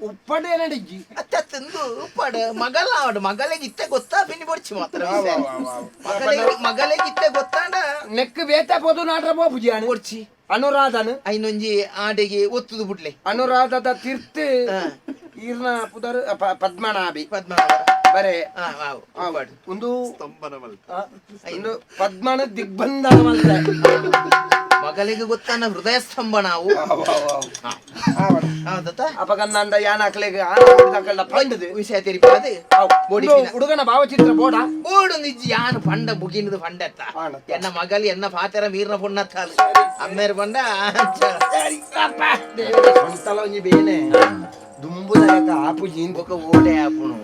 Speaker 2: ಉಪ್ಪಡೆ ನಡಿಜ್ಜಿ
Speaker 3: ಅತ್ತ ತಿಂದು ಉಪ್ಪಾಡು ಮಗಲ ಅವಡು ಮಗಲಿಗೆ ಇತ್ತೆ ಗೊತ್ತಾ ಪಿನ್ನಿ ಬೊಡ್ಚಿ ಮಾತ್ರ ಮಗಲಿಗೆ ಮಗಲಿಗೆ ಇತ್ತೆ ಗೊತ್ತಾಂಡ
Speaker 2: ನೆಕ್ ಬೇತೆ ಪೋದು ನಾಟ್ರ ಪೋಪುಜಿ ಅನು
Speaker 3: ಬೊಡ್ಚಿ
Speaker 2: ಅನುರಾಧನು
Speaker 3: ಐನೊಂಜಿ ಆಡೆಗೆ ಒತ್ತುದು ಬುಡ್ಲೆ
Speaker 2: ಅನುರಾಧದ ತಿರ್ತು
Speaker 3: ಹಾ.
Speaker 2: ಈರ್ನ ಪುದರ್ ಪದ್ಮನಾಭಿ
Speaker 3: ಪದ್ಮನಾಭ
Speaker 2: ಬರೆ
Speaker 3: ಹಾ ವಾವ್ ಉಪ್ಪಾಡು
Speaker 2: ಒಂದು
Speaker 1: ಸ್ತಂಭನ ಮಲ್ತ
Speaker 2: ಆ, ಒಂದು ಪದ್ಮನ ದಿಗ್ಬಂಧನ ಮಲ್ತೆ
Speaker 3: ಮಗಲಿಗೆ ಗೊತ್ತಾನ ಹೃದಯ ಸ್ತಂಭ ನಾವು ಹೌದತ್ತ
Speaker 2: ಅಪಗಂದ ಯಾನ ಅಕ್ಲೆಗ್ ಆನ ಪಂಡದು
Speaker 3: ವಿಷಯ ತೆರಿಪಾದೆ ಬೋಡಿ
Speaker 2: ಹುಡುಗನ ಭಾವಚಿತ್ರ ಬೋಡ
Speaker 3: ಬೋಡು ನಿಜ್ಜಿ ಯಾನು ಪಂಡ ಮುಗಿನದು ಪಂಡತ್ತ
Speaker 2: ಆಣತ್ತ.
Speaker 3: ಎನ್ನ ಮಗಲಿ ಎನ್ನ ಪಾತೆರ ಮೀರ್ನ ಪೊಣ್ಣತ್ತಾಲು ಅಮ್ಮೇರ್ ಪಂಡ
Speaker 2: ಸೊಂಟಲ ಒಂಜಿ ಬೇನೆ ದುಂಬುದ ಲೆಕ್ಕ ಆಪುಜಿ
Speaker 3: ಬೊಕ ಓಡೆ ಆಪುಣು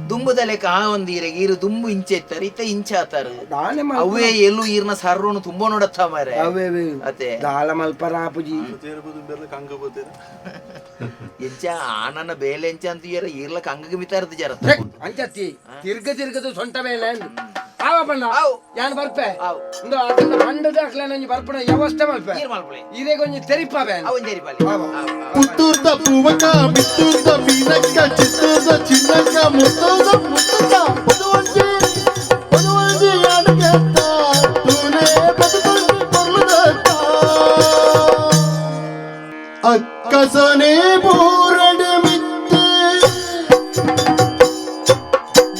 Speaker 3: ದುಂಬುದ ಲೆಕ್ಕ ಆ ಒಂದು ಈರೆಗೆ ಈರು ದುಂಬು ಇಂಚೆ ಇತ್ತಾರೆ ಇತ್ತ ಇಂಚೆ ಆತಾರು
Speaker 2: ದಾನೆ
Speaker 3: ಅವೇ ಎಲ್ಲು ಈರ್ನ ಸರ್ರೋನು ತುಂಬ ನೋಡತ್ತ ಮಾರೆ
Speaker 2: ಅವೇ
Speaker 3: ಅತ್ತೆ
Speaker 2: ದಾಳ ಮಲ್ಪರ ಆಪುಜಿ
Speaker 1: ಕಂಗ ಬೋತೇರ
Speaker 3: ಎಂಚ ಆನನ ಬೇಲೆ ಎಂಚ ಅಂತ ಈರ ಈರ್ಲ ಕಂಗಗೆ ಮಿತಾರದು ಜರ
Speaker 2: ಅಂಚತ್ತಿ ತಿರ್ಗ ತಿರ್ಗದು ಸೊಂಟ ಮೇಲೆ ಅಂದು. ಆವ ಪಂಡ
Speaker 3: ಆವು.
Speaker 2: ಯಾನ್ ಬರ್ಪೆ
Speaker 3: ಆವು.
Speaker 2: ಇಂದು ಅದನ್ನ ಪಂಡದ ಅಕ್ಲೆ ಒಂಜಿ ಬರ್ಪಣ ವ್ಯವಸ್ಥೆ ಮಲ್ಪೆ
Speaker 3: ಈರ್ ಮಲ್ಪಲೆ
Speaker 2: ಇದೇ ಒಂಜಿ ತೆರಿಪ ಬೇನ್
Speaker 3: ಅವನ್ ಜರಿಪಾಲಿ
Speaker 5: ಪುತ್ತೂರ್ದ ಪೂವಕ ಮಿತ್ತೂರ್ದ ಮೀನಕ್ಕ ಚಿತ್ತೂರ್ದ ಚಿನ್ನಕ್ಕ ಮುತ್ತೂರ್ದ ಮುತ್ತಕ್ಕ ಪದುವಂಜಿ ಪದುವಂಜಿ ಯಾನಗೆತ್ತ ತೂನೆ ಬದುಕುಂಜಿ ಪೊರ್ಲುದತ್ತ ಅಕ್ಕಸನೆ ಬೂರಡು ಮಿತ್ತು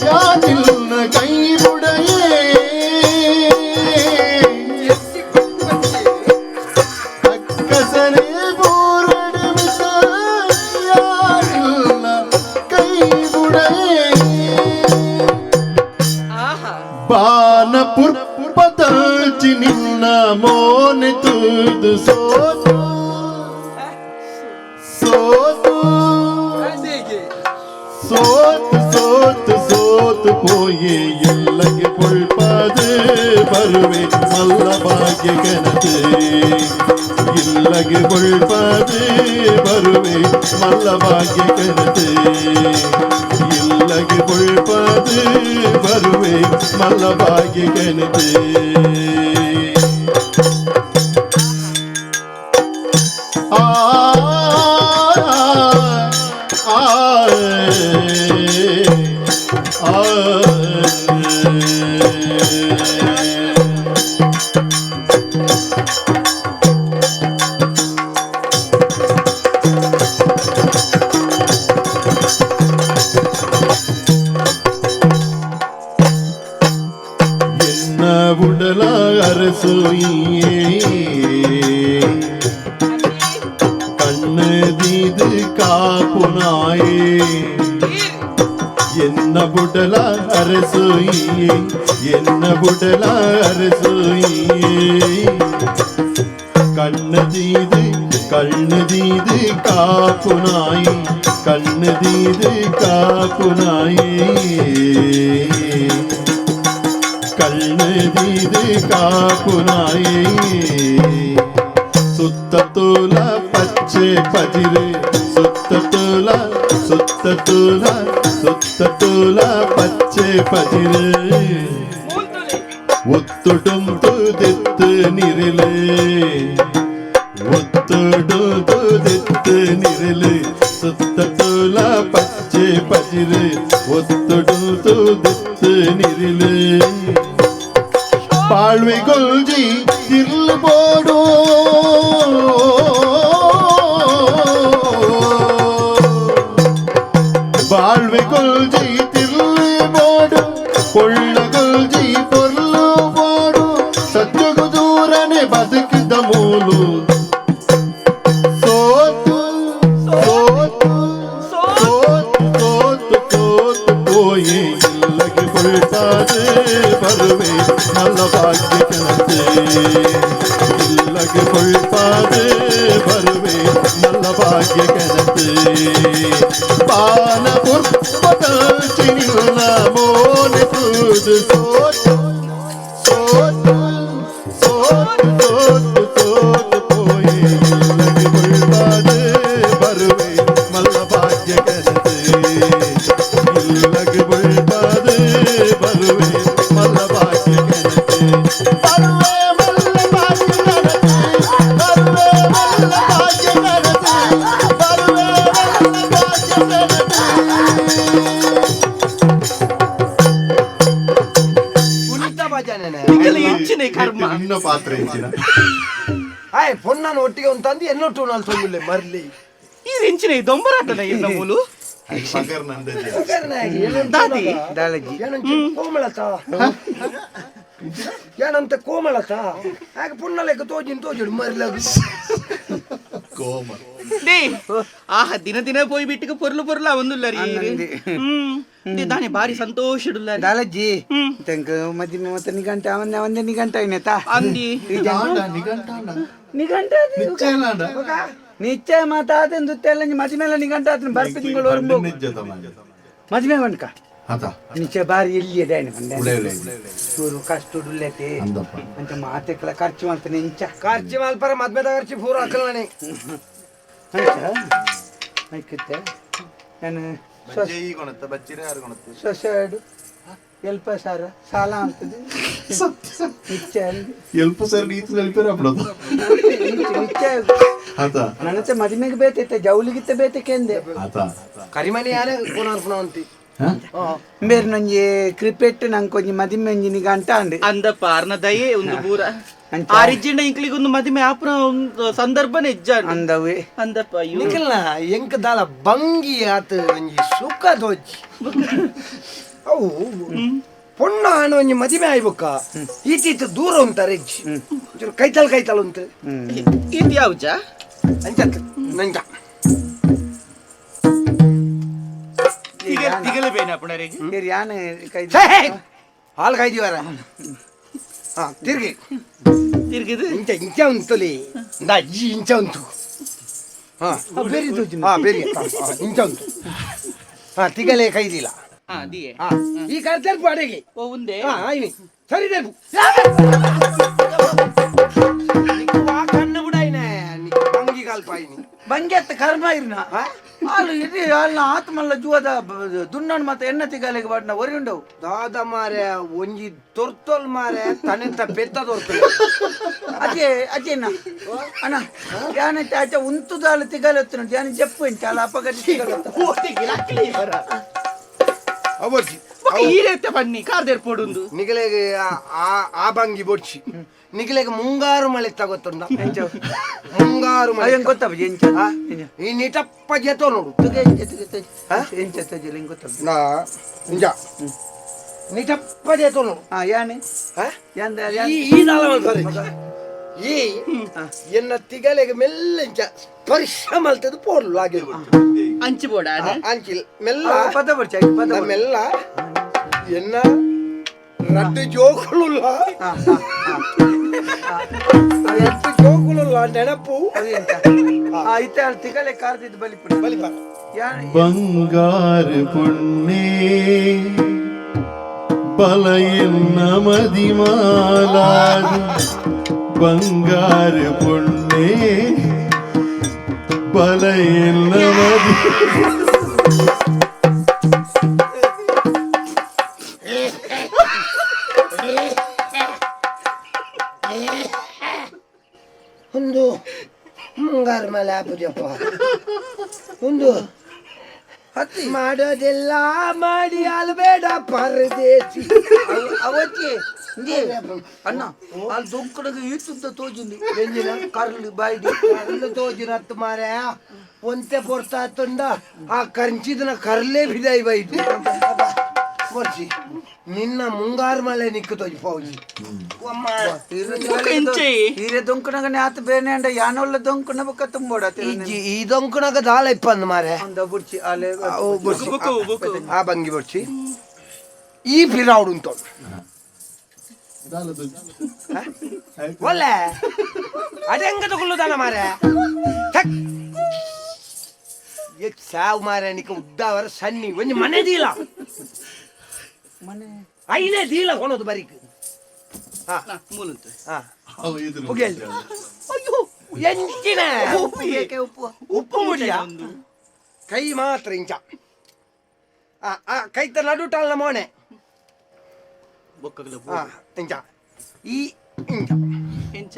Speaker 5: ಯಾನಿಲ್ಲ ಕೈ ಬುಡಯೇ ಅಕ್ಕಸನೆ ಬೂರಡು ಮಿತ್ತು ಯಾನಿಲ್ಲ ಕೈ ಬುಡಯೇ ಬಾನ ಪುರ್ಪದಲ್ಚಿ ನಿನ್ನ ಮೋನೆ ತೂದು ಸೋತು ಸೋತು ಸೋತು ಸೋತು ಸೋತು ಪೋಯೆ ಎಲ್ಲಕ್ಕೆ ಪೊಳ್ಪಾಡಿಯೇ. ಪೊಳ್ಪಾದು ಬರುವೆ ಮಲ್ಲ ಭಾಗ್ಯ ಕನತೆ ಇಲ್ಲಗೆ ಪೊಳ್ಪಾದು ಬರುವೆ ಮಲ್ಲ ಭಾಗ್ಯ ಕನತೆ ಇಲ್ಲಗೆ ಪೊಳ್ಪಾದು ಬರುವೆ ಮಲ್ಲ ಭಾಗ್ಯ ಕನತೆ. ಆ ಆ ಆ ಎನ್ನ ಉಡಲ ಅರಸೋಯಿಯೇ ಕಣ್ಣದೀದು ಕಾಪುನಾಯೇ ಎನ್ನ ಬುಡಲ ಅರಸೋಯಿಯೇ ಎನ್ನ ಬುಡಲ ಅರಸೋಯಿಯೇ ಕಣ್ಣದೀದು ಕಣ್ಣದೀದು ಕಾಪುನಾಯಿ ಕಣ್ಣದೀದು ಕಾಪುನಾಯಿ ಕಣ್ಣದೀದು ಕಾಪುನಾಯಿ. ಸುತ್ತ ತೋಲ ಪಚ್ಚೆ ಪಜಿರೆ ಸುತ್ತ ತೋಲ ಸುತ್ತ ತೋಲ ಸುತ್ತ ತೋಲ ಪಚ್ಚೆ ಪಜಿರೆ ಒತ್ತುಡುಂತು ದೆತ್ತು ನಿರಿಲೆ ಒತ್ತುಡುಂತು ದೆತ್ತು ನಿರಿಲೆ ಸುತ್ತ ತೋಲ ಪಚ್ಚೆ ಪಜಿರೆ ಒತ್ತುಡುಂತು ದೆತ್ತು ನಿರಿಲೆ ಪಾಳ್ವಿಗೊಲ್ಜಿ ತಿರ್ಲು ಬೋಡು ಬಾಳ್ವಿಗೊಲ್ಜಿ ತಿರ್ಲು ಬೋಡು ಕೊಳ್ಳಗೊಲ್ಜಿ ಪೊರ್ಲು ಬೋಡು ಸತ್ಯಗು ದೂರನೆ ಬದುಕಿದ ಮೂಲು ಸೋತು ಸೋತು ಸೋತು ಸೋತು ಸೋತು ಪೋಯಿ ಇಲ್ಲಗೆ ಕೊಳ್ಪಾದೆ ಬರುವೆ ಮಲ್ಲ ಭಾಗ್ಯ ಕನತೆ ಇಲ್ಲಗೆ ಕೊಳ್ಪಾದೆ ಬರುವೆ ಮಲ್ಲ ಭಾಗ್ಯ ಕನತೆ ಪಾನ ಪುಷ್ಪದ ಮೋನೆ ತೂದು ಸೋತು ಸೋತು ಸೋತು ಸೋತು ಸೋತು ಪೋಯಿ ಇಲ್ಲಗೆ ಕೊಳ್ಪಾದೆ ಬರುವೆ ಮಲ್ಲ ಭಾಗ್ಯ ಕನತೆ ಇಲ್ಲಗೆ ಕೊಳ್ಪಾದೆ ಬರುವೆ ಮಲ್ಲ ಭಾಗ್ಯ ಕನತೆ ಬರುವೆ ಮಲ್ಲ ಭಾಗ್ಯ ಕನತೆ ಬರುವೆ ಮಲ್ಲ ಭಾಗ್ಯ ಕನತೆ ಬರುವೆ ಮಲ್ಲ ಭಾಗ್ಯ ಕನತೆ.
Speaker 2: ಪುನಿತ ಭಜನೆ
Speaker 3: ಎಂಚಿನ ಕರ್ಮ
Speaker 1: ನಿನ್ನ ಪಾತ್ರ ಎಂಚಿನ
Speaker 2: ಆಯ್ ಪೊನ್ನನ ಒಟ್ಟಿಗೆ ಒಂದು ತಂದು ಎನ್ನೊಟ್ಟು ನಾಲ್ ತೊಂದುಲ್ಲೆ ಮರ್ಲಿ
Speaker 6: ಈ ಎಂಚಿನ ದೊಂಬರಾಟನ ಎನ್ನ ಮೂಲು
Speaker 1: ಪಗರ್ ನಂದಜಿ
Speaker 6: ದಾದಿ
Speaker 3: ದಾಲಜಿ
Speaker 2: ಕೋಮಳತ ಏನಂತ ಕೋಮಳತ ಆಗ ಪುಣ್ಣಲೆಕ್ಕ ತೋಜಿನ ತೋಜಿಡು ಮರ್ಲಗು
Speaker 1: ಕೋಮ
Speaker 6: ಡೇ ಆಹ ದಿನ ದಿನ ಪೋಯಿ ಬಿಟ್ಟಿಗೆ ಪೊರ್ಲು ಪೊರ್ಲ ಒಂದುಲ್ಲರಿ ಹ್ಮ್ ದಾನೆ ಬಾರಿ ಸಂತೋಷ ಇಡುಲ್ಲರಿ
Speaker 3: ದಾಲಜ್ಜಿ ತೆಂಕ ಮದಿಮೆ ಮತ್ತೆ ನಿಗಂಟ ಅವನ್ನ ಒಂದೇ ನಿಗಂಟ అయినತಾ
Speaker 6: ಅಂದಿ
Speaker 1: ನಿಘಂಟಾಂಡ
Speaker 3: ನಿಗಂಟ
Speaker 1: ನಿಶ್ಚಯಲಾಂಡ
Speaker 3: ನಿಶ್ಚಯ ಮಾತಾತನ ದುತ್ತೆಲ್ಲ ಮದಿಮೆಲ್ಲ ನಿಗಂಟ ಆತನ ಬರ್ಪಿ ತಿಂಗಳು வரும்போ
Speaker 1: ನಿಜ್ಜದ ಮಾಜ
Speaker 3: ಮದಿಮೆ ವನ್ಕ
Speaker 1: ಆತ
Speaker 3: ನಿಶ್ಚಯ ಬಾರಿ ಎಲ್ಲಿ ದಾಯನ ಬಂದೆ
Speaker 1: ಉಳೆ ಉಳೆ
Speaker 3: ಚೂರು ಕಷ್ಟ ಉಡ್ಲೆತಿ
Speaker 1: ಅಂದಪ್ಪ
Speaker 3: ಅಂಚ ಮಾತೆಕ್ಲ ಖರ್ಚು ಮಾಡ್ತಾನೆ ಇಂಚ
Speaker 2: ಖರ್ಚು ಮಲ್ಪರ ಮದ್ಮೆದ ಖರ್ಚು ಪೂರ ಹಾಕಲ್ಲಾನೆ
Speaker 3: ಅಂಚ ಐಕತ್ತೆ ನಾನು ಸೊಸೈಡ್ ಎಲ್ಪ ಸಾರ ಸಾಲ ಅಂತದೆ ನಿಶ್ಚಯ
Speaker 1: ಎಲ್ಪ ಸರ್ ನೀತು ಎಲ್ಪೇರ ಅಪ್ಪಡೋದು
Speaker 3: ನಿಶ್ಚಯ
Speaker 1: ಆತ
Speaker 3: ನನತೆ ಮದಿಮೆಗೆ ಬೇತೈತೆ ಜೌಲಿಗಿತ್ತ ಬೇತಕ್ಕೆ
Speaker 1: ಆತ
Speaker 2: ಕರಿಮನೆ ಯಾರೇ ಪುನರ್ಪುಣ ಅಂತಿ
Speaker 3: ಬೇರೆ ನಂಜಿ ಕ್ರಿಕೆಟ್ ನಂಗೆ ಕೊಂಚ ಮದಿಮೆ ಒಂಜಿ ನಿಗಂಟ ಅಂಡ್
Speaker 6: ಅಂದಪ್ಪ ಅರ್ನ ದಯೆ ಒಂದು ಪೂರ
Speaker 3: ಅಂಚ.
Speaker 6: ಆ ರಿಜ್ಜಿಂಡ ಇಂಕ್ಲಿಗೆ ಒಂದು ಮದಿಮೆ ಆಪುನ ಒಂದು ಸಂದರ್ಭನೇ ಇಜ್ಜ
Speaker 3: ಅಂದವೆ
Speaker 6: ಅಂದಪ್ಪ ಅಯ್ಯೋ
Speaker 2: ನಿಖಲ್ನ ಎಂಕ್ ದಾಲ ಬಂಗಿ ಆತ ಒಂಜಿ ಸುಖ ತೋಜಿ ಅವು ಪೊಣ್ಣ ಆಣ ಒಂಜಿ ಮದಿಮೆ ಆಯ್ಬೊಕ್ಕ ಈತೀತ ದೂರ ಉಂತಾರೆ ಒಂಚೂರು ಕೈತಲ್ ಕೈತಲ್ ಉಂಟು
Speaker 6: ಇದು ಯಾವ್ಜ
Speaker 2: ಅಂಚ ನಂಜ
Speaker 6: ತಿಗಲೆ ಬೇನ ಅಪ್ಪಣರಿಗೆ
Speaker 3: ಬೇರೆ ಯಾನೆ ಕೈ
Speaker 2: ಹಾಲು ಕಾಯ್ದಿವಾರ ಹಾ ತಿರ್ಗಿ
Speaker 6: ತಿರ್ಗಿದು
Speaker 2: ಇಂಚ ಇಂಚ ಉಂತುಲಿ ಇಂದ ಈ ಇಂಚ ಉಂಟು ಹಾ
Speaker 3: ಬೇರೆ ತೋಜಿ
Speaker 2: ಹಾ ಬೇರೆ ಇಂಚ ಉಂಟು ಹಾ ತಿಗಲೆ ಕೈದಿಲ್ಲ
Speaker 6: ಹಾ ದಿಯೆ
Speaker 2: ಹಾ ಈ ಕರ್ತರ್ಪು ಅಡಿಗೆ
Speaker 6: ಓ ಉಂದೆ
Speaker 2: ಹಾ ಆಯ್ನಿ ಸರಿ ಕಣ್ಣು ಬಿಡಾಯ್ನೆ ಬಂಗಿ ಕಲ್ಪಾಯಿನಿ
Speaker 3: ಬಂಗೆತ್ತ ಕರ್ಮ ಇರ್ನ ಆಲು ಇರ್ರಿ ಅಲ್ಲ ಆತ್ಮಲ್ಲ ಜೂವದ ದುನ್ನನ್ ಮತ್ತೆ ಎಣ್ಣೆ ತಿಗಾಲಿಗೆ ಬಾಡ್ನ ಒರಿ ಉಂಡವು
Speaker 2: ದಾದ ಮಾರೆ ಒಂಜಿ ತೊರ್ತೊಲ್ ಮಾರೆ ತನೆತ್ತ ಪೆತ್ತ ತೊರ್ತೊಲ್
Speaker 3: ಅಜೆ ಅಜೇನ ಅಣ್ಣ ಯಾನೈತೆ ಆಚೆ ಉಂತುದಾಲು ತಿಗಾಲಿ ಹೊತ್ತು ಯಾನ ಜಪ್ಪು ಎಂಚ ಅಲ್ಲ ಅಪಗತಿ ತಿಗಾಲಿ
Speaker 2: ಅವರ್ಜಿ
Speaker 6: ಈರೆತ್ತೆ ಬನ್ನಿ ಕಾರ್ದೇರ್ ಪೋಡುಂದು
Speaker 2: ನಿಗಲೆಗೆ ಆ ಬಂಗಿ ಬೊಡ್ಚಿ ನಿಗಲೆಗೆ ಮುಂಗಾರು ಮಳೆ ತಗೋತುಂಡ ಮುಂಗಾರು ಮಳೆ
Speaker 3: ಅಯ್ಯಂಗ್ ಗೊತ್ತಪ್ಪ ಎಂಚ
Speaker 2: ಈ ನಿಟಪ್ಪ ಜೆತೋ ನೋಡು
Speaker 3: ಎಂಚ ತಜಲ್ ಹೆಂಗ್ ಗೊತ್ತಪ್ಪ
Speaker 2: ನಾ ನಿಜ ನಿಟಪ್ಪ ಜೆತೋ ನೋಡು
Speaker 3: ಹಾ ಯಾನೆ
Speaker 2: ಆ?
Speaker 3: ಯಾಂದ
Speaker 2: ಈ ಈ ದಾಲ ಮಲ್ಪರೆ. ಈ ಎನ್ನ ತಿಗಲೆಗೆ ಮೆಲ್ಲಂಚ ಸ್ಪರ್ಶ ಮಲ್ತದ ಪೋಡ್ಲು ಹಾಗೆ
Speaker 6: ಅಂಚಿ ಬೋಡ
Speaker 2: ಅಂಚಿಲ್ ಮೆಲ್ಲ
Speaker 3: ಪದ ಬರ್ಚ ಪದ
Speaker 2: ನಾ ಮೆಲ್ಲ ಎನ್ನ ರಡ್ಡು ಜೋಕುಳುಲ್ಲ ರಡ್ಡು ಜೋಕುಳುಲ್ಲ ನೆನಪು
Speaker 3: ಇತ್ತೆ ಅಲ್ಲಿ ತಿಗಲೆ ಕಾರ್ದಿದ್ದು ಬಲಿಪುಣ
Speaker 2: ಬಲಿಪ
Speaker 3: ಯಾನ್
Speaker 5: ಬಂಗಾರ ಪುಣ್ಯೇ ಬಲಯಿನ್ನ ಮದಿಮಾಲಾದು ಬಂಗಾರ ಪುಣ್ಯೇ ಬಲಯಿನ್ನ ಮದಿ
Speaker 2: ಒಂದು ಮುಂಗಾರು ಮೇಲೆ ಹಾಪುಜಪ್ಪ ಒಂದು
Speaker 3: ಹತ್ತಿ
Speaker 2: ಮಾಡೋದೆಲ್ಲ ಮಾಡಿ ಅಲ್ಬೇಡ ಪರದೇಸಿ
Speaker 3: ಅವತ್ತಿ ಇಂಜೆ ಅಣ್ಣ ಅಲ್ಲಿ ದೊಂಕಡಗ ಈತುದ್ದ ತೋಜಿಂది ಎಂಜಿನ ಕರ್ಲು ಬಾಯ್ಡಿ
Speaker 2: ಕರ್ಲು ತೋಜಿನತ್ತು ಮಾರ್ಯ ಒಂತೆ ಪೊರ್ತಾತುಂಡ ಆ ಕಂಚಿದನ ಕರ್ಲೇ ಬಿದಾಯಿ ಬೈದು ಬರ್ಸಿ ನಿನ್ನ ಮುಂಗಾರು ಮಳೆ ನಿಕ್ಕು ತೋಜಿ ಫೌಜಿ
Speaker 6: ಎಂಚೆ?
Speaker 3: ಹೀರೆ ದೊಂಕಣಗನೆ ಆತ ಬೇನೆ ಅಂಡ ಯಾನೊಲ್ಲ ದೊಂಕಣ ಬೊಕ್ಕ ತುಂಬೋಡ
Speaker 2: ಈ ದೊಂಕಣಗ ದಾಲ ಇಪ್ಪಂದು ಮಾರೆ
Speaker 3: ಅಂದ ಬುಡ್ಚಿ ಅಲೆ
Speaker 2: ಬುಡ್ಚಿ.
Speaker 6: ಬುಕ್ಕು ಬುಕ್ಕು
Speaker 2: ಆ ಬಂಗಿ ಬರ್ಸಿ ಈ ಪಿರಾವುಡು ಉಂಟು ಒಳ್ಳೆ ಅದೆಂಗ ತಗೊಳ್ಳುದಾನ ಮಾರೆ ಥಕ್. ಎ ಸಾವು ಮಾರೆ ನಿಕ್ಕ ಉದ್ದಾವರ ಸನ್ನಿ ಒಂಜಿ ಮನೆ ದೀಲ
Speaker 3: ಮನೆ
Speaker 2: ಐನೇ ದೀಲ ಕೊನೋದು ಬರಿಕ್ ಹಾ
Speaker 6: ಮೂಲಂತೆ
Speaker 2: ಹಾ
Speaker 5: ಅವು ಇದ್ರು
Speaker 2: ಪುಗೆಲ್ ಅಯ್ಯೋ ಎಂಚಿನ
Speaker 3: ಏಕೆ ಉಪ್ಪು
Speaker 2: ಉಪ್ಪು ಮುಡಿಯ ಕೈ ಮಾತ್ರ ಇಂಚ ಆ ಆ ಕೈತ ನಡುಟಲ್ಲ ಮೋನೆ
Speaker 6: ಬೊಕ್ಕಗಲ
Speaker 2: ಆ ಇಂಚ ಈ ಇಂಚ
Speaker 6: ಎಂಚ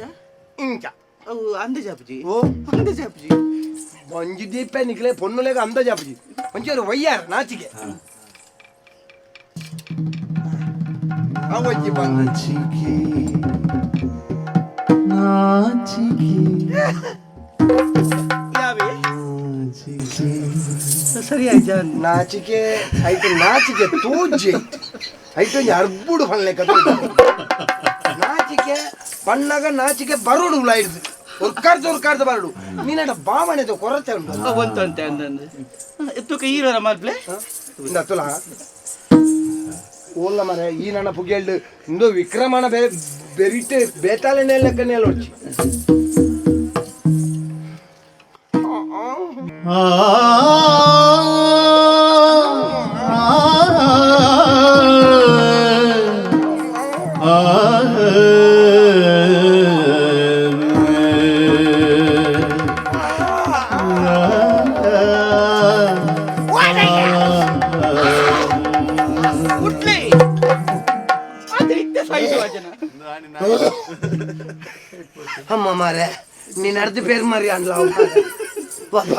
Speaker 2: ಇಂಚ
Speaker 6: ಅವು ಅಂದ ಜಾಪುಜಿ
Speaker 2: ಓ
Speaker 6: ಅಂದ ಜಾಪುಜಿ
Speaker 2: ಒಂಜಿ ದೀಪ ನಿಕ್ಲೆ ಪೊನ್ನುಲೆಗ ಅಂದ ಜಾಪುಜಿ ಒಂಚೂರು ವಯ್ಯಾರ ನಾಚಿಕೆ ಅವಜ್ಜಿ ಬಂದ
Speaker 5: ನಾಚಿಕೆ ನಾಚಿಕೆ
Speaker 6: ಯಾವೇ
Speaker 5: ನಾಚಿಕೆ
Speaker 6: ಸರಿ ಆಯ್ತಾ
Speaker 2: ನಾಚಿಕೆ ಆಯ್ತು ನಾಚಿಕೆ ತೂಜಿ ಆಯ್ತು ಒಂಜಿ ಅರ್ಬುಡು ಪನ್ಲೆಕ್ಕ ನಾಚಿಕೆ ಪಣ್ಣಗ ನಾಚಿಕೆ ಬರುಡು ಉಲಾಯ್ದು ಉರ್ಕಾರ್ದು ಉರ್ಕಾರ್ದು ಬರುಡು ನೀನಡ ಭಾವನೆದ ಕೊರತೆ ಉಂಟು
Speaker 6: ಒಂತ ಅಂತೆ ಅಂದಂದು ತುಕ ಈರೋರ ಮಲ್ಪ್ಲೆ
Speaker 2: ಇಂದ ತುಲ ಓಲ್ಲ ಮರೆ ಈ ನನ್ನ ಪುಗೆಲ್ಡು ಇಂದು ವಿಕ್ರಮಣ ಬೆ ಬೆರಿಟೆ ಬೇತಾಲೆ ಲೆಕ್ಕ ನೇಲೊಡ್ಚಿ
Speaker 5: ಆ ಆ
Speaker 6: ಉಟ್ಲೆ ಅದೇ ಇತ್ತೆ ಸಾಯಿಸುವ ಜನ
Speaker 2: ಅಮ್ಮ ಮಾರೆ ನೀನು ಅರ್ಧ ಪೇರು ಮರಿ ಅನ್ಲ ಪಾಪ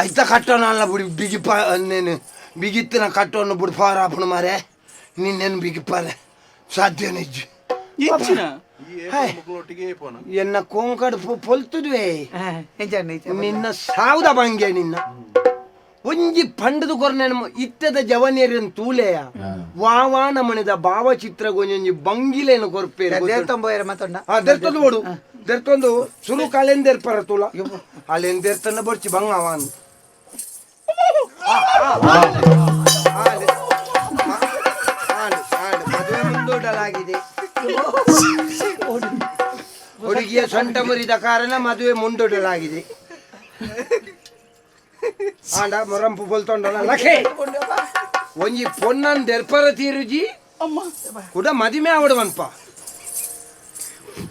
Speaker 2: ಐತ ಕಟ್ಟೋಣ ಅಲ್ಲ ಬಿಡಿ ಬಿಗಿಪ ನೇನು ಬಿಗಿತ್ತಿನ ಕಟ್ಟೋಣ ಬಿಡು ಫಾರ ಆಪಣ ಮಾರೆ ನಿನ್ನೇನು ಬಿಗಿಪಾರೆ ಸಾಧ್ಯ ನಿಜ
Speaker 6: ಎಂಚಿನ
Speaker 1: ಒಟ್ಟಿಗೆ ಪೋನ
Speaker 2: ಎನ್ನ ಕೊಂಕಡ್ ಪೊಲ್ತುದುವೆ
Speaker 3: ಎಂಚ
Speaker 2: ನಿನ್ನ ಸಾವುದ ಬಂಗೆ ನಿನ್ನ ಒಂಜಿ ಪಂಡದ ಕೊರ್ನೆ ಇತ್ತದ ಜವನಿಯರನ್ ತೂಲೆಯ ವಾವಾನ ಮಣಿದ ಭಾವಚಿತ್ರ ಒಂಜೊಂಜಿ ಬಂಗಿಲೇನು ಕೊರ್ಪೇರು
Speaker 3: ದೇರ್ತಂಬೋಯರ ಮತ್ತೊಂಡ
Speaker 2: ಆ ದೆರ್ತೊಂದು ಬೋಡು ದೆರ್ತೊಂದು ಸುರು ಕಾಲೆಂದೆರ್ಪರ ತೂಲ ಅಲೆಂದೆರ್ತನ ಬೊರ್ಚಿ ಬಂಗವಾನ್ ಮದುವೆ ಮುಂದೂಡಲಾಗಿದೆ. ಹುಡುಗಿಯ ಸೊಂಟ ಮುರಿದ ಕಾರಣ ಮದುವೆ ಮುಂದೂಡಲಾಗಿದೆ. ಆಂಡ ಮೊರಂಪು ಬೊಲ್ತೊಂಡಲ ಲಖೆ ಒಂಜಿ ಪೊನ್ನನ್ ದೆರ್ಪರ ತೀರುಜಿ.
Speaker 6: ಅಮ್ಮ
Speaker 2: ಕುಡ ಮದಿಮೆ ಆವಡು ಮನ್ಪ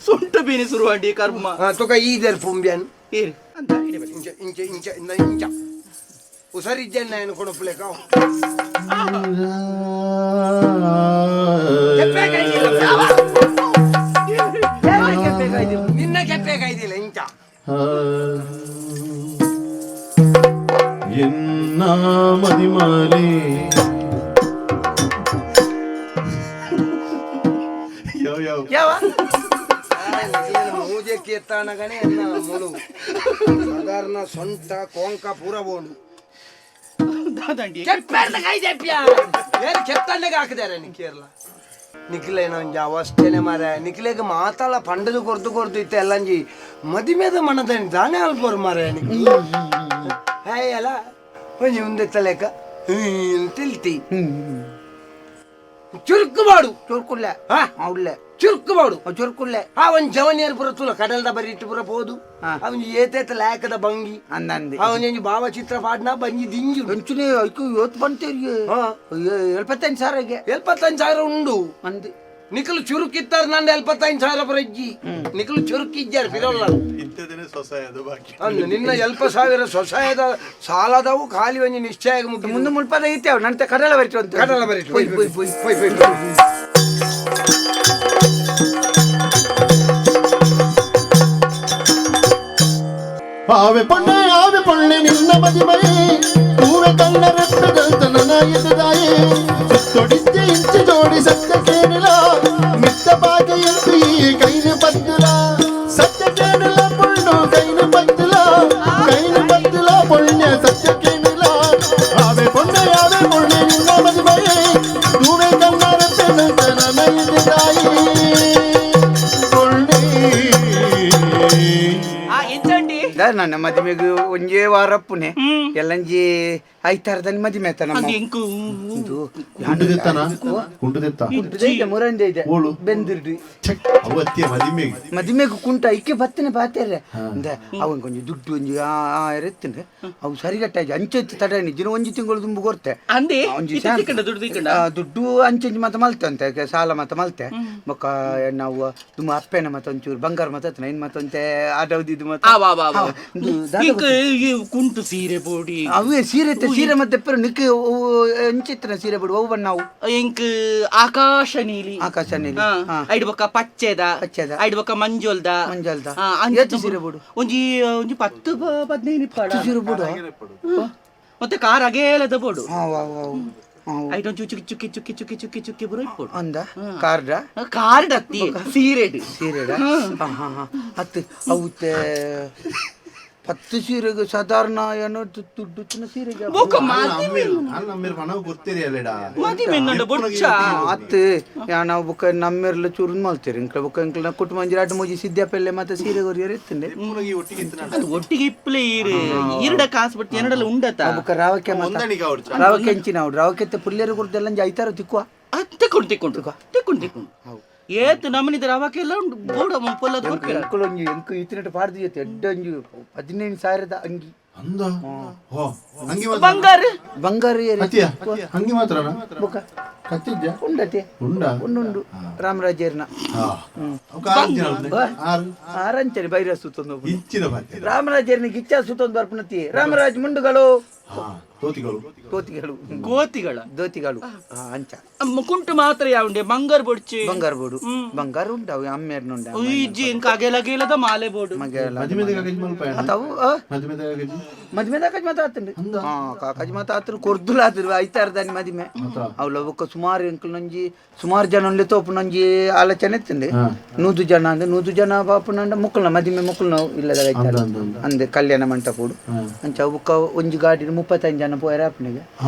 Speaker 6: ಸೊಂಟ ಬೇನೆ ಶುರುವಾಂಡಿ ಕರ್ಮ
Speaker 2: ತುಕ ಈದರ್ ಪುಂಬ್ಯಾನ್
Speaker 6: ಏರಿ ಅಂತ ಇಡೆ ಬನ್ನಿ.
Speaker 2: ಇಂಚ ಇಂಚ ಇಂಚ ಇಂದ ಇಂಚ ಹುಷಾರಿದ್ದೇನೆ ನಾನು ಕೊಡಪ್ಲೇಕ ನಿನ್ನ ಕೆಪ್ಪೆ ಕಾಯ್ದಿಲ್ಲ ಇಂಚ
Speaker 5: ಎನ್ನ ಮದಿಮಾಲೆ
Speaker 1: ಯಾವ ಯಾವ
Speaker 3: ಯಾವ
Speaker 2: ಮೂಜೆಕ್ಕೆ ಎತ್ತಾನಗನೆ ಎನ್ನ ಮುಳು ಸಾಧಾರಣ ಸೊಂಟ ಕೋಂಕ ಪೂರ ಬೋಂಡು
Speaker 6: ದಾದಂಡಿ
Speaker 2: ಕೆಪ್ಪೆರ್ದ ಕಾಯ್ದೆಪ್ಪ್ಯಾ ಏನು ಕೆತ್ತಣ್ಣಗೆ ಹಾಕಿದಾರೆ ನಿಕ್ಕೇರ್ಲ ನಿಖಿಲೇನ ಒಂಜಿ ಅವಸ್ಥೆನೆ ಮಾರ ನಿಖಿಲೇಗ ಮಾತಾಳ ಪಂಡದು ಕೊರ್ದು ಕೊರ್ದು ಇತ್ತ ಎಲ್ಲಂಜಿ ಮದಿಮೆದ ಮನದನಿ ದಾನೆ ಅಲ್ಪೋರು ಮಾರ ನಿಖಿಲ್ ಹೇ ಅಲ್ಲ ಒಂಜಿ ಉಂದೆತ್ತಲೇಕ ತಿಲ್ತಿ ಚುರುಕು ಮಾಡು
Speaker 3: ಚೊರ್ಕುಲ್ಲ
Speaker 2: ಹಾ
Speaker 3: ಉಳ್ಳೆ
Speaker 2: ಚುರುಕು ಮಾಡು
Speaker 3: ಚೊರ್ಕುಲ್ಲೆ
Speaker 2: ಆ ಒಂದ್ ಜವನಿಯರ್ ಪುರ ತುಲ ಕಡಲ್ದ ಬರಿ ಇಟ್ಟು ಪುರ ಪೋದು ಅವನ್ ಏತೇತ ಲೇಕದ ಭಂಗಿ
Speaker 3: ಅಂದಂದೆ
Speaker 2: ಅವನೊಂಜಿ ಭಾವಚಿತ್ರ ಪಾಡ್ನ ಬಂಜಿ ದಿಂಜಿ
Speaker 3: ಎಂಚುನೆ ಐಕು ಯೋತ್ ಬಂತೇರಿ
Speaker 2: ಹಾ.
Speaker 3: 75,000
Speaker 2: 75,000 ಉಂಡು
Speaker 3: ಅಂದು
Speaker 2: ನಿಖಲು ಚುರುಕಿತ್ತಾರೆ ನಂದು 75,000 ಪರಜ್ಜಿ ನಿಖಲು ಚುರುಕಿದ್ದಾರೆ ಪಿರೋಲ್ಲ
Speaker 1: ಇಂಥದೇನೆ ಸೊಸೆ ಅದು ಬಾಕಿ
Speaker 2: ಅಂದು ನಿನ್ನ 7,000 ಸೊಸೆಯದ ಸಾಲದವು ಖಾಲಿ ಒಂಜಿ ನಿಶ್ಚಯ ಮುಗ್ದು
Speaker 3: ಮುಂದೆ ಮುಲ್ಪದ ಐತೆ ಅವ್ ನಂತ ಕಡಲ ಬರಿತು ಅಂತ
Speaker 2: ಕಡಲ ಬರಿತು.
Speaker 3: ಪೊಯ್ ಪೊಯ್ ಪೊಯ್
Speaker 2: ಪೊಯ್ ಪೊಯ್ ಪೊಯ್.
Speaker 5: ಆವೆ ಪೊಣ್ಣೆ ಆವೆ ಪೊಣ್ಣೆ ನಿನ್ನ ಮದಿಮೈ ತೂವೆ ಕಣ್ಣ ರೆಪ್ಪೆದಂತ ನನ್ನ ಎದುರಾಯೆ ಸುತ್ತೊಡಿಚ್ಚೆ ಇಂಚು ಜೋಡಿ ಸತ್ಯ ಕೇಳಿಲ ಮಿತ್ತ ಬಾಗೆಯಂತು ಈ ಕೈನು ಪದ್ದುಲ ಸತ್ಯ ಕೇಳಿಲ ಪೊಣ್ಣು ಕೈನು ಪದ್ದುಲ ಕೈನು ಪದ್ದುಲ ಪೊಣ್ಯ ಸತ್ಯ ಕೇಳಿಲ ಆವೆ ಪೊಣ್ಣೆ ಆವೆ ಪೊಣ್ಣೆ ನಿನ್ನ ಮದಿಮೈ ತೂವೆ ಕಣ್ಣ ರೆಪ್ಪೆದಂತ ನನ್ನ ಎದುರಾಯೆ ಪೊಣ್ಣೆ
Speaker 6: ಆ ಎಂಚಂಡಿ
Speaker 3: ನನ್ನ ಮದುವೆಗೆ ಒಂಜೇ ವಾರಪ್ಪುನೆ ಎಲ್ಲಂಜಿ ಐತಾರದಲ್ಲಿ ಮದುವೆ ಆತ ನಮ್ಮ
Speaker 6: ಅಂದು ಎಂಕು
Speaker 3: ಇದು
Speaker 1: ಕುಂಟು ತೆತ್ತಾನ ಕುಂಟು ತೆತ್ತ
Speaker 3: ಇದೆ ಮುರಂದೆ ಇದೆ
Speaker 1: ಓಳು.
Speaker 3: ಬೆಂದಿರ್ಡಿ
Speaker 1: ಅವತ್ತಿಯ ಮದಿಮೆಗೆ
Speaker 3: ಮದುವೆಗೆ ಕುಂಟ ಐಕೆ ಬತ್ತನೆ ಬಾತೇರೆ ಅಂದ ಅವನ್ ಕೊಂಚ ದುಡ್ಡು ಒಂಜಿ ಎತ್ತಿನ ಅವು ಸರಿಗಟ್ಟ ಅಂಚೆ ತಡ ದಿನ ಒಂಜಿ ತಿಂಗಳು ತುಂಬು ಕೊರ್ತೆ
Speaker 6: ಅಂದೆ
Speaker 3: ಒಂಜಿ
Speaker 6: ಇತ್ತೆ ತಿಕ್ಕಂಡ ದುಡ್ಡು ತಿಕ್ಕಂಡ
Speaker 3: ದುಡ್ಡು ಅಂಚೆಂಚಿ ಮಾತ ಮಲ್ತೆ ಅಂತ ಸಾಲ ಮಾತ ಮಲ್ತೆ ಬೊಕ್ಕ ನಾವು ತುಂಬ ಅಪ್ಪೆನ ಮತ್ತ ಒಂಚೂರು ಬಂಗಾರ ಮತ್ತ ಇನ್ ಮತ್ತೊಂತೆ ಆಟವದು ಇದು ಮತ್ತ
Speaker 6: ಆ ವಾ ವಾ ವಾ
Speaker 3: ಹಾ, ಇದು ದಾದ
Speaker 6: ಇಂಕ್ ಈ ಕುಂಟು ಸೀರೆ ಬೋಡಿ
Speaker 3: ಅವೇ ಸೀರೆ ಇತ್ತೆ, ಸೀರೆ ಮತ್ತೆ ಪೆರು ನಿಕ್ ಅಂಚಿತ್ತಿನ ಸೀರೆ ಬಿಡು ಅವು ಬಣ್ಣ ಅವು
Speaker 6: ಎಂಕ್ ಆಕಾಶ ನೀಲಿ
Speaker 3: ಆಕಾಶ ನೀಲಿ
Speaker 6: ಹಾ.
Speaker 3: ಹಾ.
Speaker 6: ಐಡ್ ಬೊಕ್ಕ ಪಚ್ಚೆದ
Speaker 3: ಪಚ್ಚೆದ.
Speaker 6: ಐಡ್ ಬೊಕ್ಕ ಮಂಜೊಲ್ದ
Speaker 3: ಮಂಜೊಲ್ದ.
Speaker 6: ಆ, ಅಂಚ
Speaker 3: ಏತ್ ಸೀರೆ ಬೋಡು?
Speaker 6: ಒಂಜಿ ಒಂಜಿ 10 15 ಇಪ್ಪಡ
Speaker 3: ಸೀರೆ ಬಿಡು
Speaker 6: ಮತ್ತೆ ಕಾರ್ ಅಗೇಲದ ಬೋಡು
Speaker 3: ಹಾ ವಾ ವಾ ಹಾ
Speaker 6: ಐಟ್ ಒಂಚು ಚುಕ್ಕಿ ಚುಕ್ಕಿ ಚುಕ್ಕಿ ಚುಕ್ಕಿ ಚುಕ್ಕಿ ಚುಕ್ಕಿ ಬರೋ ಇಪ್ಪೊಡು
Speaker 3: ಅಂದ ಕಾರ್ಡ
Speaker 6: ಕಾರ್ಡ್ ಅತ್ತಿ ಸೀರೆಡ್
Speaker 3: ಸೀರೆಡ ಹಾ ಹಾ ಹಾ ಹತ್ತು ಅವತ್ತೆ 10 ಸೀರೆಗೆ ಸಾಧಾರಣ ಏನೋ ದುಡ್ಡು ತಿನ್ನ ಸೀರೆಗೆ
Speaker 6: ಬೊಕ್ಕ ಮದಿಮೆ
Speaker 1: ಅಲ್ಲ ನಮ್ಮೇರ್ ಮನವು ಗೊತ್ತಿರಿ ಅಲ್ಲೇಡ
Speaker 6: ಮದಿಮೆ ನಂಡ ಬೊಡ್ಚ
Speaker 3: ಅತ್ತು ನಾವು ಬುಕ್ಕ ನಮ್ಮೆರ್ಲ ಚೂರು ಮಲ್ತೀರಿ ಇಂಕ್ಲ ಬುಕ್ಕ ಇಂಕ್ಲ ಕುಟುಂಬ ಒಂಜಿ ರಡ್ಡು ಮೂಜಿ ಸಿದ್ಧಾಪಲ್ಲೆ ಮತ್ತೆ ಸೀರೆ ಕೊರಿಯರ್ ಇತ್ತಂಡೆ
Speaker 1: ಒಟ್ಟಿಗೆ ಇತ್ತು
Speaker 6: ಅದು ಒಟ್ಟಿಗೆ ಇಪ್ಪಲೆ ಈರು ಈರುಡ ಕಾಸು ಬಿಟ್ಟು ಏನಡಲ್ಲ ಉಂಡತ
Speaker 3: ಬುಕ್ಕ ರಾವಕ್ಕೆ ಮಾತ
Speaker 1: ಹೊಂದಾಣಿಕೆ ಅವ್ರು
Speaker 3: ರಾವಕ್ಕೆ ಹೆಂಚಿನ ಅವ್ರು ರಾವಕ್ಕೆ ಪುಲ್ಲೇರು ಕುರ್ದೆಲ್ಲ ಒಂಜಿ ಐತಾರ ತಿಕ್ಕುವ
Speaker 6: ತಿಕ್ಕೊಂಡು ತಿಕ್ಕೊಂಡು ತಿಕ್ಕೊಂಡು ತಿಕ್ಕೊಂಡು ಏತ್ ನಮ್ಮನಿದ ರವಕ್ಕೆಲ್ಲ ಉಂಡು ಬೋಡ ಪೊಲ್ಲದ ಕೊರ್ಪಿರ
Speaker 3: ಎಂಕುಲು ಒಂಜಿ ಎಂಕು ಇತ್ತಿನಟ್ಟು ಪಾಡ್ದು ಜೊತೆ ಎಡ್ಡು ಒಂಜಿ 15,000 ಅಂಗಿ
Speaker 1: ಅಂದ ಹೋ ಅಂಗಿ ಮಾತ್ರ
Speaker 6: ಬಂಗಾರ
Speaker 3: ಬಂಗಾರ ಏರಿ
Speaker 1: ಅತ್ತಿಯ ಅಂಗಿ ಮಾತ್ರನಾ
Speaker 3: ಬೊಕ್ಕ
Speaker 1: ಕತ್ತಿದ್ಯಾ
Speaker 3: ಉಂಡತೆ
Speaker 1: ಉಂಡಾ
Speaker 3: ಉಂಡುಂಡು ರಾಮರಾಜೇರ್ನ
Speaker 1: ಹಾ ಅವ್ಕ ಆರು ಜನ ಉಂಡೆ. ಆರು
Speaker 3: ಆರಂಚರಿ ಬೈರ ಸುತ್ತೊಂದು
Speaker 1: ಇಂಚಿನ ಬಾತಿ
Speaker 3: ರಾಮರಾಜೇರ್ನ ಗಿಚ್ಚ ಸುತ್ತೊಂದು ಬರ್ಪುನತಿ ರಾಮರಾಜ್ ಮುಂಡುಗಳು
Speaker 1: ಹಾ ತೋತಿಗಳು
Speaker 3: ಕೋತಿಗಳು
Speaker 6: ಗೋತಿಗಳ
Speaker 3: ದೋತಿಗಳು ಅಂಚ
Speaker 6: ಅಮ್ಮ ಕುಂಟು ಮಾತ್ರ ಯಾವುಂಡೆ ಬಂಗಾರ ಬೊಡ್ಚಿ
Speaker 3: ಬಂಗಾರ ಬೋಡು ಬಂಗಾರ ಉಂಡು ಅವು ಅಮ್ಮೇರ್ನುಂಡ
Speaker 6: ಇಜ್ಜಿ ಇಂಕ ಅಗೆಲ ಅಗೆಲದ ಮಾಲೆ ಬೋಡು
Speaker 1: ಮದುವೆ ಕಾಗಜಿ ಮಲ್ಪ
Speaker 3: ಅವು
Speaker 1: ಮದುವೆ ಕಾಗಜಿ
Speaker 3: ಮದ್ಮೆ ಕಾಕಜ್ ಮಾತ ಆತಂಡು ಹಾ ಕಾಕಜ್ ಮಾತ ಆತನು ಕೊರ್ದುಲ ಆತರು ಐತಾರದಾನಿ ಮದಿಮೆ ಅವ್ಲ ಬೊಕ್ಕ ಸುಮಾರು ಎಂಕುಲು ನಂಜಿ ಸುಮಾರು ಜನ ಉಂಡೆ ತೋಪು ನಂಜಿ ಆಲೋಚನೆ ಇತ್ತಂಡೆ 100 ಜನ ಅಂದೆ 100 ಜನ ಪಾಪುನಂಡ ಮುಕ್ಕಲ್ನ ಮದಿಮೆ ಮುಕ್ಕಲ್ನ ಇಲ್ಲದ ಐತಾರ ಅಂದೆ ಕಲ್ಯಾಣ ಮಂಟಪೋಡು ಅಂಚ ಬೊಕ್ಕ ಒಂಜಿ ಗಾಡಿ 35 ಜನ ಪೋಯರ ಅಪ್ಪನಿಗೆ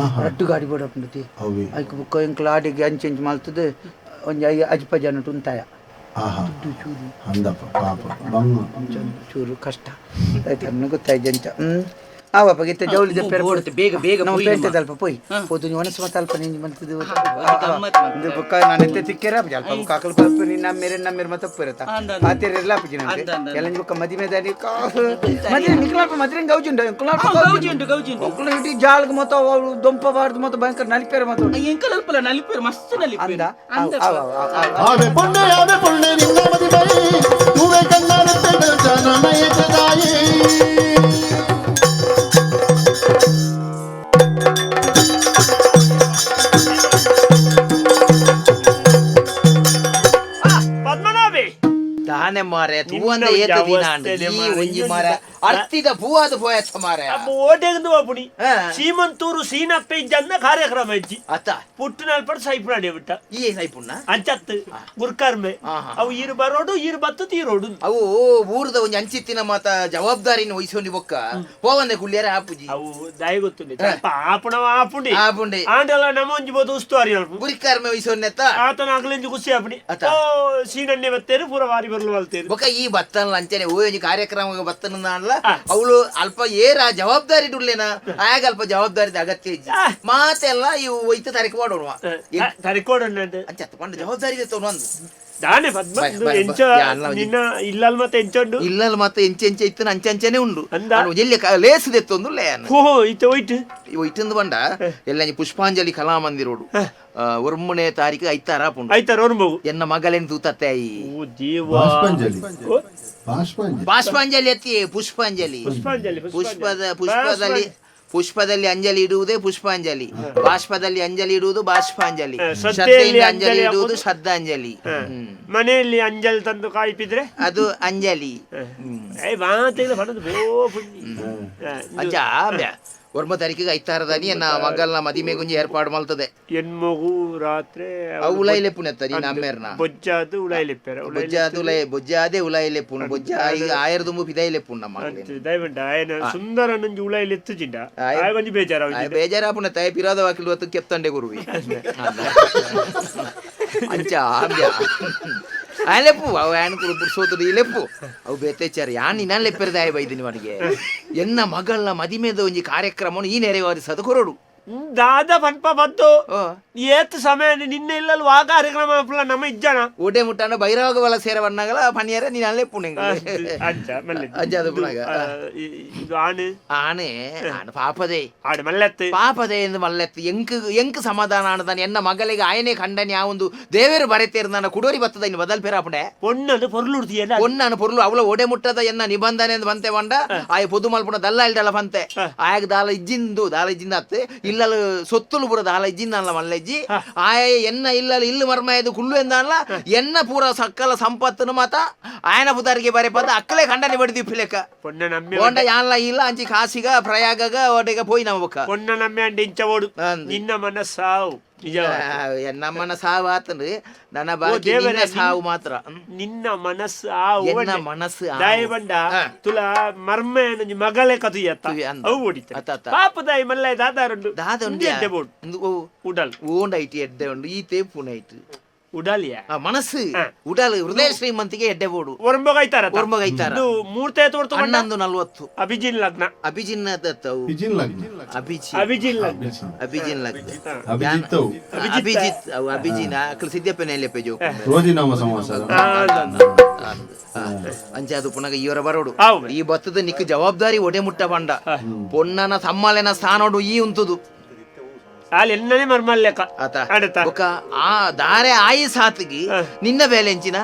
Speaker 3: ರಡ್ಡು ಗಾಡಿ ಬೋಡಪ್ಪಂಡತಿ
Speaker 1: ಅವಿ
Speaker 3: ಐಕ್ ಬೊಕ್ಕ ಎಂಕುಲು ಆಡಿಗೆ ಅಂಚೆ ಅಂಚೆ ಮಲ್ತದೆ ಒಂಜಿ ಅಜ್ಪ ಜನ ಉಂತಾಯ
Speaker 1: ಆಹಾ ಅಂದಪ್ಪ ಪಾಪ ಬಂಗ
Speaker 3: ಚೂರು ಕಷ್ಟ ಆಯ್ತು ಗೊತ್ತಾಯ್ತು ಅಂಚ ಹ್ಮ್ ಆವಪ್ಪ ಗಿತ್ತ ಜೌಲಿ ದೆಪ್ಪೆರ
Speaker 6: ಬೋಡ್ತು, ಬೇಗ ಬೇಗ
Speaker 3: ನಮ್ಮ
Speaker 6: ಪೋಯಿ
Speaker 3: ಪೇಂಟೆ
Speaker 6: ನಮ್ಮ.
Speaker 3: ಅಲ್ಪ ಪೋಯ್ ಪೋದು ಒಣಸು ಮತ್ತ ಅಲ್ಪ ನಿಂಜಿ ಮಂತದು
Speaker 6: ಗಮ್ಮತ್ ಮಾಡ್ತಾರೆ.
Speaker 3: ಇದು ಬೊಕ್ಕ ನಾನು ಎತ್ತೆ ತಿಕ್ಕೆರ ಅಲ್ಪ ಬೊಕ್ಕ ಅಕಲ್ ಪಪ್ಪ ನಿನ್ನ ನಮ್ಮೇರೆ ನಮ್ಮೇರೆ ಮತ್ತ ತಪ್ಪು
Speaker 6: ಅಂದ, ಅಂದ.
Speaker 3: ಪಾತೆರೆಲ್ಲ ಅಪ್ಪಜಿ ನಮ್ಗೆ
Speaker 6: ಅಂದ, ಅಂದ, ಅಂದ.
Speaker 3: ಎಲ್ಲ ಬೊಕ್ಕ ಮದಿಮೆ ದಾನಿ ಮದಿಮೆ ನಿಕ್ಲಾಲ್ಪ ಮದ್ರೆ ಗೌಜಿ ಉಂಟು
Speaker 6: ಆ, ಗೌಜಿ ಉಂಟು, ಗೌಜಿ ಉಂಟು.
Speaker 3: ಒಕ್ಕಲು ಇಡೀ ಜಾಲ್ಗ್ ಮತ್ತ ಅವ್ರು ದೊಂಪ ಬಾರ್ದು ಮತ್ತ ಭಯಂಕರ ನಲಿಪೇರ ಮತ್ತ
Speaker 6: ಎಂಕಲ್ ಅಲ್ಪಲ್ಲ ನಲಿಪೇರು ಮಸ್ತ್ ನಲಿಪೇರು
Speaker 3: ಅಂದ
Speaker 6: ಅಂದ
Speaker 3: ಅವ ಅವ ಅವ ಅವ
Speaker 5: ಆವೆ ಪೊಣ್ಣೆ ಆವೆ ಪೊಣ್ಣೆ ನಿನ್ನ ಮದಿಮೈ ತೂವೆ ಕಣ್ಣರೆಪ್ಪೆದಲ್ಚ ನನ್ನ ಎಜದಾಯಿ.
Speaker 7: ಪದ್ಮನಾಭಿ
Speaker 8: ತಾನೆ ಮಾರೆ ತೂವಂದ
Speaker 7: ನಿನ್ನ
Speaker 8: ಏತ ದಿನ ಅಂಡ್
Speaker 7: ಅವಸ್ಥೆನೆ
Speaker 8: ಈ
Speaker 7: ಮಾರೆ,
Speaker 8: ಒಂಜಿ
Speaker 7: ಇನ್ನೊಂದು
Speaker 8: ಮಾರ ಅರ್ತಿದ ಪೂವಾದ ಪೋಯತ್ತ ಮಾರೆ
Speaker 7: ಅಪ್ಪ ಓಟೆಂದು ಬಾಪುಣಿ
Speaker 8: ಹಾ.
Speaker 7: ಸೀಮಂತೂರು ಸೀನಪ್ಪ ಇಜ್ಜಂದ ಕಾರ್ಯಕ್ರಮ ಇಜ್ಜಿ
Speaker 8: ಅತ್ತ
Speaker 7: ಪುಟ್ಟನಾಲ್ಪಡ್ ಸೈಪುನಾಡೆ ಬಿಟ್ಟ
Speaker 8: ಈ ಸೈಪುಣ್ಣ
Speaker 7: ಅಂಚತ್ತು ಗುರ್ಕರ್ಮೆ
Speaker 8: ಆಹಾ.
Speaker 7: ಅವು ಈರು ಬರೋಡು ಈರು ಬತ್ತು ತೀರೋಡು
Speaker 8: ಅವು ಊರದ ಒಂಜಿ ಅಂಚಿತ್ತಿನ ಮಾತ ಜವಾಬ್ದಾರಿನ ವಹಿಸೋನಿ ಬೊಕ್ಕ ಪೋವಂದೆ ಕುಳ್ಳಿಯರ ಆಪುಜಿ
Speaker 7: ಅವು ದಾಯ ಗೊತ್ತುಂಡೆ ಸ್ವಲ್ಪ ಆಪುಣವ ಆಪುಂಡಿ
Speaker 8: ಆಪುಂಡಿ.
Speaker 7: ಆಂಡಲ ನಮ್ಮ ಒಂಜಿ ಬೋದು ಉಸ್ತುವಾರಿ ಅಲ್ಪ
Speaker 8: ಗುರಿಕಾರ್ಮೆ ವಹಿಸೋನೆತ್ತ
Speaker 7: ಆತನ ಅಗಲಿಂಜಿ ಖುಷಿ ಆಪುಣಿ
Speaker 8: ಅತ್ತ.
Speaker 7: ಓ ಸೀನಣ್ಣೆ ಬತ್ತೇರು ಪೂರ ವಾರಿ ಬರ್ಲು ಬಲ್ತೇರು
Speaker 8: ಬೊಕ್ಕ ಈ ಬತ್ತನ ಅಂಚನೆ ಓ ಒಂಜಿ ಕಾರ್ಯಕ್ರಮ ಬತ್ತನ ಅಲ್ಲ ಅವಳು ಅಲ್ಪ ಏರ ಜವಾಬ್ದಾರಿ ಡುಲ್ಲೇನ ಆಗ ಅಲ್ಪ ಜವಾಬ್ದಾರಿದ ಅಗತ್ಯ ಇಜ್ಜಿ ಮಾತೆಲ್ಲ ಇವು ಒಯ್ತು ತಾರೀಕು ಮಾಡೋಣ
Speaker 7: ತರಿಕೋಡು
Speaker 8: ಅಂಚತ್ತು ಪಂಡ ಜವಾಬ್ದಾರಿ ಒಂದು
Speaker 7: ದಾನೆ ಪದ್ಮ
Speaker 8: ಬಾಯ್,
Speaker 7: ಇದು
Speaker 8: ಬಾಯ್,
Speaker 7: ಎಂಚ
Speaker 8: ಬಾಯ್. ಯಾ, ಅಲ್ಲ ಒಂಜಿ.
Speaker 7: ನಿನ್ನ ಇಲ್ಲಲ್ ಮತ್ತೆ ಎಂಚೊಂಡು
Speaker 8: ಇಲ್ಲಲ್ ಮತ್ತೆ ಎಂಚೆ ಎಂಚೆ ಇತ್ತು ಅಂಚೆ ಅಂಚೆನೆ ಉಂಡು
Speaker 7: ಅಂದ?
Speaker 8: ನಾನು ಎಲ್ಲಿ ಲೇಸದೆತ್ತೊಂದು ಲೇನ
Speaker 7: ಹೋ ಇತ್ತ ಹೋಯ್ತು
Speaker 8: ಇವ ಇಟ್ಟಂದು ಬಂಡ ಎಲ್ಲ ಈ ಪುಷ್ಪಾಂಜಲಿ ಕಲಾಮಂದಿರೋಡು ಒರ್ಮುನೆ ತಾರೀಕು ಐತಾರ ಪುಂಡು
Speaker 7: ಆಯ್ತಾರ ಒರ್ಮಗು
Speaker 8: ಎನ್ನ ಮಗಲೇನು ತೂತತ್ತೆ I
Speaker 7: ಓ ದೇವ
Speaker 1: ಬಾಷ್ಪಾಂಜಲಿ
Speaker 7: ಓ,
Speaker 1: ಬಾಷ್ಪಾಂಜಲಿ
Speaker 8: ಬಾಷ್ಪಾಂಜಲಿ ಅತ್ತಿ ಪುಷ್ಪಾಂಜಲಿ
Speaker 7: ಪುಷ್ಪಾಂಜಲಿ,
Speaker 8: ಪುಷ್ಪದ
Speaker 7: ಪುಷ್ಪಾಂಜಲಿ.
Speaker 8: ಪುಷ್ಪದಲ್ಲಿ ಪುಷ್ಪದಲ್ಲಿ ಅಂಜಲಿ ಇಡುವುದೇ ಪುಷ್ಪಾಂಜಲಿ ಬಾಷ್ಪದಲ್ಲಿ ಅಂಜಲಿ ಇಡುವುದು ಬಾಷ್ಪಾಂಜಲಿ
Speaker 7: ಹ, ಶ್ರದ್ಧೆಯಲ್ಲಿ
Speaker 8: ಶ್ರದ್ಧೆಯಿಂದ ಅಂಜಲಿ
Speaker 7: ಅಂಜಲಿ
Speaker 8: ಇಡುವುದು
Speaker 7: ಹಾಕುದು.
Speaker 8: ಶ್ರದ್ಧಾಂಜಲಿ
Speaker 7: ಹ.
Speaker 8: ಹ್ಮ್.
Speaker 7: ಮನೆಯಲ್ಲಿ ಅಂಜಲ್ ತಂದು ಕಾಯ್ಪಿದ್ರೆ
Speaker 8: ಅದು ಅಂಜಲಿ
Speaker 7: ಏ ಮಾತೆಲ್ಲ ಬಣ್ಣದ ಬೋ ಪುಣ್ಯ. ಹ, ಇದು
Speaker 8: ಅಜ್ಜ ಒರ್ಮ ತಾರೀಕಿಗೆ ಐತಾರದಾನಿ ಎನ್ನ ಮಗಲ್ನ ಮದಿಮೆ ಗುಂಜಿ ಏರ್ಪಾಡು ಮಲ್ತದೆ
Speaker 7: ಹೆಣ್ಮಗು ರಾತ್ರಿ
Speaker 8: ಅವು ಉಲಾಯಿಲೆ ಪುಣೆತ್ತ ನೀನ್ ಅಮ್ಮೇರ್ನ
Speaker 7: ಬೊಜ್ಜಾದು ಉಳಾಯಿಲಿಪ್ಪೆರ
Speaker 8: ಬೊಜ್ಜಾದ ಉಲಾಯಿ ಬೊಜ್ಜಾದೆ ಉಲಾಯಿಲೆ ಪುಣ್ ಬೊಜ್ಜ ಆಯರ್ ದುಂಬು ಪಿದಾಯಿಲೆ ಪುಣ್ ನಮ್ಮ ಮಗಲೇನು.
Speaker 7: ದಯವಂಡ ಆಯನ ಸುಂದರ ನಂಜಿ ಉಳಾಯಿಲಿ ಎತ್ತುಜಿಂಡ
Speaker 8: ಆಯ್-
Speaker 7: ಆಯ ಒಂಜಿ ಬೇಜಾರ
Speaker 8: ಆಯ್ ಬೇಜಾರಾಪುಣ ತಾಯಿ ಪಿರಾದ ವಾಕಿಲ್ ಹೊತ್ತು ಕೆಪ್ತಂಡೆ ಗುರುವಿ ಅಂಚ ಆಮ್ಯ ಆಯ್ಲೆಪ್ಪು ಅವು ಆಯನ್ ಕುರು ಪುರ್ಸೋತುಡು ಇಲೆಪ್ಪು ಅವು ಬೇತೆಚ್ಚಾರ ಯಾನ್ ಇನ್ನ ಲೆಪ್ಪೆರ್ದ ಆಯ್ ಬೈದಿನಿ ಮನಿಗೆ ಎನ್ನ ಮಗಳನ್ನ ಮದಿಮೆದ ಒಂಜಿ ಕಾರ್ಯಕ್ರಮವನ್ನು ಈ ನೆರೆವಾರಿಸದು ಕೊರಡು
Speaker 7: ದಾದ ಪನ್ಪ ಬದ್ದು
Speaker 8: ಓ.
Speaker 7: ಏತ್ ಸಮಯ ನಿನ್ನೆ ಇಲ್ಲಲ್ ವಾ ಕಾರ್ಯಕ್ರಮ ಪುಲ್ಲ ನಮ್ಮ ಇಜ್ಜಣ
Speaker 8: ಓಡೆ ಮುಟ್ಟಾನ ಬೈರವಾಗ ಬಲ ಸೇರ ಬಣ್ಣಗಳ ಪಣಿಯರ ನೀನು ಅಲ್ಲೇ ಪುಣೆ
Speaker 7: ಅಂಚ ಮಲ್ಲೆ
Speaker 8: ಅಂಚ ಅದು ಪುಣಗ.
Speaker 7: ಇದು ಆಣೆ
Speaker 8: ಆನೆ ಆಣ ಪಾಪದೇ
Speaker 7: ಆಡು ಮಲ್ಲೆತ್ತು
Speaker 8: ಪಾಪದೇ ಎಂದು ಮಲ್ಲೆತ್ತು ಎಂಕ್ ಎಂಕ್ ಸಮಾಧಾನ ಆಣದಾನೆ ಎನ್ನ ಮಗಳಿಗೆ ಆಯನೇ ಖಂಡನೆ ಆ ಒಂದು ದೇವರು ಬರೆತೇರ್ದಾನ ಕುಡೋರಿ ಬತ್ತದ ಇನ್ನು ಬದಲ್ ಪೇರಾಪುಣೆ
Speaker 7: ಪೊಣ್ಣನು ಪೊರ್ಲುಡ್ತಿಯಲ್ಲ
Speaker 8: ಪೊನ್ನನು ಪೊರ್ಲು ಅವಳ ಒಡೆ ಮುಟ್ಟದ ಎನ್ನ ನಿಬಂಧನೆ ಎಂದು ಬಂತೆ ಬಂಡ ಆಯ ಪೊದು ಮಲ್ಪುಣ ದಲ್ಲ ಇಲ್ಡಲ್ಲ ಬಂತೆ ಆಯಾಗ ದಾಲ ಇಜ್ಜಿಂದು ದಾಲ ಇಜ್ಜಿಂದ ಅತ್ತೆ ಇಲ್ಲಲು ಸೊತ್ತುಲು ಪೂರ ದಾಲ ಇಜ್ಜಿಂದ ಅಲ್ಲ ಮಲ್ಲೆಜ್ಜಿ ಆಯ ಎನ್ನ ಇಲ್ಲಲು ಇಲ್ಲು ಮರ್ಮಯದು ಕುಲ್ಲು ಎಂದಲ್ಲ ಎನ್ನ ಪೂರ ಸಕ್ಕಲ ಸಂಪತ್ತನು ಮಾತ ಆಯನ ಪುದಾರಿಗೆ ಬರೆ ಪದ ಅಕ್ಕಲೆ ಖಂಡನೆ ಬಡಿದಿ ಪಿಲೆಕ
Speaker 7: ಪೊಣ್ಣ ನಮ್ಮೆ
Speaker 8: ಓಂಡ ಯಾನ್ಲ ಇಲ್ಲ ಅಂಚಿ ಕಾಸಿಗ ಪ್ರಯಾಗಗ ಒಡೆಗ ಪೋಯಿ ನಮ್ಮ ಬೊಕ್ಕ
Speaker 7: ಪೊಣ್ಣ ನಮ್ಮೆ ಅಂಡ ಇಂಚ ಓಡು
Speaker 8: ಅಂದ್.
Speaker 7: ನಿನ್ನ ಮನಸ್ಸಾವು ನಿಜ
Speaker 8: ನಮ್ಮನ ಸಾವು ಆತಂದ್ರೆ ನನ್ನ ಬಾಕಿ
Speaker 7: ದೇವರೇ,
Speaker 8: ನಿನ್ನ ಸಾವು ಮಾತ್ರ ಹ್ಮ್.
Speaker 7: ನಿನ್ನ ಮನಸ್ಸು ಆ
Speaker 8: ಎನ್ನ ಮನಸ್ಸು ಆವು.
Speaker 7: ದಾಯ ಬಂಡ
Speaker 8: ಹಾ.
Speaker 7: ತುಲ ಮರ್ಮ ಮಗಳೇ ಕದುಯತ್ತ
Speaker 8: ತುಯ್ ಅಂದ.
Speaker 7: ಅವು ಓಡಿತ
Speaker 8: ಅತ್ತ ಅತ್ತ.
Speaker 7: ಪಾಪ ದಾಯಿ ಮಲ್ಲ ದಾದಾರುಂಡು
Speaker 8: ದಾದ ಉಂಡು
Speaker 7: ಎಡ್ಡೆ ಬೋಡು
Speaker 8: ಉಂದು ಓ
Speaker 7: ಉಡಲ್
Speaker 8: ಓಂಡೈಟ್ ಎಡ್ಡೆ ಉಂಡು ಈ ತೇಪು ನೈಟ್
Speaker 7: ಉಡಲಿಯ
Speaker 8: ಆ ಮನಸ್ಸು
Speaker 7: ಹಾ.
Speaker 8: ಉಡಲ್ ಹೃದಯ ಶ್ರೀಮಂತಿಗೆ ಎಡ್ಡೆ ಬೋಡು
Speaker 7: ಒರಂಬಗೈತಾರ
Speaker 8: ಒರ್ಂಬಗೈತಾರ.
Speaker 7: ಇದು ಮೂರ್ತೆ ತೋರ್ತು
Speaker 8: 11:40
Speaker 7: ಅಭಿಜಿನ್ ಲಗ್ನ
Speaker 8: ಅಭಿಜಿನ್ ದತ್ತವು
Speaker 1: ಪಿಜಿನ್ ಲಗ್ನ
Speaker 8: ಅಭಿಜಿ
Speaker 7: ಅಭಿಜಿನ್ ಲಗ್ನ
Speaker 8: ಅಭಿಜಿನ್ ಲಗ್ನ
Speaker 1: ಅಭಿಜಿತ್ ಅವು.
Speaker 8: ಅಭಿಜಿತ್ ಅವು ಅಭಿಜಿನ ಅಕ್ಲು ಸಿದ್ದಪ್ಪನ ಜೋಕು
Speaker 1: ರೋಜಿನಾಮ ಸಂವತ್ಸರ
Speaker 8: ಅಂಚಾದು ಪುನಗ ಇವರ ಬರೋಡು
Speaker 7: ಆವು.
Speaker 8: ಈ ಬತ್ತದ ನಿಕ್ ಜವಾಬ್ದಾರಿ ಒಡೆ ಮುಟ್ಟ ಬಂಡ ಪೊನ್ನನ ಸಮ್ಮಲೆನ ಸ್ಥಾನೋಡು ಈ ಉಂತುದು
Speaker 7: ಅಲ್ಲಿ ಎನ್ನನೇ ಮರ್ಮಲ್ಲೆಕ
Speaker 8: ಆತ
Speaker 7: ಆಡತ
Speaker 8: ಬೊಕ ಆ ದಾರೆ ಆಯಿ ಸಾತಿಗೆ ನಿನ್ನ ಬೇಲೆಂಚಿನ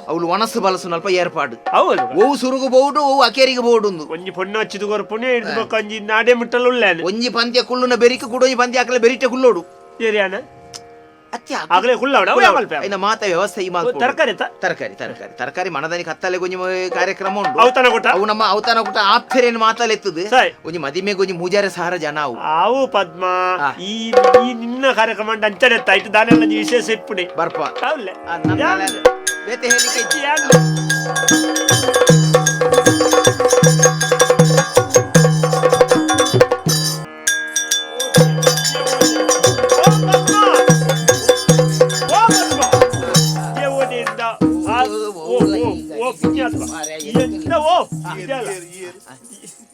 Speaker 8: ಅವಳು ಒಣಸು ಬಲಸು ನಲ್ಪ ಏರ್ಪಾಡು
Speaker 7: ಹೌದು
Speaker 8: ಓವು ಸುರುಗು ಬೋಡು ಓವು ಅಕೇರಿಗೆ ಬೋಡು ಉಂದು
Speaker 7: ಒಂಜಿ ಪೊಣ್ಣು ಹಚ್ಚಿದು ಕೊರ್ಪುಣೆ ಹಿಡಿದು ಬೊಕ್ಕ ಒಂಜಿ ನಾಡೆ ಮುಟ್ಟಲು ಉಳ್ಳಾನೆ
Speaker 8: ಒಂಜಿ ಪಂದ್ಯ ಕುಳ್ಳುನ ಬೆರಿಕ್ ಕೂಡ ಒಂಜಿ ಪಂದ್ಯ ಹಾಕಲೆ ಬೆರಿಟೆ ಕುಳ್ಳೋಡು
Speaker 7: ಏರಿಯಾನ
Speaker 8: ಅತ್ಯ
Speaker 7: ಆಗಲೇ ಕುಳ್ಳವಡ ಅವು ಯಾವಲ್ಪ
Speaker 8: ಇನ್ನ ಮಾತ ವ್ಯವಸ್ಥೆ ಈ ಮಾತು
Speaker 7: ತರಕಾರಿ ತ
Speaker 8: ತರಕಾರಿ ತರಕಾರಿ ತರಕಾರಿ ಮನದನಿ ಕತ್ತಲೆ ಗೊಂಜಿ ಕಾರ್ಯಕ್ರಮ ಉಂಟು
Speaker 7: ಔತಣ ಕೂಟ
Speaker 8: ಅವು ನಮ್ಮ ಔತಣ ಕೂಟ ಆಪ್ತರೇನು ಮಾತಲೆತ್ತದು
Speaker 7: ಸರಿ.
Speaker 8: ಒಂಜಿ ಮದಿಮೆಗೆ ಒಂಜಿ ಮೂಜಾರೆ ಸಾರ ಜನ ಅವು
Speaker 7: ಆವು ಪದ್ಮ
Speaker 8: ಆ.
Speaker 7: ಈ ಈ ನಿನ್ನ ಕಾರ್ಯಕ್ರಮ ಉಂಟು ಅಂಚನೆ ಆಯ್ತು ದಾನೆಲ್ಲ ಒಂಜಿ ವಿಶೇಷ ಇಪ್ಪುಣೆ
Speaker 8: ಬರ್ಪ
Speaker 7: ಹೌಲ್ಲ
Speaker 8: ಆ, ನಮ್ಮ ಬೇತೆ ಹೇಳಿಕೆ ಇಜ್ಜಿ.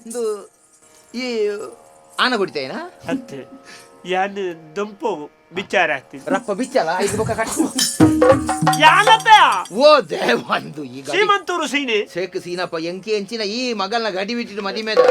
Speaker 8: ಇಂದು ಈ ಆನ ಕೊಡಿತೇನಾ
Speaker 7: ಅತ್ತೆ ಯಾನ್ ದಂಪೋ ವಿಚಾರ ಆಗ್ತಿದೆ
Speaker 8: ರಪ್ಪ ಬಿಚ್ಚಲ ಐದು ಬೊಕ್ಕ ಕಟ್ಟು
Speaker 7: ಯಾನತ್ತ
Speaker 8: ಓ ದೇವಂದು ಈಗ
Speaker 7: ಶ್ರೀಮಂತೂರು ಸೀನೆ
Speaker 8: ಶೇಕ್ ಸೀನಪ್ಪ ಎಂಕಿ ಎಂಚಿನ ಈ ಮಗಲ್ನ ಗಡಿ ಬಿಟ್ಟಿಟ್ಟು ಮದಿ ಮೇಲೆ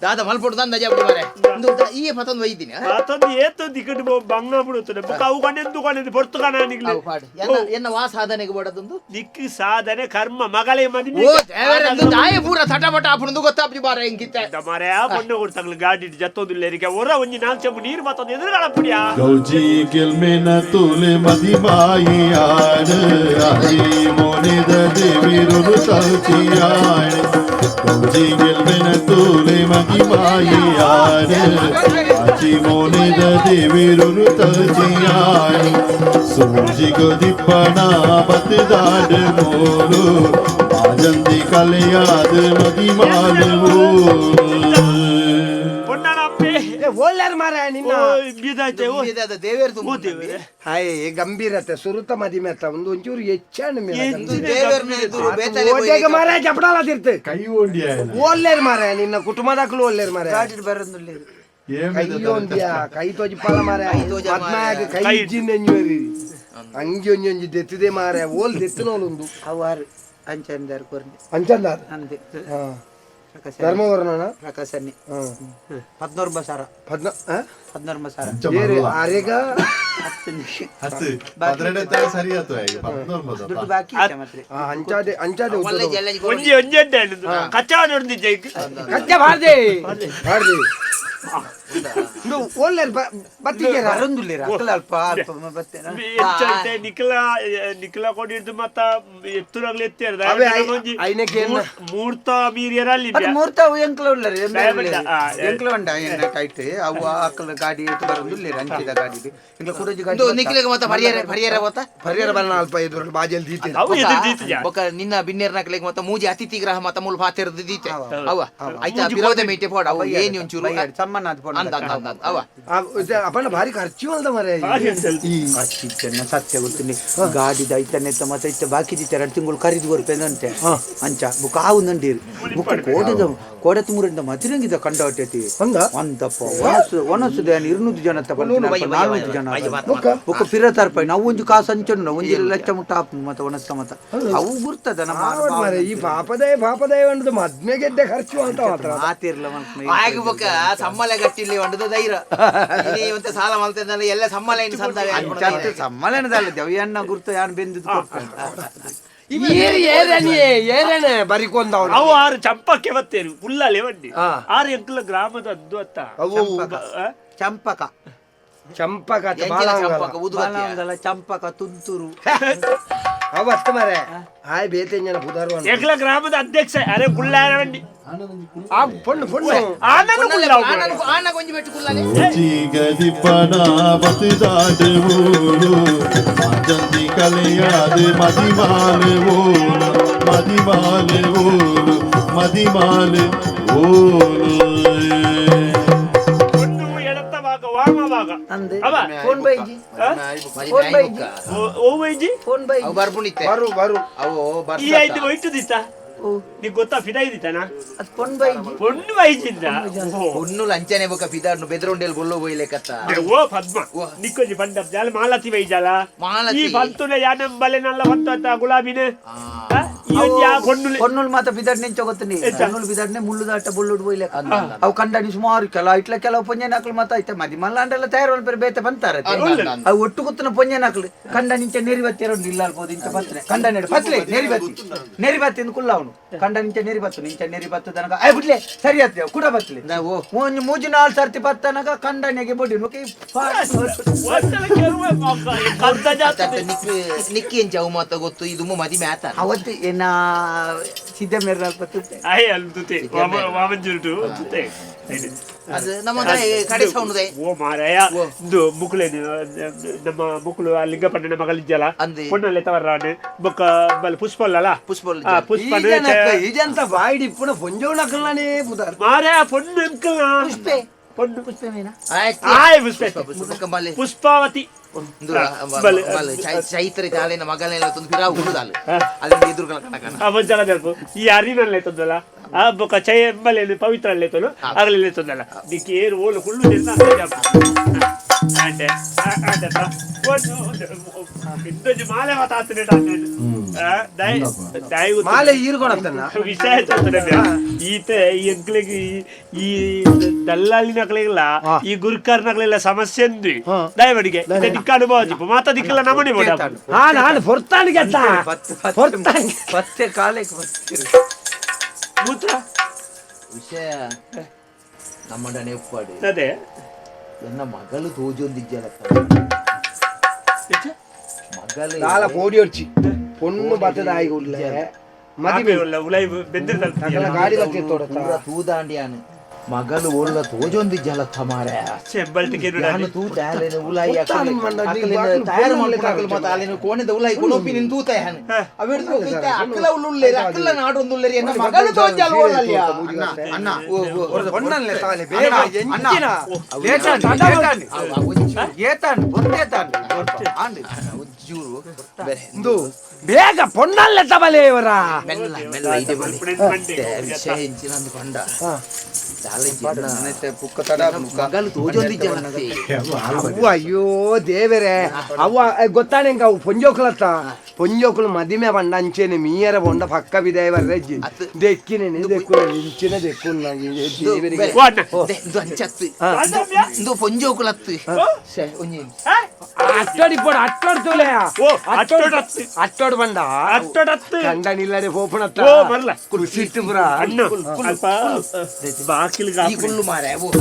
Speaker 8: ದಾದ ಮಲ್ಪೊಡು ದಂದ ಜಾಬಡಿ ಮಾರೆ ಇಂದು ಈ ಪತೊಂದು ಒಯ್ದಿನಿ
Speaker 7: ಆತೊಂದು ಏತೊಂದು ಇಕಡು ಬಂಗ ಬಿಡುತ್ತದೆ ಬೊಕ್ಕ ಅವು ಕಣೆಂದು ಕಣೆಂದು ಪೊರ್ತು ಕಣ ನಿಗ್ಲು
Speaker 8: ಅವು ಪಾಡು ಎನ್ನ ಎನ್ನ ವಾ ಸಾಧನೆಗೆ ಬೋಡದೊಂದು
Speaker 7: ನಿಕ್ ಸಾಧನೆ ಕರ್ಮ ಮಗಳೇ ಮದಿ
Speaker 8: ಓ ದೇವರೆಂದು ದಾಯ ಪೂರ ತಟಪಟ ಆಪುಣದು ಗೊತ್ತಾಪಿ ಬಾರ ಎಂಕಿತ್ತೆ
Speaker 7: ಮಾರೆ ಆ ಪೊಣ್ಣು ಕೊಡ್ತಾಗ್ಲು ಗಾಡಿ ಜತ್ತೊಂದು ಎರಿಕೆ ಒರ ಒಂಜಿ ನಾಲ್ಕು ಚೆಂಬು ನೀರು ಮತ್ತೊಂದು ಎದುರುಗಳ ಪುಡಿಯಾ
Speaker 1: ಗೌಜಿ ಗೆಲ್ಮೆನ ತುಲೆ ಮದಿಮಾಯಿಯಾಡ ಆಜಿ ಮೋನೆದ ದೇವಿರು ತಲ್ಚಿಯಾಣ ಗೌಜಿ ಗೆಲ್ಮೆನ ತುಲೆ ಮದಿಮಾಯಿಯಾಡ ಆಜಿ ಮೋನೆದ ದೇವಿರು ತಲ್ಚಿಯಾಣ ಸೂಜಿ ಗೊದಿಪ್ಪಣ ಬತದಾಡ ಮೋಲು ಆಜಂದಿ ಕಲೆಯಾದ ಮದಿಮಾಲು
Speaker 7: ಪೊಣ್ಣನ ಅಪ್ಪೆ
Speaker 2: ಓಲ್ಯಾರ ಮಾರ ನಿನ್ನ
Speaker 7: ಓಯ್ ಬೀದಾಯ್ತೆ ಓ
Speaker 8: ದೇವೇರ್
Speaker 7: ಓ ದೇವರೇ
Speaker 2: ಹಾಯ್ ಗಂಭೀರತೆ ಸುರುತ ಮದಿಮೆ ಅತ್ತ ಒಂದು ಒಂಚೂರು ಹೆಚ್ಚಾಣ
Speaker 8: ಇಂದು ದೇವೇರ್ನ ಎದುರು ಬೇತಲೆ
Speaker 2: ಓಟೆಗೆ ಮಾರ ಜಪಡಾಲ ತಿರ್ತು
Speaker 1: ಕೈ ಓಂಡಿಯ
Speaker 2: ಓಲ್ಲೇರು ಮಾರ ನಿನ್ನ ಕುಟುಂಬದಾಕಲು ಓಲ್ಲೇರು ಮಾರ
Speaker 3: ಗಾಡಿಡ್ ಬರೋದಿಲ್ಲ
Speaker 2: ಕೈ ಒಂದ್ಯಾ ಕೈ ತೋಜಿಪಾಲ ಮಾರ ಪದ್ನಾಯಕ ಕೈ ಇಜ್ಜಿಂದ ಎಂಜುವರಿ ಅಂಗಿ ಒಂಜಿ ಒಂಜಿ ದೆತ್ತಿದೆ ಮಾರ ಓಲ್ ದೆತ್ತಿನೋಲುಂದು
Speaker 3: ಅವಾರು ಅಂಚಂದಾರು ಕೊರ್ನೆ
Speaker 2: ಅಂಚಂದಾರ್
Speaker 3: ಅಂದೆ
Speaker 2: ಹಾ ಧರ್ಮವರ್ಣನ
Speaker 3: ಪ್ರಕಾಶನ್ನಿ
Speaker 2: ಹಾ
Speaker 3: 19 ಸಾವಿರ
Speaker 2: ಪದ್ನ
Speaker 3: 19 ಸಾವಿರ
Speaker 2: ಏರು ಆರೇಗ
Speaker 1: ಹತ್ತು ಪದ್ರೆಡೆ ಸರಿ ಆಯ್ತು ಈಗ ಪದ್ನೊಂಬತ್ತು
Speaker 3: ದುಡ್ಡು ಬಾಕಿ ಇತ್ತ ಮಾತ್ರ
Speaker 2: ಆ, ಅಂಚಾದೆ ಅಂಚಾದೆ
Speaker 8: ಒಳ್ಳೆ
Speaker 2: ಉದ್ದದ.
Speaker 8: ಜಲ್ಲ
Speaker 7: ಒಂಜಿ ಒಂಜಿ ಅಡ್ಡ ಹೇಳಿದ್ದು ಕಚ್ಚಾ ನೋಡ್ದಿದ್ದೆ ಈಗ
Speaker 2: ಕಚ್ಚೆ ಬಾರ್ದೆ ಬಾರ್ದೆ ಇಂದು ಓಲ್ಲೇರು ಬತ್ತಿಗೆ
Speaker 3: ಬರೋದಿಲ್ಲ ಅಕ್ಕಲ ಅಲ್ಪ ಅಲ್ಪ ಬರ್ತೇನೆ
Speaker 7: ಹೆಚ್ಚಾಯ್ತೆ ನಿಖಲ ನಿಖಲ ಕೊಡಿದ್ದು ಮತ್ತ ಎತ್ತುರಾಗ್ಲಿ ಎತ್ತಿರ್ದ
Speaker 2: ಅವೇ ಐನಕ್ಕೆ ಏನ?
Speaker 7: ಮೂರ್ತ ಮೀರಿಯರ ಅಲ್ಲಿ
Speaker 3: ಅದು ಮೂರ್ತ ಅವು ಎಂಕ್ಲ ಉಳ್ಳರಿ
Speaker 7: ದಯವಿಟ್ಟು, ಆ,
Speaker 3: ಎಂಕ್ಲ ಉಂಡ ಎನ್ನ ಕೈಟ್ ಅವು ಅಕ್ಕಲ ಗಾಡಿ ಎತ್ತು ಬರೋದಿಲ್ಲ ಅಂಚಿದ ಗಾಡಿ ಎಂಕ್ಲ ಕುಡಜಿ ಗಾಡಿ
Speaker 8: ಇಂದು ನಿಖಿಲಿಗೆ ಮತ್ತ ಪರಿಯರೆ ಪರಿಯರೆ ಗೊತ್ತ
Speaker 2: ಪರಿಹಾರ ಬಲ್ಲ ಅಲ್ಪ ಎದುರು ಬಾಜಲ್ ದೀತೆ
Speaker 7: ಅವು ಎದುರು ದೀತಿಜ
Speaker 8: ಬೊಕ ನಿನ್ನ ಬಿನ್ನೇರ್ನಕ್ಲೆಗ್ ಮತ್ತ ಮೂಜಿ ಅತಿಥಿ ಗ್ರಹ ಮತ್ತ ಮೂಲ ಪಾತೆರ್ದು ದೀತೆ ಅವ ಆಯ್ತಾ ಬಿರೋದೆ ಮೇಟೆ ಪೋಡ ಅವು ಏನಿ ಒಂಚೂರು
Speaker 3: ಸಮ್ಮನಾದ ಪೋಣ
Speaker 8: ಅಂದ ಅಂದ ಅಂದ ಅಂದ. ಅವ
Speaker 2: ಅಪ್ಪಣ್ಣ ಭಾರಿ ಖರ್ಚು ಅಲ್ದ ಮರೆ
Speaker 3: ಚೆನ್ನ ಸತ್ಯ ಗೊತ್ತಿಲ್ಲ ಗಾಡಿದ ಐತನೆ ಮತ್ತೆ ಇತ್ತ ಬಾಕಿ ದಿತ್ತ ಎರಡು ತಿಂಗಳು ಖರೀದಿ ಕೊರ್ಪೇನಂತೆ ಅಂಚ ಬುಕ್ ಆವು ನಂಡೀರಿ ಬುಕ್ ಕೋಟೆದ ಕೋಡೆ ತುಮೂರಿಂದ ಮತಿರಂಗಿದ ಕಂಡವಟ್ಟೈತಿ
Speaker 2: ಹಂಗ?
Speaker 3: ಒಂದಪ್ಪ ಒಣಸು ಒಣಸುದ 200 ಜನ ತಪ್ಪ 400 ಜನ ಬುಕ್ ಪಿರತಾರ್ಪ ನಾವು ಒಂಜಿ ಕಾಸು ಅಂಚನು ಒಂಜಿ ಲಕ್ಷ ಮುಟ್ಟ ಆಪ್ ಮತ್ತೆ ಒಣಸ್ತ ಮತ್ತ ಅವು ಗುರ್ತದ ನಮ್ಮ
Speaker 2: ಮಾರೆ ಈ ಪಾಪದಯ ಪಾಪದಯ ಅನ್ನೋದು ಮದ್ಮೆ ಗೆಡ್ಡೆ ಖರ್ಚು ಅಂತ ಮಾತ್ರ
Speaker 3: ಮಾತಿರ್ಲ
Speaker 8: ಆಗ ಬೊಕ ಸಮ್ಮಲೆ ಗಟ್ಟಿಲ್ಲಿ ಒಂಡದ ಧೈರ್ಯ ನೀವಂತ ಸಾಲ ಮಲ್ತದಲ್ಲ ಎಲ್ಲ ಸಮ್ಮಲೆ ಇನ್ನು ಸಂದಾವೆ
Speaker 3: ಸಮ್ಮಲೇನದಲ್ಲ ದೇವಯ್ಯಣ್ಣ ಗುರ್ತು ಯಾನ್ ಬೆಂದಿದ್ದು ಕೊಡ್ತಾನೆ.
Speaker 2: ಏರು ಏರನಿ ಏರನೆ ಬರಿಕೊಂದವನು
Speaker 7: ಅವು ಆರು ಚಂಪಕ್ಕೆ ಬತ್ತೇರು ಉಳ್ಳಾಲೆ ಬನ್ನಿ
Speaker 2: ಆ.
Speaker 7: ಆರು ಎಂಕಲ ಗ್ರಾಮದ ಅದ್ದು ಅತ್ತ
Speaker 2: ಅವು
Speaker 7: ಆ?
Speaker 3: ಚಂಪಕ
Speaker 2: ಚಂಪಕ
Speaker 8: ಚಂಪಕ ಊದುಬತ್ತಿಯ
Speaker 3: ಬಾಲಂಗಲ ಚಂಪಕ ತುಂತುರು
Speaker 2: ಅವತ್ತು ಮರೆ ಹಾಯ್ ಬೇತೆಂಜನ ಪುದಾರ್ವನ
Speaker 7: ಎಂಕಲ ಗ್ರಾಮದ ಅಧ್ಯಕ್ಷ ಅರೆ ಗುಳ್ಳಾರ ಬನ್ನಿ
Speaker 2: ಆ ಪೊಣ್ಣು ಪೊಣ್ಣು
Speaker 7: ಆನಂದ ಗುಳ್ಳಾವು
Speaker 8: ಆನ ಕೊಂಜಿ ಬೆಟ್ಟು ಕುಲ್ಲಾಲೆ
Speaker 1: ಸೂಜಿಗದಿಪ್ಪಣ ಬತದಾಡ ಓಲು ಆಜಂದಿ ಕಲೆಯಾದ ಮದಿಮಾಲ ಓಲು ಮದಿಮಾಲ ಓಲು ಮದಿಮಾಲ ಓಲು
Speaker 7: ಒಂದು ಎಡತ್ತ ಭಾಗ ವಾಮ ಭಾಗ
Speaker 3: ಅಂದೆ
Speaker 7: ಅವ
Speaker 3: ಫೋನ್ ಬೈಜಿ
Speaker 8: ಫೋನ್ ಬೈಜಿ
Speaker 7: ಓ ವೈಜಿ
Speaker 3: ಫೋನ್ ಬೈಜಿ
Speaker 8: ಅವು ಬರ್ಪುಣಿತ್ತೆ
Speaker 2: ಬರು ಬರು
Speaker 8: ಅವು
Speaker 7: ಈ ಐದು ಒಯ್ಟುದಿತ್ತ ನೀ ಗೊತ್ತಾ ಫಿದಾ ಇದ್ದಿತ್ತಾನ
Speaker 3: ಅದು ಫೋನ್ ಬೈಜಿ
Speaker 7: ಪೊಣ್ಣು ವೈಜಿಂದ
Speaker 8: ಪೊಣ್ಣು ಲಂಚನೆ ಬೊಕ ಪಿದಾಡ್ನು ಬೆದ್ರೊಂಡೇಲ್ ಬೊಲ್ಲೋ ಬೋಯ್ಲೆಕತ್ತ
Speaker 7: ಓ ಪದ್ಮ ನಿಕ್ಕೊಂಜಿ ಪಂಡ ಜಾಲ ಮಾಲತಿ ವೈಜಾಲ
Speaker 8: ಮಾಲತಿ.
Speaker 7: ಈ ಪಂತುನ ಯಾನಂ ಬಲೆ ನಲ್ಲ ಪಂತು ಅತ್ತ ಗುಲಾಬಿನ ಆ? ಈ ಒಂಜಿ ಆ ಪೊಣ್ಣುಲೆ
Speaker 3: ಹೊನ್ನುಲ್ ಮಾತ ಬಿದಾಡ್ನೆ ಗೊತ್ತನಿ ಹೊನ್ನುಲ್ ಬಿದಾಡ್ನೆ ಮುಳ್ಳು ದಾಟ ಬೊಳ್ಳುಡ್ ಬೋಯ್ಲೆ ಅವು ಕಂಡನಿ ಸುಮಾರು ಕೆಲ ಇಟ್ಲ ಕೆಲವು ಪೊಂಜೆನಾಕ್ಲು ಮಾತ ಐತೆ ಮದಿ ಮಲ್ಲಾಂಡೆಲ್ಲ ತಯಾರು ಬೇರೆ ಬೇತೆ ಬಂತಾರೆ ಅವು ಒಟ್ಟು ಗೊತ್ತನ ಪೊಂಜೆನಾಕ್ಲು ಕಂಡ ನಿಂಚ ನೆರಿ ಬತ್ತಿ ಎರಡು ಇಲ್ಲ ಅಲ್ಬೋದು ಇಂಚ ಬತ್ತನೆ ಕಂಡ ನೆಡು ಪತ್ಲೆ ನೆರಿ ಬತ್ತಿ ನೆರಿ ಬತ್ತಿ ಅಂದ್ ಕುಲ್ಲ ಅವನು ಕಂಡ ನಿಂಚ ನೆರಿ ಬತ್ತು ನಿಂಚ ನೆರಿ ಬತ್ತು ದನಗ I ಬಿಡ್ಲೆ ಸರಿ ಆತ್ಲೆ ಕೂಡ ಬತ್ಲೆ ಒಂಜಿ ಮೂಜಿ ನಾಲ್ ಸರ್ತಿ ಬತ್ತನಗ ಕಂಡನೆಗೆ ಬೊಡಿ ನುಕಿ
Speaker 7: ಒಂದಲ ಕೆಲವು ಕದ್ದ ಜಾತ
Speaker 8: ನಿಕ್ ನಿಕ್ಕಿ ಎಂಚ ಅವು ಮಾತ ಗೊತ್ತು ಇದು ಮದಿ ಮ್ಯಾತ
Speaker 3: ಅವತ್ತು ಏನ ಸಿದ್ಧ ಮೇರೆ ಅಲ್ಪ ತುತ್ತೆ
Speaker 7: ಆಯ್ ಅಲ್ಲಿ ತುತೆ ವಾಮಂಜುರುಟು ತುತೆ
Speaker 8: ಅದು ನಮ್ಮ ಕಡೆ ಸೌಂಡ್
Speaker 7: ಓ ಮಾರಾಯ ಇಂದು ಮುಕುಲೇನು ನಮ್ಮ ಮುಕುಲು ಆ ಲಿಂಗಪಣ್ಣನ ಮಗಳಿಜ್ಜಲ
Speaker 8: ಅಂದೆ.
Speaker 7: ಪೊಣ್ಣಲ್ಲೇ ತವರ್ರಾನು ಬೊಕ್ಕ ಬಲ್ ಪುಷ್ಪಲ್ಲಲ್ಲ
Speaker 8: ಪುಷ್ಪಲ್
Speaker 7: ಆ ಪುಷ್ಪ
Speaker 2: ಈಜಂತ ಬಾಯ್ಡಿ ಪುನ ಪೊಂಜೋನಕಲ್ಲಾನೇ ಪುದಾರ್
Speaker 7: ಮಾರಾಯ ಪೊಣ್ಣು ಅಂಕಲ್
Speaker 3: ಪುಷ್ಪೆ
Speaker 7: ಪೊಣ್ಣು
Speaker 3: ಪುಷ್ಪೆ ಮೇನಾ
Speaker 7: ಆಯ್ ಪುಷ್ಪೆ
Speaker 8: ಬೊಕ್ಕ ಬಲೆ
Speaker 7: ಪುಷ್ಪಾವತಿ ಬಲೆ.
Speaker 8: ಚೈತ್ರ ಜಾಲಿನ ಮಗಲೆಲ್ಲ ತಂದು ಫಿರಾವು ಹುಡುದಾಲು ಅಲ್ಲಿ ಎದುರುಗಳ ಕಣಕನ
Speaker 7: ಆ ಒಂಜಲ ನೆನಪು ಈ ಅರಿನಲ್ಲೇ ತಂದಲ್ಲ ಆ ಬೊಕ ಚೈ ಎಂಬಲೇನು ಪವಿತ್ರ ಅಲ್ಲೇತೋನು ಆಗಲಿಲ್ಲ ದಿಕ್ಕಿ ಏರು ಓಲು ಕುಳ್ಳು ಆಂಟೆ ಆಂಟೆ ಇಂದೊಂಜಿ ಮಾಲೆ ಮಾತಾಡ್ತೀನಿ.
Speaker 2: ಮಾಲೆ ಈರ್ಕೊಡತ್ತನ್ನ.
Speaker 7: ವಿಷಯ ತೋತದೆ. ಈತ ಈ ಎಂಕ್ಲೆಗ್ ಈ ದಲ್ಲಾಳಿನಕ್ಲೆಲ್ಲ ಈ ಗುರ್ಕಾರ್ನಕ್ಲೆಲ್ಲ ಸಮಸ್ಯೆ ಅಂದ್ವಿ ದಯವಡಿಗೆ ದಿಕ್ಕ ಅನುಭವ ಜಿಪ್ಪು ಮಾತಾ ದಿಕ್ಕೆಲ್ಲ ನಮನೆ ಬೋಡ.
Speaker 2: ಹಾ, ನಾನು ಹೊರ್ತಾನಿಗೆ ಅತ್ತ ಹೊರ್ತಾನಿಗೆ.
Speaker 3: ಪತ್ತೆ ಕಾಲಕ್ಕೆ ಬರ್ತೀರಿ.
Speaker 7: ಮೂತ್ರ.
Speaker 8: ವಿಷಯ ನಮ್ಮಡನೆ ಉಪ್ಪಾಡು.
Speaker 7: ಅದೇ.
Speaker 8: ಎನ್ನ ಮಗಳು ತೋಜೊಂದಿಜ್ಜಲತ್ತ ಮಗಳು.
Speaker 2: ದಾಲ ಪೋಡಿ ಹೊಡ್ಚಿ ಪೊಣ್ಣು ಬತ್ತದ ಆಯಿ ಉಳ್ಳೆ ಮದಿಮೆ.
Speaker 7: ಉಲೈ ಬೆಂದಿರ.
Speaker 2: ಅಕಲ ಗಾಡಿ ಬತ್ತಿ ತೋಡತ್ತ.
Speaker 8: ಪೂರ ತೂದಾಂಡಿಯಾನು ಮಗಳು ಒಳ್ಳ ತೋಜೊಂದಿಜ್ಜಲತ್ತ ಮಾರ್ರೆ.
Speaker 7: ಚೆಂಬಲ್ಟಿಗೆ.
Speaker 8: ಯಾನು ತೂತ ಆಲೆನ ಉಲಾಯಿ.
Speaker 2: ಗೊತ್ತಾನು ಮಂಡ, ನೀ ಬಾಕ್ಲು
Speaker 8: ತಯಾರು
Speaker 2: ಫೋನ್
Speaker 8: ಮಾಡ್ಕೊಂಡು ಅಕಲ್ ಮಾತ ಆಲೆನ ಕೋಣೆದ ಉಲಾಯಿ ಕೊನೊಪಿ ನಿನ್ ತೂತ ಯಾನು ಅವೆಡ್ದು ಇತ್ತೆ ಅಕ್ಕಲ ಉಳ್ಳುಲ್ಲೇರಿ ಅಕ್ಕಲ ನಾಡೊಂದುಲ್ಲೇರಿ ಎನ್ನ ಮಗಳು ತೋಜಲ್ ಓಲಲ್ಯ.
Speaker 3: ಅಣ್ಣ.
Speaker 2: ಪೊಣ್ಣನ್ಲೆ ತಾಲೆ ಬೇಗ ಎಂಚಿನ.
Speaker 3: ಲೇಟಾಂಡ್ ಏತಾಂಡ್ ಬೊತ್ತೇತಾಂಡ್ ಆಂಡ್.
Speaker 8: ಒಂಚೂರು
Speaker 2: ಇಂದು ಬೇಗ ಪೊಣ್ಣಲ್ಲೆ ತಬಲೆ ಇವರ.
Speaker 8: ಮೆಲ್ಲ ಮೆಲ್ಲ ಇದೆ ಬನ್ನಿ. ವಿಷಯ ಎಂಚಿನ ಅಂದ್ ಪಂಡ ಮಗಳು ತೋಜೊಂದಿಜ್ಜಲತ್ತೆ.
Speaker 2: ಅವ್ವ ಅಯ್ಯೋ ದೇವರೇ, ಅವ್ವ ಗೊತ್ತಾನೆ ಅವು ಪೊಂಜೋಕುಲತ್ತ ಪೊಂಜೋಕುಲು ಮದಿಮೆ ಬಂಡ ಅಂಚೆನೆ ಮೀಯರ ಬೊಂಡ ಪಕ್ಕ ಬಿದೇವರ ರೆಜ್ಜಿ.
Speaker 8: ಅತ್ತು.
Speaker 2: ದೆಕ್ಕಿನೆ ದೆಕ್ಕುನ ಇಂಚಿನ ದೆಕ್ಕುನ ದೇವರಿಗೆ.
Speaker 8: ಇಂದು ಅಂಚತ್ತು ಇಂದು ಪೊಂಜೋಕುಲತ್ತು ಶೇ ಒಂಜಿ.
Speaker 2: ಅಟ್ಟೋಡಿ ಪೋಡು ಅಟ್ಟೋಡ್ ತೂಲೆ.
Speaker 7: ಓ, ಅಟ್ಟೋಡತ್ತು.
Speaker 2: ಅಟ್ಟೋಡ್ ಬಂಡ.
Speaker 7: ಅಟ್ಟೋಡತ್ತು.
Speaker 2: ಕಂಡನಿಲ್ಲದೆ ಪೋಪುಣತ್ತ.
Speaker 7: ಓ ಮರ್ಲ.
Speaker 2: ಕುಸಿಟ್ಟು ಪುರ.
Speaker 7: ಅಣ್ಣ ಅಲ್ಪ ಬಾಕಿಲ್.
Speaker 8: ಈ ಕುಳ್ಳು ಮಾರೆ ಓ ಉಂದು.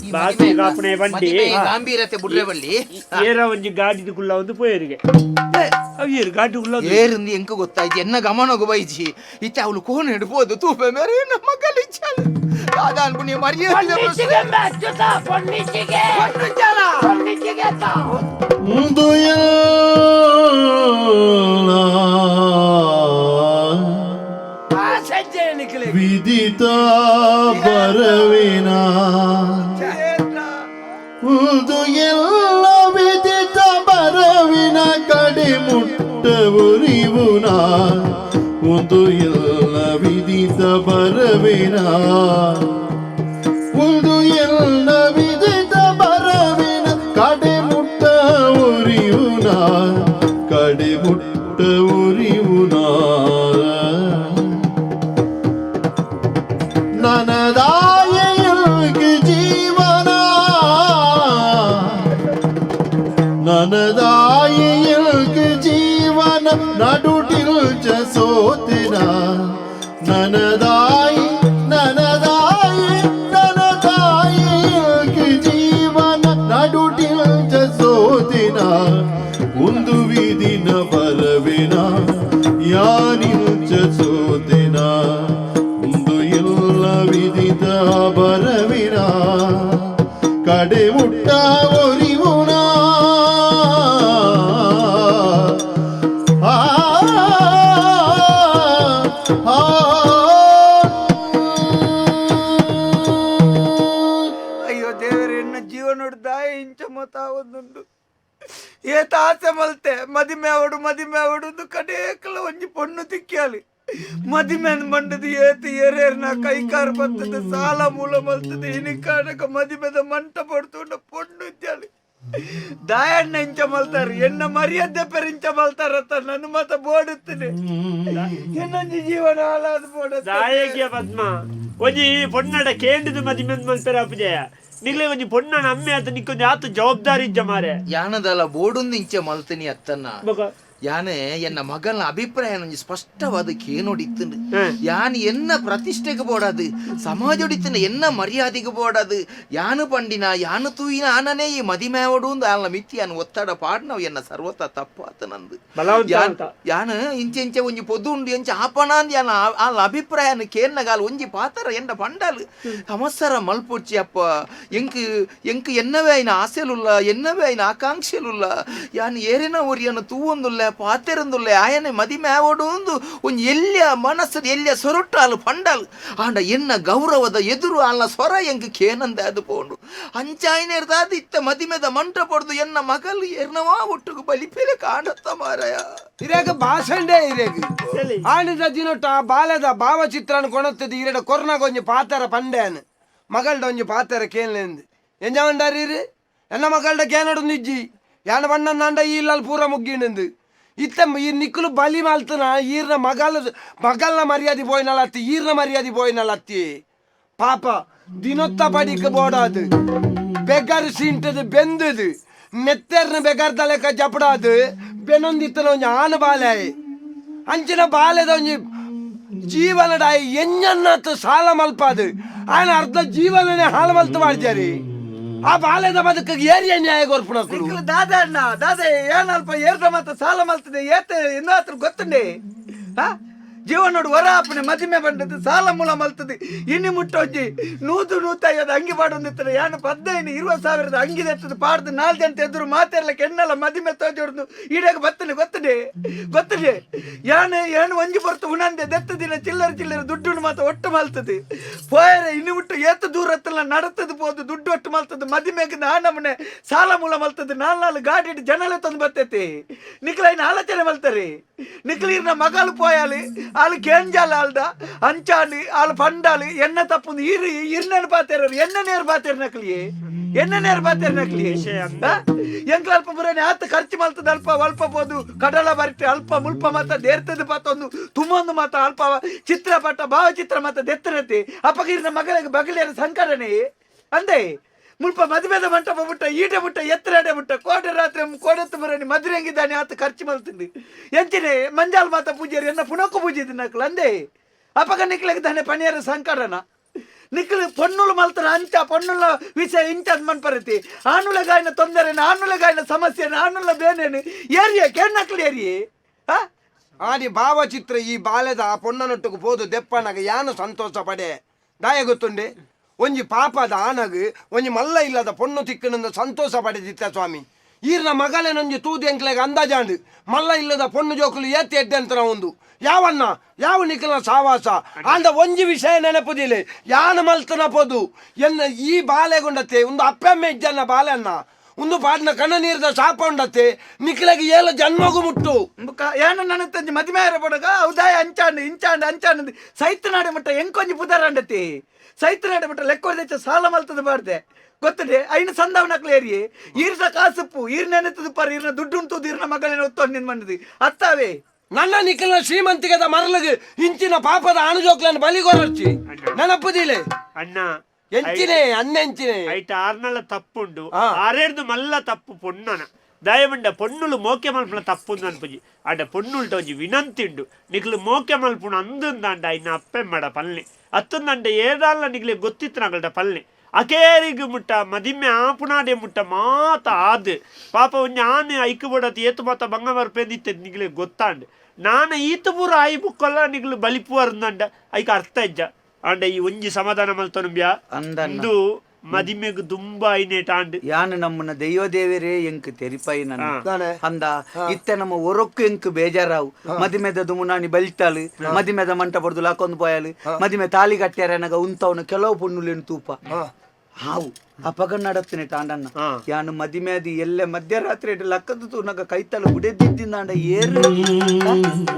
Speaker 8: ಈ
Speaker 7: ಬಾಕಿ
Speaker 8: ಮದಿಮೆ
Speaker 7: ಕಾಪುಣೆ ಬಂಡಿ.
Speaker 8: ಮದಿಮೆ ಗಾಂಭೀರ್ಯತೆ ಬುಡ್ರೆ ಬಳ್ಳಿ.
Speaker 7: ಏರ ಒಂಜಿ ಗಾಡಿದ ಕುಲ್ಲ ಒಂದು ಪೋಯರಿಗೆ ಅವು ಏರು ಗಾಡಿ ಕುಲ್ಲ.
Speaker 8: ಏರಿಂದ ಎಂಕ ಗೊತ್ತಾಯ್ತು ಎನ್ನ ಗಮನಗು ಬೈಜಿ ಇತ್ತೆ ಅವಳು ಕೋಣ ಹಿಡ್ಬೋದು ತೂಪೆ ಮೇರೆ ನಮ್ಮ ಮಗಲಿಚ್ಚಾಲು ದಾದಾ ಅನ್ಪುಣಿ ಮರ್ಯಾದೆ.
Speaker 5: ಒಂದು ಎಲ್ಲ ವಿದಿತ ಬರವಿನ ಒಂದು ಎಲ್ಲ ವಿದಿತ ಬರವಿನ ಕಡೆ ಮುಟ್ಟ ಉರಿವುನ ಒಂದು ಎಲ್ಲ ವಿದಿತ ಬರವಿನ ಒಂದು ಎಲ್ಲ ವಿದಿತ ಬರವಿನ ಕಡೆ ಮುಟ್ಟ ಉರಿಯುನ ಕಡೆ ಮುಟ್ಟ ಉರಿಯುನ ನನದಾಯಲ್ಗೆ ಜೀವನ ನನದಾಯಲ್ಗೆ ಜೀವನ ನಡುಟಿಲ್ಚ ಸೋತಿನ ನನದಾಯಿ ನನದಾಯಿ ನನದಾಯಿಲ್ಗೆ ಜೀವನ ನಡುಟಿಲ್ಚ ಸೋತಿನ ಒಂದು ವಿದಿನ ಬರವಿನ ಯಾನಿಲ್ಚ ಸೋತಿನ ಒಂದು ಎಲ್ಲ ವಿದಿತ ಬರವಿನ ಕಡೆ ಮುಟ್ಟ ಒರಿವುನ ಆ ಆ.
Speaker 3: ಅಯ್ಯೋ ದೇವರೇ, ಎನ್ನ ಜೀವನ ದಾಯ ಇಂಚ ಮತ ಒಂದುಂಡು ಏತ ಆಸೆ ಮಲ್ತೆ ಮದಿಮೆ ಅವಡು ಮದಿಮೆ ಅವಡು ಒಂದು ಕಡೇಕಲ ಒಂಜಿ ಪೊಣ್ಣು ತಿಕ್ಕ್ಯಾಲಿ ಮದಿಮೆ ಮಂಡದ ಏತ್ ಏರೇರ್ನ ಕೈಕಾರು ಬರ್ತದೆ ಸಾಲ ಮೂಲ ಮಲ್ತದೆ ಇನಿಕಾಡಕ ಮದಿಮೆದ ಮಂಟ ಪಡ್ತುಂಡ ಪೊಣ್ಣು ಇದ್ದಾಳಿ ದಾಯಣ್ಣ ಇಂಚ ಮಲ್ತಾರೆ ಎನ್ನ ಮರ್ಯಾದೆ ಪೆರ್ ಇಂಚ ಮಲ್ತಾರತ್ತ ನನ್ನ ಮತ ಬೋಡುತ್ತದೆ ಎನ್ನೊಂಜಿ ಜೀವನ ಹಾಳಾದ ಬೋಡ.
Speaker 7: ದಾಯಕಿಯ ಪದ್ಮ ಒಂಜಿ ಪೊನ್ನಡ ಕೇಂದ್ರದ ಮದಿಮೆ ಮಲ್ಪೆರ ಅಪಜಯ ನಿಗ್ಲೆ ಒಂಜಿ ಪೊನ್ನಣ ಅಮ್ಮೆ ಆತ ನಿಕ್ಕೊಂಜಿ ಆತ ಜವಾಬ್ದಾರಿ ಇಜ್ಜ ಮಾರೆ.
Speaker 8: ಯಾನದಲ್ಲ ಬೋಡುಂದು ಇಂಚ ಮಲ್ತನಿ ಅತ್ತನ್ನ.
Speaker 7: ಬೊಕ
Speaker 8: ಯಾನೆ ಎನ್ನ ಮಗನ ಅಭಿಪ್ರಾಯ ಒಂಜಿ ಸ್ಪಷ್ಟವಾದ ಕೇನೋಡಿತ್ತುಂಡು ಯಾನ್ ಎನ್ನ ಪ್ರತಿಷ್ಠೆಗೆ ಬೋಡಾದು ಸಮಾಜೊಡಿತ್ತಿನ ಎನ್ನ ಮರ್ಯಾದೆಗೆ ಬೋಡಾದು ಯಾನು ಪಂಡಿನ ಯಾನು ತೂಯಿನ ಆನನೇ ಈ ಮದಿಮೇವಡು ಅಂದ್ ಆಲ್ನ ಮಿತ್ತಿ ಯಾನ್ ಒತ್ತಡ ಪಾಡ್ನವು ಎನ್ನ ಸರ್ವತ ತಪ್ಪಾತ ನಂದು.
Speaker 7: ಬಲವಂತ ಅಂತ.
Speaker 8: ಯಾನ್ ಇಂಚೆ ಇಂಚೆ ಒಂಜಿ ಪೊದು ಉಂಡು ಎಂಚ ಆಪಣ ಅಂದ್ ಯಾನ್ ಆಲ್ನ ಅಭಿಪ್ರಾಯನ ಕೇನ್ನಗಾಲ್ ಒಂಜಿ ಪಾತರ ಎಂಡ ಪಂಡಾಲ್ ಸಮಸ್ಸರ ಮಲ್ಪೊಡ್ಚಿ ಅಪ್ಪ ಎಂಕ್ ಎಂಕ್ ಎನ್ನವೇ ಆಯ್ನ ಆಸೆಲುಲ್ಲ ಎನ್ನವೇ ಆಯ್ನ ಆಕಾಂಕ್ಷೆಲುಲ್ಲ ಯಾನ್ ಏರೇನ ಒರಿಯನ ತೂವೊಂದುಲ್ಲ. ಪಾತೆರಂದುಲ್ಲೆ ಆಯನೆ ಮದಿಮೆ ಆವಡು ಒಂದು ಒಂಜಿ ಎಲ್ಲಿಯ ಮನಸ್ಸು ಎಲ್ಲಿಯ ಸೊರೊಟ್ಟಾಲು ಪಂಡಾಲು ಆಂಡ ಎನ್ನ ಗೌರವದ ಎದುರು ಅಲ್ಲ ಸ್ವರ ಎಂಕ್ ಕೇನಂದ ಅದು ಪೋಂಡು ಅಂಚಾಯಿನೇರ್ದಾದ ಇತ್ತ ಮದಿಮೆದ ಮಂಟಪೊಡ್ದು ಎನ್ನ ಮಗಲು ಎರ್ನವಾ ಒಟ್ಟುಗು ಬಲಿಪೆಲೆ ಕಾಣತ್ತ ಮಾರಾಯ
Speaker 2: ಇರೇಗ ಭಾಷಂಡೆ ಇರೇಗ ಆಣಿದ ದಿನೊಟ್ಟ ಆ ಬಾಲದ ಭಾವಚಿತ್ರನ ಕೊಣತ್ತದ ಇರಡ ಕೊರ್ನಾಗ ಒಂಜಿ ಪಾತರ ಪಂಡೇನ್ ಮಗಳ್ಡ ಒಂಜಿ ಪಾತರ ಕೇನ್ಲೆಂದು ಎಂಜ ಮಂಡಾರೀರು ಎನ್ನ ಮಗಳ್ಡ ಕೇನಡು ನಿಜ್ಜಿ ಯಾನ ಬಣ್ಣಂದಾಂಡ ಈ ಇಲ್ಲಲ್ ಪೂರ ಮುಗ್ಗಿಣಂದು ಇತ್ತ ಈ ನಿಕ್ಕಲು ಬಲಿ ಮಾಲ್ತನ ಈರ್ನ ಮಗಲ ಮಗಲ್ನ ಮರ್ಯಾದೆ ಪೋಯಿನಲ್ಲ ಅತ್ತಿ ಈರ್ನ ಮರ್ಯಾದೆ ಪೋಯಿನಲ್ಲ ಅತ್ತಿ ಪಾಪ ದಿನೊತ್ತ ಪಡಿಕ ಬೋಡಾದು ಬೆಗರ್ ಸೀಂಟದು ಬೆಂದದು ನೆತ್ತೆರ್ನ ಬೆಗರ್ದ ಲೆಕ್ಕ ಜಪಡಾದು ಬೆನೊಂದಿತ್ತನ ಒಂಜಿ ಆನ ಬಾಲೆ ಅಂಚಿನ ಬಾಲೆದ ಒಂಜಿ ಜೀವನಡ ಎಂಜನ್ನತ್ತು ಸಾಲ ಮಲ್ಪಾದು ఆయన ಅರ್ಧ ಜೀವನನೇ ಹಾಳು ಮಲ್ತು ಮಾಡ್ಜಾರಿ ಆ ಬಾಲೆದ ಬದುಕ ಏರಿಯ ನ್ಯಾಯ ಕೊರ್ಪುಣಕುಲು
Speaker 3: ನಿಕ್ಲು ದಾದ ಅಣ್ಣ ದಾದ ಏನಲ್ಪ ಏರ್ದ ಮಾತ ಸಾಲ ಮಲ್ತದೆ ಏತ ಇನ್ನೂ ಗೊತ್ತುಂಡೆ ಹಾ ಜೀವನೋಡು ವರ ಅಪ್ಪನೆ ಮದಿಮೆ ಬಂದದ್ದು ಸಾಲ ಮೂಲ ಮಲ್ತದೆ ಇನ್ನಿ ಮುಟ್ಟೊಂಜಿ 100-150 ಅಂಗಿ ಪಾಡೊಂದಿತ್ತರೆ ಯಾನು 15 20,000 ಅಂಗಿ ಎತ್ತದು ಪಾಡ್ದು 4 ಜನ ಎದುರು ಮಾತೆಲ್ಲ ಕೆಣ್ಣಲ್ಲ ಮದಿಮೆ ತೋಜೊಡ್ದು ಈಡಾಗ ಬತ್ತನೆ ಗೊತ್ತದೆ ಗೊತ್ತದೆ ಯಾನು ಏನು ಒಂಜಿ ಹೊರ್ತು ಉಣಂದೆ ದೆತ್ತ ದಿನ ಚಿಲ್ಲರೆ ಚಿಲ್ಲರೆ ದುಡ್ಡು ಮಾತ ಒಟ್ಟು ಮಲ್ತದೆ ಪೋಯರೆ ಇನ್ನು ಮುಟ್ಟು ಏತ ದೂರ ಹತ್ತಲ್ಲ ನಡತದು ಪೋದು ದುಡ್ಡು ಒಟ್ಟು ಮಲ್ತದೆ ಮದಿಮೆಗೆ ನಾನಮ್ಮನೆ ಸಾಲ ಮೂಲ ಮಲ್ತದೆ 4 ಗಾಡಿ ಜನಲೆ ತಂದು ಬರ್ತೈತಿ ನಿಕ್ಲೈನ ಆಲೋಚನೆ ಮಲ್ತಾರೆ ನಿಕ್ಲೀರ್ನ ಮಗಲು ಪೋಯಾಲಿ ಆಳು ಕೇಂಜಾಲ ಆಲ್ದ ಅಂಚಾಲಿ ಆಳು ಪಂಡಾಲಿ ಎಣ್ಣ ತಪ್ಪುಂದು ಇರು ಇರ್ನನ್ ಪಾತೇರು ಎಣ್ಣ ನೇರು ಪಾತೇರು ನಕಲಿಯೇ ಎಣ್ಣ ನೇರು ಪಾತೇರು ನಕಲಿಯೇ ಎಂಕ್ಲ ಅಲ್ಪ ಬುರನೆ ಆತ ಖರ್ಚು ಮಲ್ತದ ಅಲ್ಪ ಅಲ್ಪ ಪೋದು ಕಡಲ ಬರಿತೆ ಅಲ್ಪ ಮುಲ್ಪ ಮಾತ ದೇರ್ತದ ಪಾತೊಂದು ತುಮ್ಮೊಂದು ಮಾತ ಅಲ್ಪ ಚಿತ್ರಪಟ ಭಾವಚಿತ್ರ ಮಾತ ದೆತ್ತರತೆ ಅಪಗಿರಿನ ಮಗಳಿಗೆ ಬಗಲಿಯರ ಸಂಕಟನೆ ಅಂದೆ ಮುಲ್ಪ ಮದುವೆದ ಮಂಟಪ ಮುಟ್ಟ ಈಟೆ ಮುಟ್ಟ ಎತ್ತರಾಡೆ ಮುಟ್ಟ ಕೋಟೆ ರಾತ್ರಿ ಕೋಡೆತ್ತು ಬರಣಿ ಮದುವೆಂಗಿದ್ದಾನೆ ಆತ ಖರ್ಚು ಮಲ್ತಿಂದು ಎಂಚಿನೆ ಮಂಜಾಲ್ ಮಾತ ಪೂಜಾರಿ ಎನ್ನ ಪುನಕ್ಕು ಪೂಜೆ ನಕ್ಲು ಅಂದೆ ಅಪಗ ನಿಕ್ಲಗಿದ್ದಾನೆ ಪಣಿಯರ ಸಂಕಟನ ನಿಕ್ಲು ಪೊನ್ನುಲು ಮಲ್ತನ ಅಂಚ ಪೊನ್ನುಲ ವಿಷಯ ಇಂಚ ಮನ್ಪರತಿ ಆನುಲಗಾಯನ ತೊಂದರೆ ಆನುಲಗಾಯನ ಸಮಸ್ಯೆ ಆನುಲ ಬೇನೇನು ಏರಿಯ ಕೆಣ್ಣಕ್ಲು ಏರಿಯೇ ಹಾ
Speaker 2: ಆದಿ ಭಾವಚಿತ್ರ ಈ ಬಾಲೆದ ಆ ಪೊನ್ನನೊಟ್ಟುಗು ಪೋದು ದೆಪ್ಪನಾಗ ಯಾನು ಸಂತೋಷ ಪಡೆ ದಾಯ ಗೊತ್ತುಂಡೆ ಒಂಜಿ ಪಾಪದ ಆನಗ್ ಒಂಜಿ ಮಲ್ಲ ಇಲ್ಲದ ಪೊಣ್ಣು ತಿಕ್ಕನಂದ ಸಂತೋಷ ಪಡೆದಿತ್ತ ಸ್ವಾಮಿ ಈರ್ನ ಮಗಲೇನೊಂಜಿ ತೂದು ಎಂಕ್ಲೆಗ ಅಂದಾಜಾಂಡು ಮಲ್ಲ ಇಲ್ಲದ ಪೊಣ್ಣು ಜೋಕುಲು ಏತಿ ಎಡ್ಡೆ ಅಂತ ಒಂದು ಯಾವನ್ನ ಯಾವ ನಿಖಲ ಸಾವಾಸ ಅಂದ ಒಂಜಿ ವಿಷಯ ನೆನಪುದಿಲ್ಲ ಯಾನ ಮಲ್ತನ ಪೊದು ಎನ್ನ ಈ ಬಾಲೆಗುಂಡತೆ ಒಂದು ಅಪ್ಪೆಮ್ಮೆ ಇಜ್ಜನ್ನ ಬಾಲೆನ್ನ ಒಂದು ಪಾಡ್ನ ಕಣ್ಣ ನೀರ್ದ ಶಾಪ ಉಂಡತೆ ನಿಖಲಗೆ ಏಲ ಜನ್ಮಗು ಮುಟ್ಟು
Speaker 3: ಏನ ನನ್ನ ತಂಜಿ ಮದುವೆ ಪಡಗ ಔದಾಯ ಅಂಚಾಂಡು ಇಂಚಾಂಡು ಅಂಚಾಂಡು ಸೈತನಾಡೆ ಮಟ್ಟ ಎಂಕೊಂಜಿ ಪುದರಂಡತಿ ಸೈತನಾಡೆ ಮಟ್ಟ ಲೆಕ್ಕೋದೆಚ್ಚ ಸಾಲ ಮಲ್ತದ ಬಾರ್ದೆ ಗೊತ್ತದೆ ಐನ ಸಂದವನಕ್ಲು ಏರಿಯೇ ಈರ್ನ ಕಾಸುಪ್ಪು ಈರ್ನ ನೆನೆತದ ಪರ್ ಈರ್ನ ದುಡ್ಡು ಉಂಟು ಈರ್ನ ಮಗಳೇನ ಒತ್ತೊಂದು ನಿನ್ ಬಂದದು ಅತ್ತಾವೆ
Speaker 2: ನನ್ನ ನಿಖಲ ಶ್ರೀಮಂತಿಗದ ಮರಲಗು ಇಂಚಿನ ಪಾಪದ ಆಣುಜೋಕ್ಲನ್ನು ಬಲಿಗೊರರ್ಚಿ ನೆನಪುದಿಲೆ
Speaker 7: ಅಣ್ಣ
Speaker 2: ಎಂಚಿನೆ ಅನ್ನೆಂಚಿನೆ
Speaker 7: ಐಟ ಆರ್ನಲ ತಪ್ಪುಂಡು ಆರೇರ್ದು ಮಲ್ಲ ತಪ್ಪು ಪೊಣ್ಣನ ದಯಮಂಡ ಪೊನ್ನುಲು ಮೋಕೆ ಮಲ್ಪುನ ತಪ್ಪುಂದು ಅನ್ಪುಜಿ ಆಂಡ ಪೊನ್ನುಲ್ಟ ಒಂಜಿ ವಿನಂತಿ ಉಂಡು ನಿಕ್ಲು ಮೋಕೆ ಮಲ್ಪುನ ಅಂದಂದಾಂಡ ಇನ್ನ ಅಪ್ಪೆ ಮಡ ಪಲ್ನೆ ಅತ್ತಂದಂಡ ಏದಾಲ್ಲ ನಿಕ್ಲೆ ಗೊತ್ತಿತ್ತು ನಗಲ್ಟ ಪಲ್ನೆ ಅಕೇರಿಗು ಮುಟ್ಟ ಮದಿಮೆ ಆಪುನಾಡೆ ಮುಟ್ಟ ಮಾತ ಆದ್ ಪಾಪ ಒಂಜಿ ಆನೆ ಐಕು ಬೋಡತ್ ಏತು ಮಾತ ಬಂಗ ಮರ್ಪೇಂದಿತ್ತೆ ನಿಕ್ಲೆ ಗೊತ್ತಾಂಡ್ ನಾನು ಈತ ಪೂರ ಆಯಿ ಬುಕ್ಕೊಲ್ಲ ನಿಕ್ಲು ಬಲಿಪುವರ್ಂದಂಡ ಐಕ ಅರ್ಥ ಇಜ್ಜ ಆಂಡ ಈ ಒಂಜಿ ಸಮಾಧಾನ ಮಲ್ತೊನುಬ್ಯಾ
Speaker 3: ಅಂದನ್ನ
Speaker 7: ಮದಿಮೆಗ್ ದುಂಬ ಐನೇಟ ಆಂಡ್
Speaker 3: ಯಾನು ನಮ್ಮನ್ನ ದೈವದೇವರೇ ಎಂಕ್ ತೆರಿಪಾಯಿ ನನ್ನ ಅಂದ ಇತ್ತೆ ನಮ್ಮ ಒರೊಕ್ಕು ಎಂಕ್ ಬೇಜಾರಾವು ಮದಿಮೆದ ದುಮುನಾನಿ ಬಲಿತಾಳು ಮದಿಮೆದ ಮಂಟ ಬಡ್ದು ಲಾಕೊಂದು ಪೋಯಾಲು ಮದಿಮೆ ತಾಲಿ ಕಟ್ಟ್ಯಾರನಗ ಉಂತವನು ಕೆಲವು ಪೊಣ್ಣುಲೇನು ತೂಪ ಹಾವು ಅಪಗ ನಡತ್ತಿನ ಟಾಂಡನ್ನ ಯಾನು ಮದಿಮೆದಿ ಎಲ್ಲೆ ಮಧ್ಯರಾತ್ರಿ ಲಕ್ಕದ ತೂನಗ ಕೈತಲು ಬುಡೆದಿದ್ದಿಂದಾಂಡ ಏರು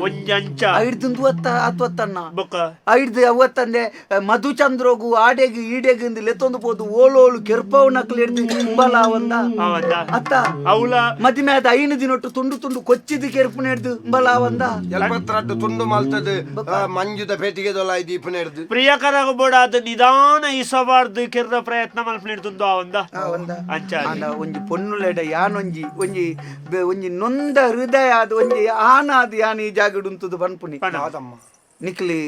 Speaker 7: ಒಂಜಂಚ
Speaker 3: ಐಡ್ದು ಅತ್ತ ಆತ್ವತ್ತನ್ನ
Speaker 7: ಬೊಕ್ಕ
Speaker 3: ಐಡ್ದು ಅವತ್ತಂದೆ ಮಧುಚಂದ್ರೋಗು ಆಡೆಗ್ ಈಡೆಗ್ ಇಂದು ಲೆತ್ತೊಂದು ಪೋದು ಓಲೋಳು ಕೆರ್ಪವು ನಕ್ಲು ಹಿಡ್ದು ಕುಂಬಲ ಅವಂದ
Speaker 7: ಅವಂದ
Speaker 3: ಅತ್ತ
Speaker 7: ಅವಳ
Speaker 3: ಮದಿಮೆ ಆದ 5 ದಿನೊಟ್ಟು ತುಂಡು ತುಂಡು ಕೊಚ್ಚಿದ ಕೆರ್ಪುನ ಹಿಡ್ದು ಕುಂಬಲ ಅವಂದ
Speaker 2: 72 ತುಂಡು ಮಲ್ತದ ಮಂಜುದ ಪೇಟಿಗೆ ದೊಲ ದೀಪನ ಹಿಡ್ದು
Speaker 7: ಪ್ರಿಯಕರಾಗ ಬೋಡಾದ ನಿಧಾನ ಇಸಬಾರ್ದು ಕೆರ್ರ ಪ್ರಯತ್ನ ಮಲ್ಪನಿಡ್ದು ಅವಂದ ಅಂಚ
Speaker 3: ಆಂಡ ಒಂಜಿ ಪೊನ್ನುಲೆಡ ಯಾನೊಂಜಿ ಒಂಜಿ ಒಂಜಿ ನೊಂದ ಹೃದಯ ಅದು ಒಂಜಿ ಆನಾದ ಯಾನ್ ಈ ಜಾಗಡುಂತುದು ಪನ್ಪುನಿ ನಿಕ್ಲಿ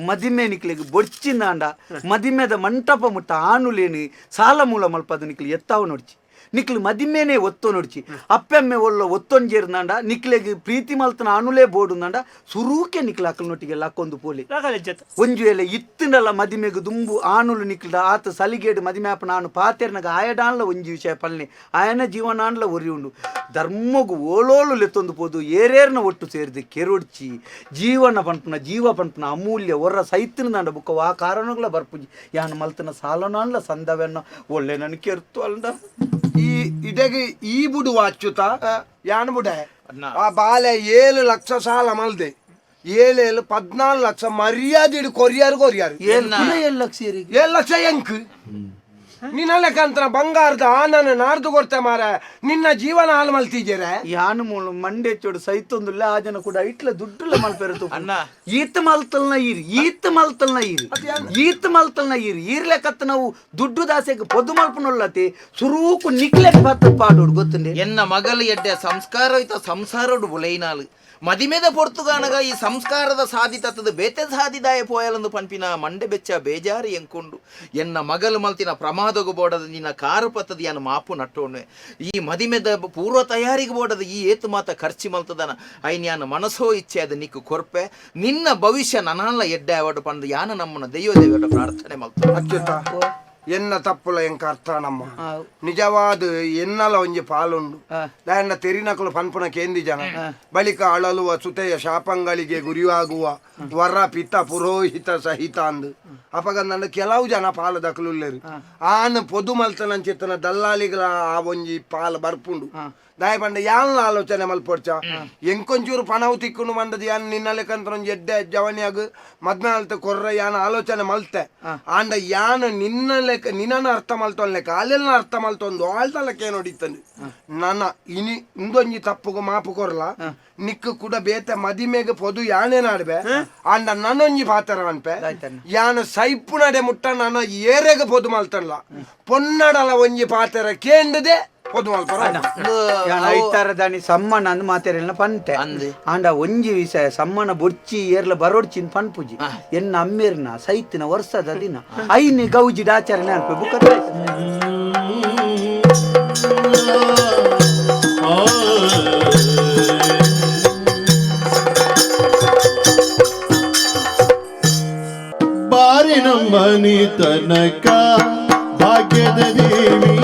Speaker 3: ಮದಿಮೆ ನಿಕ್ಲಿಗೆ ಬೊಡ್ಚಿಂದಾಂಡ ಮದಿಮೆದ ಮಂಟಪ ಮುಟ್ಟ ಆನುಲೇನು ಸಾಲ ಮೂಲ ಮಲ್ಪದು ನಿಕ್ಲಿ ಎತ್ತಾವು ನೋಡ್ಚಿ. ನಿಕ್ಲು ಮದಿಮೇನೆ ಒತ್ತೊ ನೋಡ್ಚಿ ಅಪ್ಪೆಮ್ಮೆ ಒಲ್ಲ ಒತ್ತೊಂಜೇರ್ನಾಂಡ ನಿಕ್ಲೆಗ್ ಪ್ರೀತಿ ಮಲ್ತನ ಅನುಲೇ ಬೋಡುಂದಾಂಡ ಸುರೂಕೆ ನಿಕ್ಲ ಅಕ್ಲನೊಟ್ಟಿಗೆ ಲಕ್ಕೊಂದು ಪೋಲಿ. ಒಂಜು ವೇಳೆ ಇತ್ತಿನಲ್ಲ ಮದಿಮೆಗ್ ದುಂಬು ಆನುಲು ನಿಕ್ಲದ ಆತ ಸಲಿಗೇಡು ಮದಿಮೆ ಆಪನ ಆನು ಪಾತೆರ್ನಗ ಆಯಡಾನ್ಲ ಒಂಜಿ ವಿಷಯ ಪಲ್ನೆ ಆಯನ ಜೀವನಾನ್ಲ ಒರಿ ಉಂಡು ಧರ್ಮಗು ಓಲೋಲು ಲೆತ್ತೊಂದು ಪೋದು ಏರೇರ್ನ ಒಟ್ಟು ಸೇರಿದು ಕೆರೊಡ್ಚಿ ಜೀವನ ಪನ್ಪುನ ಜೀವ ಪನ್ಪುನ ಅಮೂಲ್ಯ ಒರ್ರ ಸೈತಿನ ದಾಂಡ ಬುಕ್ಕ ಆ ಕಾರಣಗಳ ಬರ್ಪುಜಿ ಯಾನ್ ಮಲ್ತನ ಸಾಲನಾನ್ಲ ಸಂದವೆನ್ನ ಒಳ್ಳೆ ನನ್ ಕೆರ್ತು ಅಲ್ದ.
Speaker 2: ಈ ಇಡೆಗೆ ಈ ಬುಡು ಅಚ್ಚುತ ಯಾನ್ ಬುಡೆ ಆ ಬಾಲೆ 7 ಲಕ್ಷ ಸಾಲ ಮಲ್ದೆ 7 7 14 ಲಕ್ಷ ಮರ್ಯಾದೆ ಇಡು ಕೊರಿಯಾರು ಕೊರಿಯಾರು
Speaker 3: 7 ಲಕ್ಷ
Speaker 2: 7 ಲಕ್ಷ ಎಂಕ್ ನಿನ್ನ ಕಂತನ ಬಂಗಾರದ ಆನನ ನಾರ್ದು ಕೊಡ್ತೆ ಮಾರ ನಿನ್ನ ಜೀವನ ಹಾಳು ಮಲ್ತಿದ್ದೀರ.
Speaker 3: ಯಾನು ಮೂಲು ಮಂಡೆ ಚೋಡು ಸೈತೊಂದುಲ್ಲ ಆ ಜನ ಕೂಡ ಇಟ್ಲ ದುಡ್ಡುಲ್ಲ ಮಲ್ಪೆರತು ಅಣ್ಣ. ಈತ ಮಲ್ತಲ್ನ ಈರ್ ಈತ ಮಲ್ತಲ್ನ ಈರ್ ಈತ ಮಲ್ತಲ್ನ ಈರ್ ಈರ್ಲೆಕತ್ತ ನಾವು ದುಡ್ಡು ದಾಸೆಗೆ ಪೊದ್ದು ಮಲ್ಪನೊಲ್ಲತಿ ಸುರೂಕು ನಿಕ್ಲೆಕ್ ಪತ್ತು ಪಾಡೋಡು ಗೊತ್ತುಂಡೆ.
Speaker 8: ಎನ್ನ ಮಗಲು ಎಡ್ಡೆ ಸಂಸ್ಕಾರ ಇತ ಸಂಸಾರೋಡು ಬುಲೈನಾಲು ಮದಿಮೆದ ಪೊರ್ತುಗಾನಗ ಈ ಸಂಸ್ಕಾರದ ಸಾಧಿ ತತ್ತದ ಬೇತೆ ಸಾಧಿದಾಯ ಪೋಯಲಂದು ಪನ್ಪಿನ ಮಂಡೆ ಬೆಚ್ಚ ಬೇಜಾರು ಎಂಕೊಂಡು ಎನ್ನ ಮಗಲು ಮಲ್ತಿನ ಪ್ರಮಾದಗು ಬೋಡದ ನಿನ್ನ ಕಾರು ಪತ್ತದ ಯಾನು ಮಾಪು ನಟ್ಟೋಣೆ ಈ ಮದಿಮೆದ ಪೂರ್ವ ತಯಾರಿಗೆ ಬೋಡದ ಈ ಏತು ಮಾತ ಖರ್ಚು ಮಲ್ತದನ ಐನ್ ಯಾನು ಮನಸ್ಸೋ ಇಚ್ಛೆ ಅದು ನಿಕ್ಕು ಕೊರ್ಪೆ ನಿನ್ನ ಭವಿಷ್ಯ ನನಲ್ಲ ಎಡ್ಡೆ ಅವಡು ಪಂದು ಯಾನು ನಮ್ಮನ್ನ ದೈವ ದೇವರ ಪ್ರಾರ್ಥನೆ ಮಲ್ತ.
Speaker 2: ಅಚ್ಯುತ ಎನ್ನ ತಪ್ಪುಲ ಎಂಕ ಅರ್ಥ ನಮ್ಮ ನಿಜವಾದ ಎನ್ನಲ ಒಂಜಿ ಪಾಲುಂಡು ದಾಯಣ್ಣ ತೆರಿನಕಲು ಪನ್ಪುನ ಕೇಂದಿ ಜನ ಬಳಿಕ ಅಳಲುವ ಸುತೆಯ ಶಾಪಂಗಳಿಗೆ ಗುರಿಯಾಗುವ ವರ ಪಿತ ಪುರೋಹಿತ ಸಹಿತ ಅಂದು ಅಪಗ ನನ್ನ ಕೆಲವು ಜನ ಪಾಲು ದಕಲುಲ್ಲೇರು ಆನ್ ಪೊದು ಮಲ್ತನಂಚಿತ್ತನ ದಲ್ಲಾಲಿಗಳ ಆ ಒಂಜಿ ಪಾಲು ಬರ್ಪುಂಡು ದಾಯ ಪಂಡ ಯಾನ್ಲ ಆಲೋಚನೆ ಮಲ್ಪೊಡ್ಚ ಎಂಕೊಂಚೂರು ಪಣವು ತಿಕ್ಕುಂಡು ಬಂದದ ಯಾನ್ ನಿನ್ನ ಲೆಕ್ಕಂತ ಒಂಜಿ ಎಡ್ಡೆ ಜವನಿಯಾಗ ಮದ್ಮೆ ಅಲ್ತ ಕೊರ್ರ ಯಾನ್ ಆಲೋಚನೆ ಮಲ್ತೆ ಆಂಡ ಯಾನ್ ನಿನ್ನ ಲೆಕ್ಕ ನಿನ್ನ ಅರ್ಥ ಮಲ್ತೊನ್ ಲೆಕ್ಕ ಅಲ್ಲೆಲ್ಲ ಅರ್ಥ ಮಲ್ತೊಂದು ಆಳ್ದ ಲೆಕ್ಕ ನೋಡಿತ್ತಂದು ನನ್ನ ಇನಿ ಇಂದೊಂಜಿ ತಪ್ಪುಗು ಮಾಪು ಕೊರ್ಲ ನಿಕ್ಕು ಕೂಡ ಬೇತೆ ಮದಿಮೆಗೆ ಪೊದು ಯಾನೇ ನಾಡ್ಬೆ ಆಂಡ ನನ್ನೊಂಜಿ ಪಾತರ ಅನ್ಪೆ ಯಾನ್ ಸೈಪು ನಡೆ ಮುಟ್ಟ ನನ್ನ ಏರೆಗೆ ಪೊದು ಮಲ್ತನ್ಲ ಪೊನ್ನಡಲ ಒಂಜಿ ಪಾತರ ಕೇಂಡದೆ ಪೊದು ಮಲ್ಪರ.
Speaker 3: ಐತಾರ ದಾನಿ ಸಮ್ಮನ ಅಂದ್ ಮಾತೆರೆಲ್ಲ ಪಂತೆ ಆಂಡ ಒಂಜಿ ವಿಷಯ ಸಮ್ಮನ ಬೊರ್ಚಿ ಏರ್ಲ ಬರೋಡ್ಚಿನ್ ಪನ್ಪುಜಿ ಎನ್ನ ಅಮ್ಮೇರ್ನ ಸೈತಿನ ವರ್ಷದ ದಿನ ಐನಿ ಗೌಜಿ ಆಚರಣೆ ಅನ್ಪೆ ಬುಕ್ಕ.
Speaker 5: ಬಾರಿ ನಮ್ಮನಿ ತನಕ ಭಾಗ್ಯದ ದೇವಿ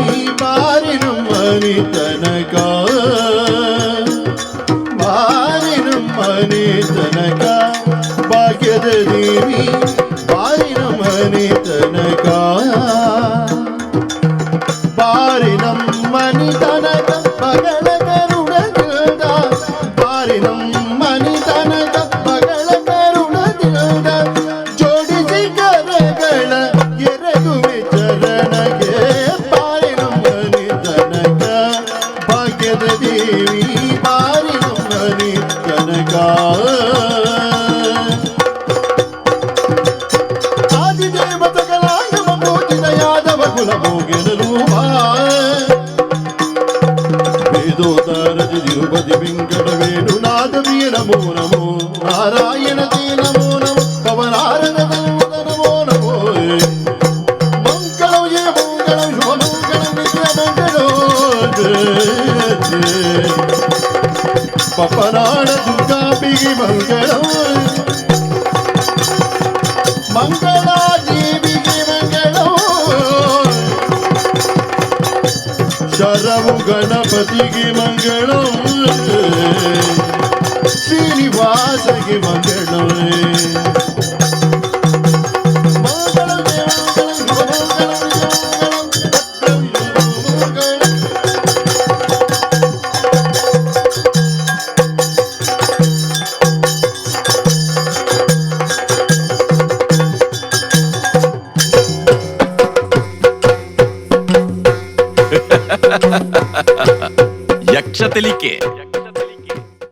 Speaker 5: ಬಾರಿ ನಮ್ಮನಿ ತನಕ ಬಾರಿ ನಮ್ಮನಿ ತನಕ ಭಾಗ್ಯದ ದೇವಿ ಬಾರಿ ನಮ್ಮನಿ ತನಕ ಬಾರಿ ನಮ್ಮನಿ ತನಕ ಮಗಳ ಕರುಣದಿಂದ ಬಾರಿ ನಮ್ಮನಿ ತನಕ ಮಗಳ ಕರುಣದಿಂದ ಜೋಡಿಸಿ ಕರಗಳ ಎರಗುವೆ ಚರಣಗೆ ಬಾರಿ ನಮ್ಮನಿ ತನಕ ಭಾಗ್ಯದ ದೇವಿ ಬಾರಿ ನಮ್ಮನಿ ತನಕ ಆದಿದೇವತಗಳಾಗಮ ಪೂಜಿತ ಯಾದವ ಕುಲ ಮೋಗಿನ ರೂಪ ವೇದೋದಾರಜ ತಿರುಪತಿ ವೆಂಕಟ ವೇಣುನಾಥ ಪ್ರಿಯ ನಮೋ ನಮೋ ನಾರಾಯಣ ತೇ ನಮೋ ನಮೋ ಪವನಾರದ ನಮೋ ನಮೋ ಮಂಗಳಂ ಜಯ ಮಂಗಳಂ ಶುಭ ಮಂಗಳಂ ನಿತ್ಯ ಮಂಗಳೋ ಪಪನಾಡ ದುರ್ಗಾಂಬಿಗೆ ಮಂಗಳಂ ಮಂಗಳಾದೇವಿಗೆ ಮಂಗಳೋ ಶರವು ಗಣಪತಿಗೆ ಮಂಗಳಂ ಶ್ರೀನಿವಾಸಗೆ ಮಂಗಳಂ ಮಂಗಳಂ ಜಯ ಮಂಗಳಂ ಶುಭ ಮಂಗಳಂ ನಿತ್ಯ ಮಂಗಳಂ ಮಂಗಳಂ.
Speaker 9: ಯಕ್ಷ ತೆಲಿಕೆ.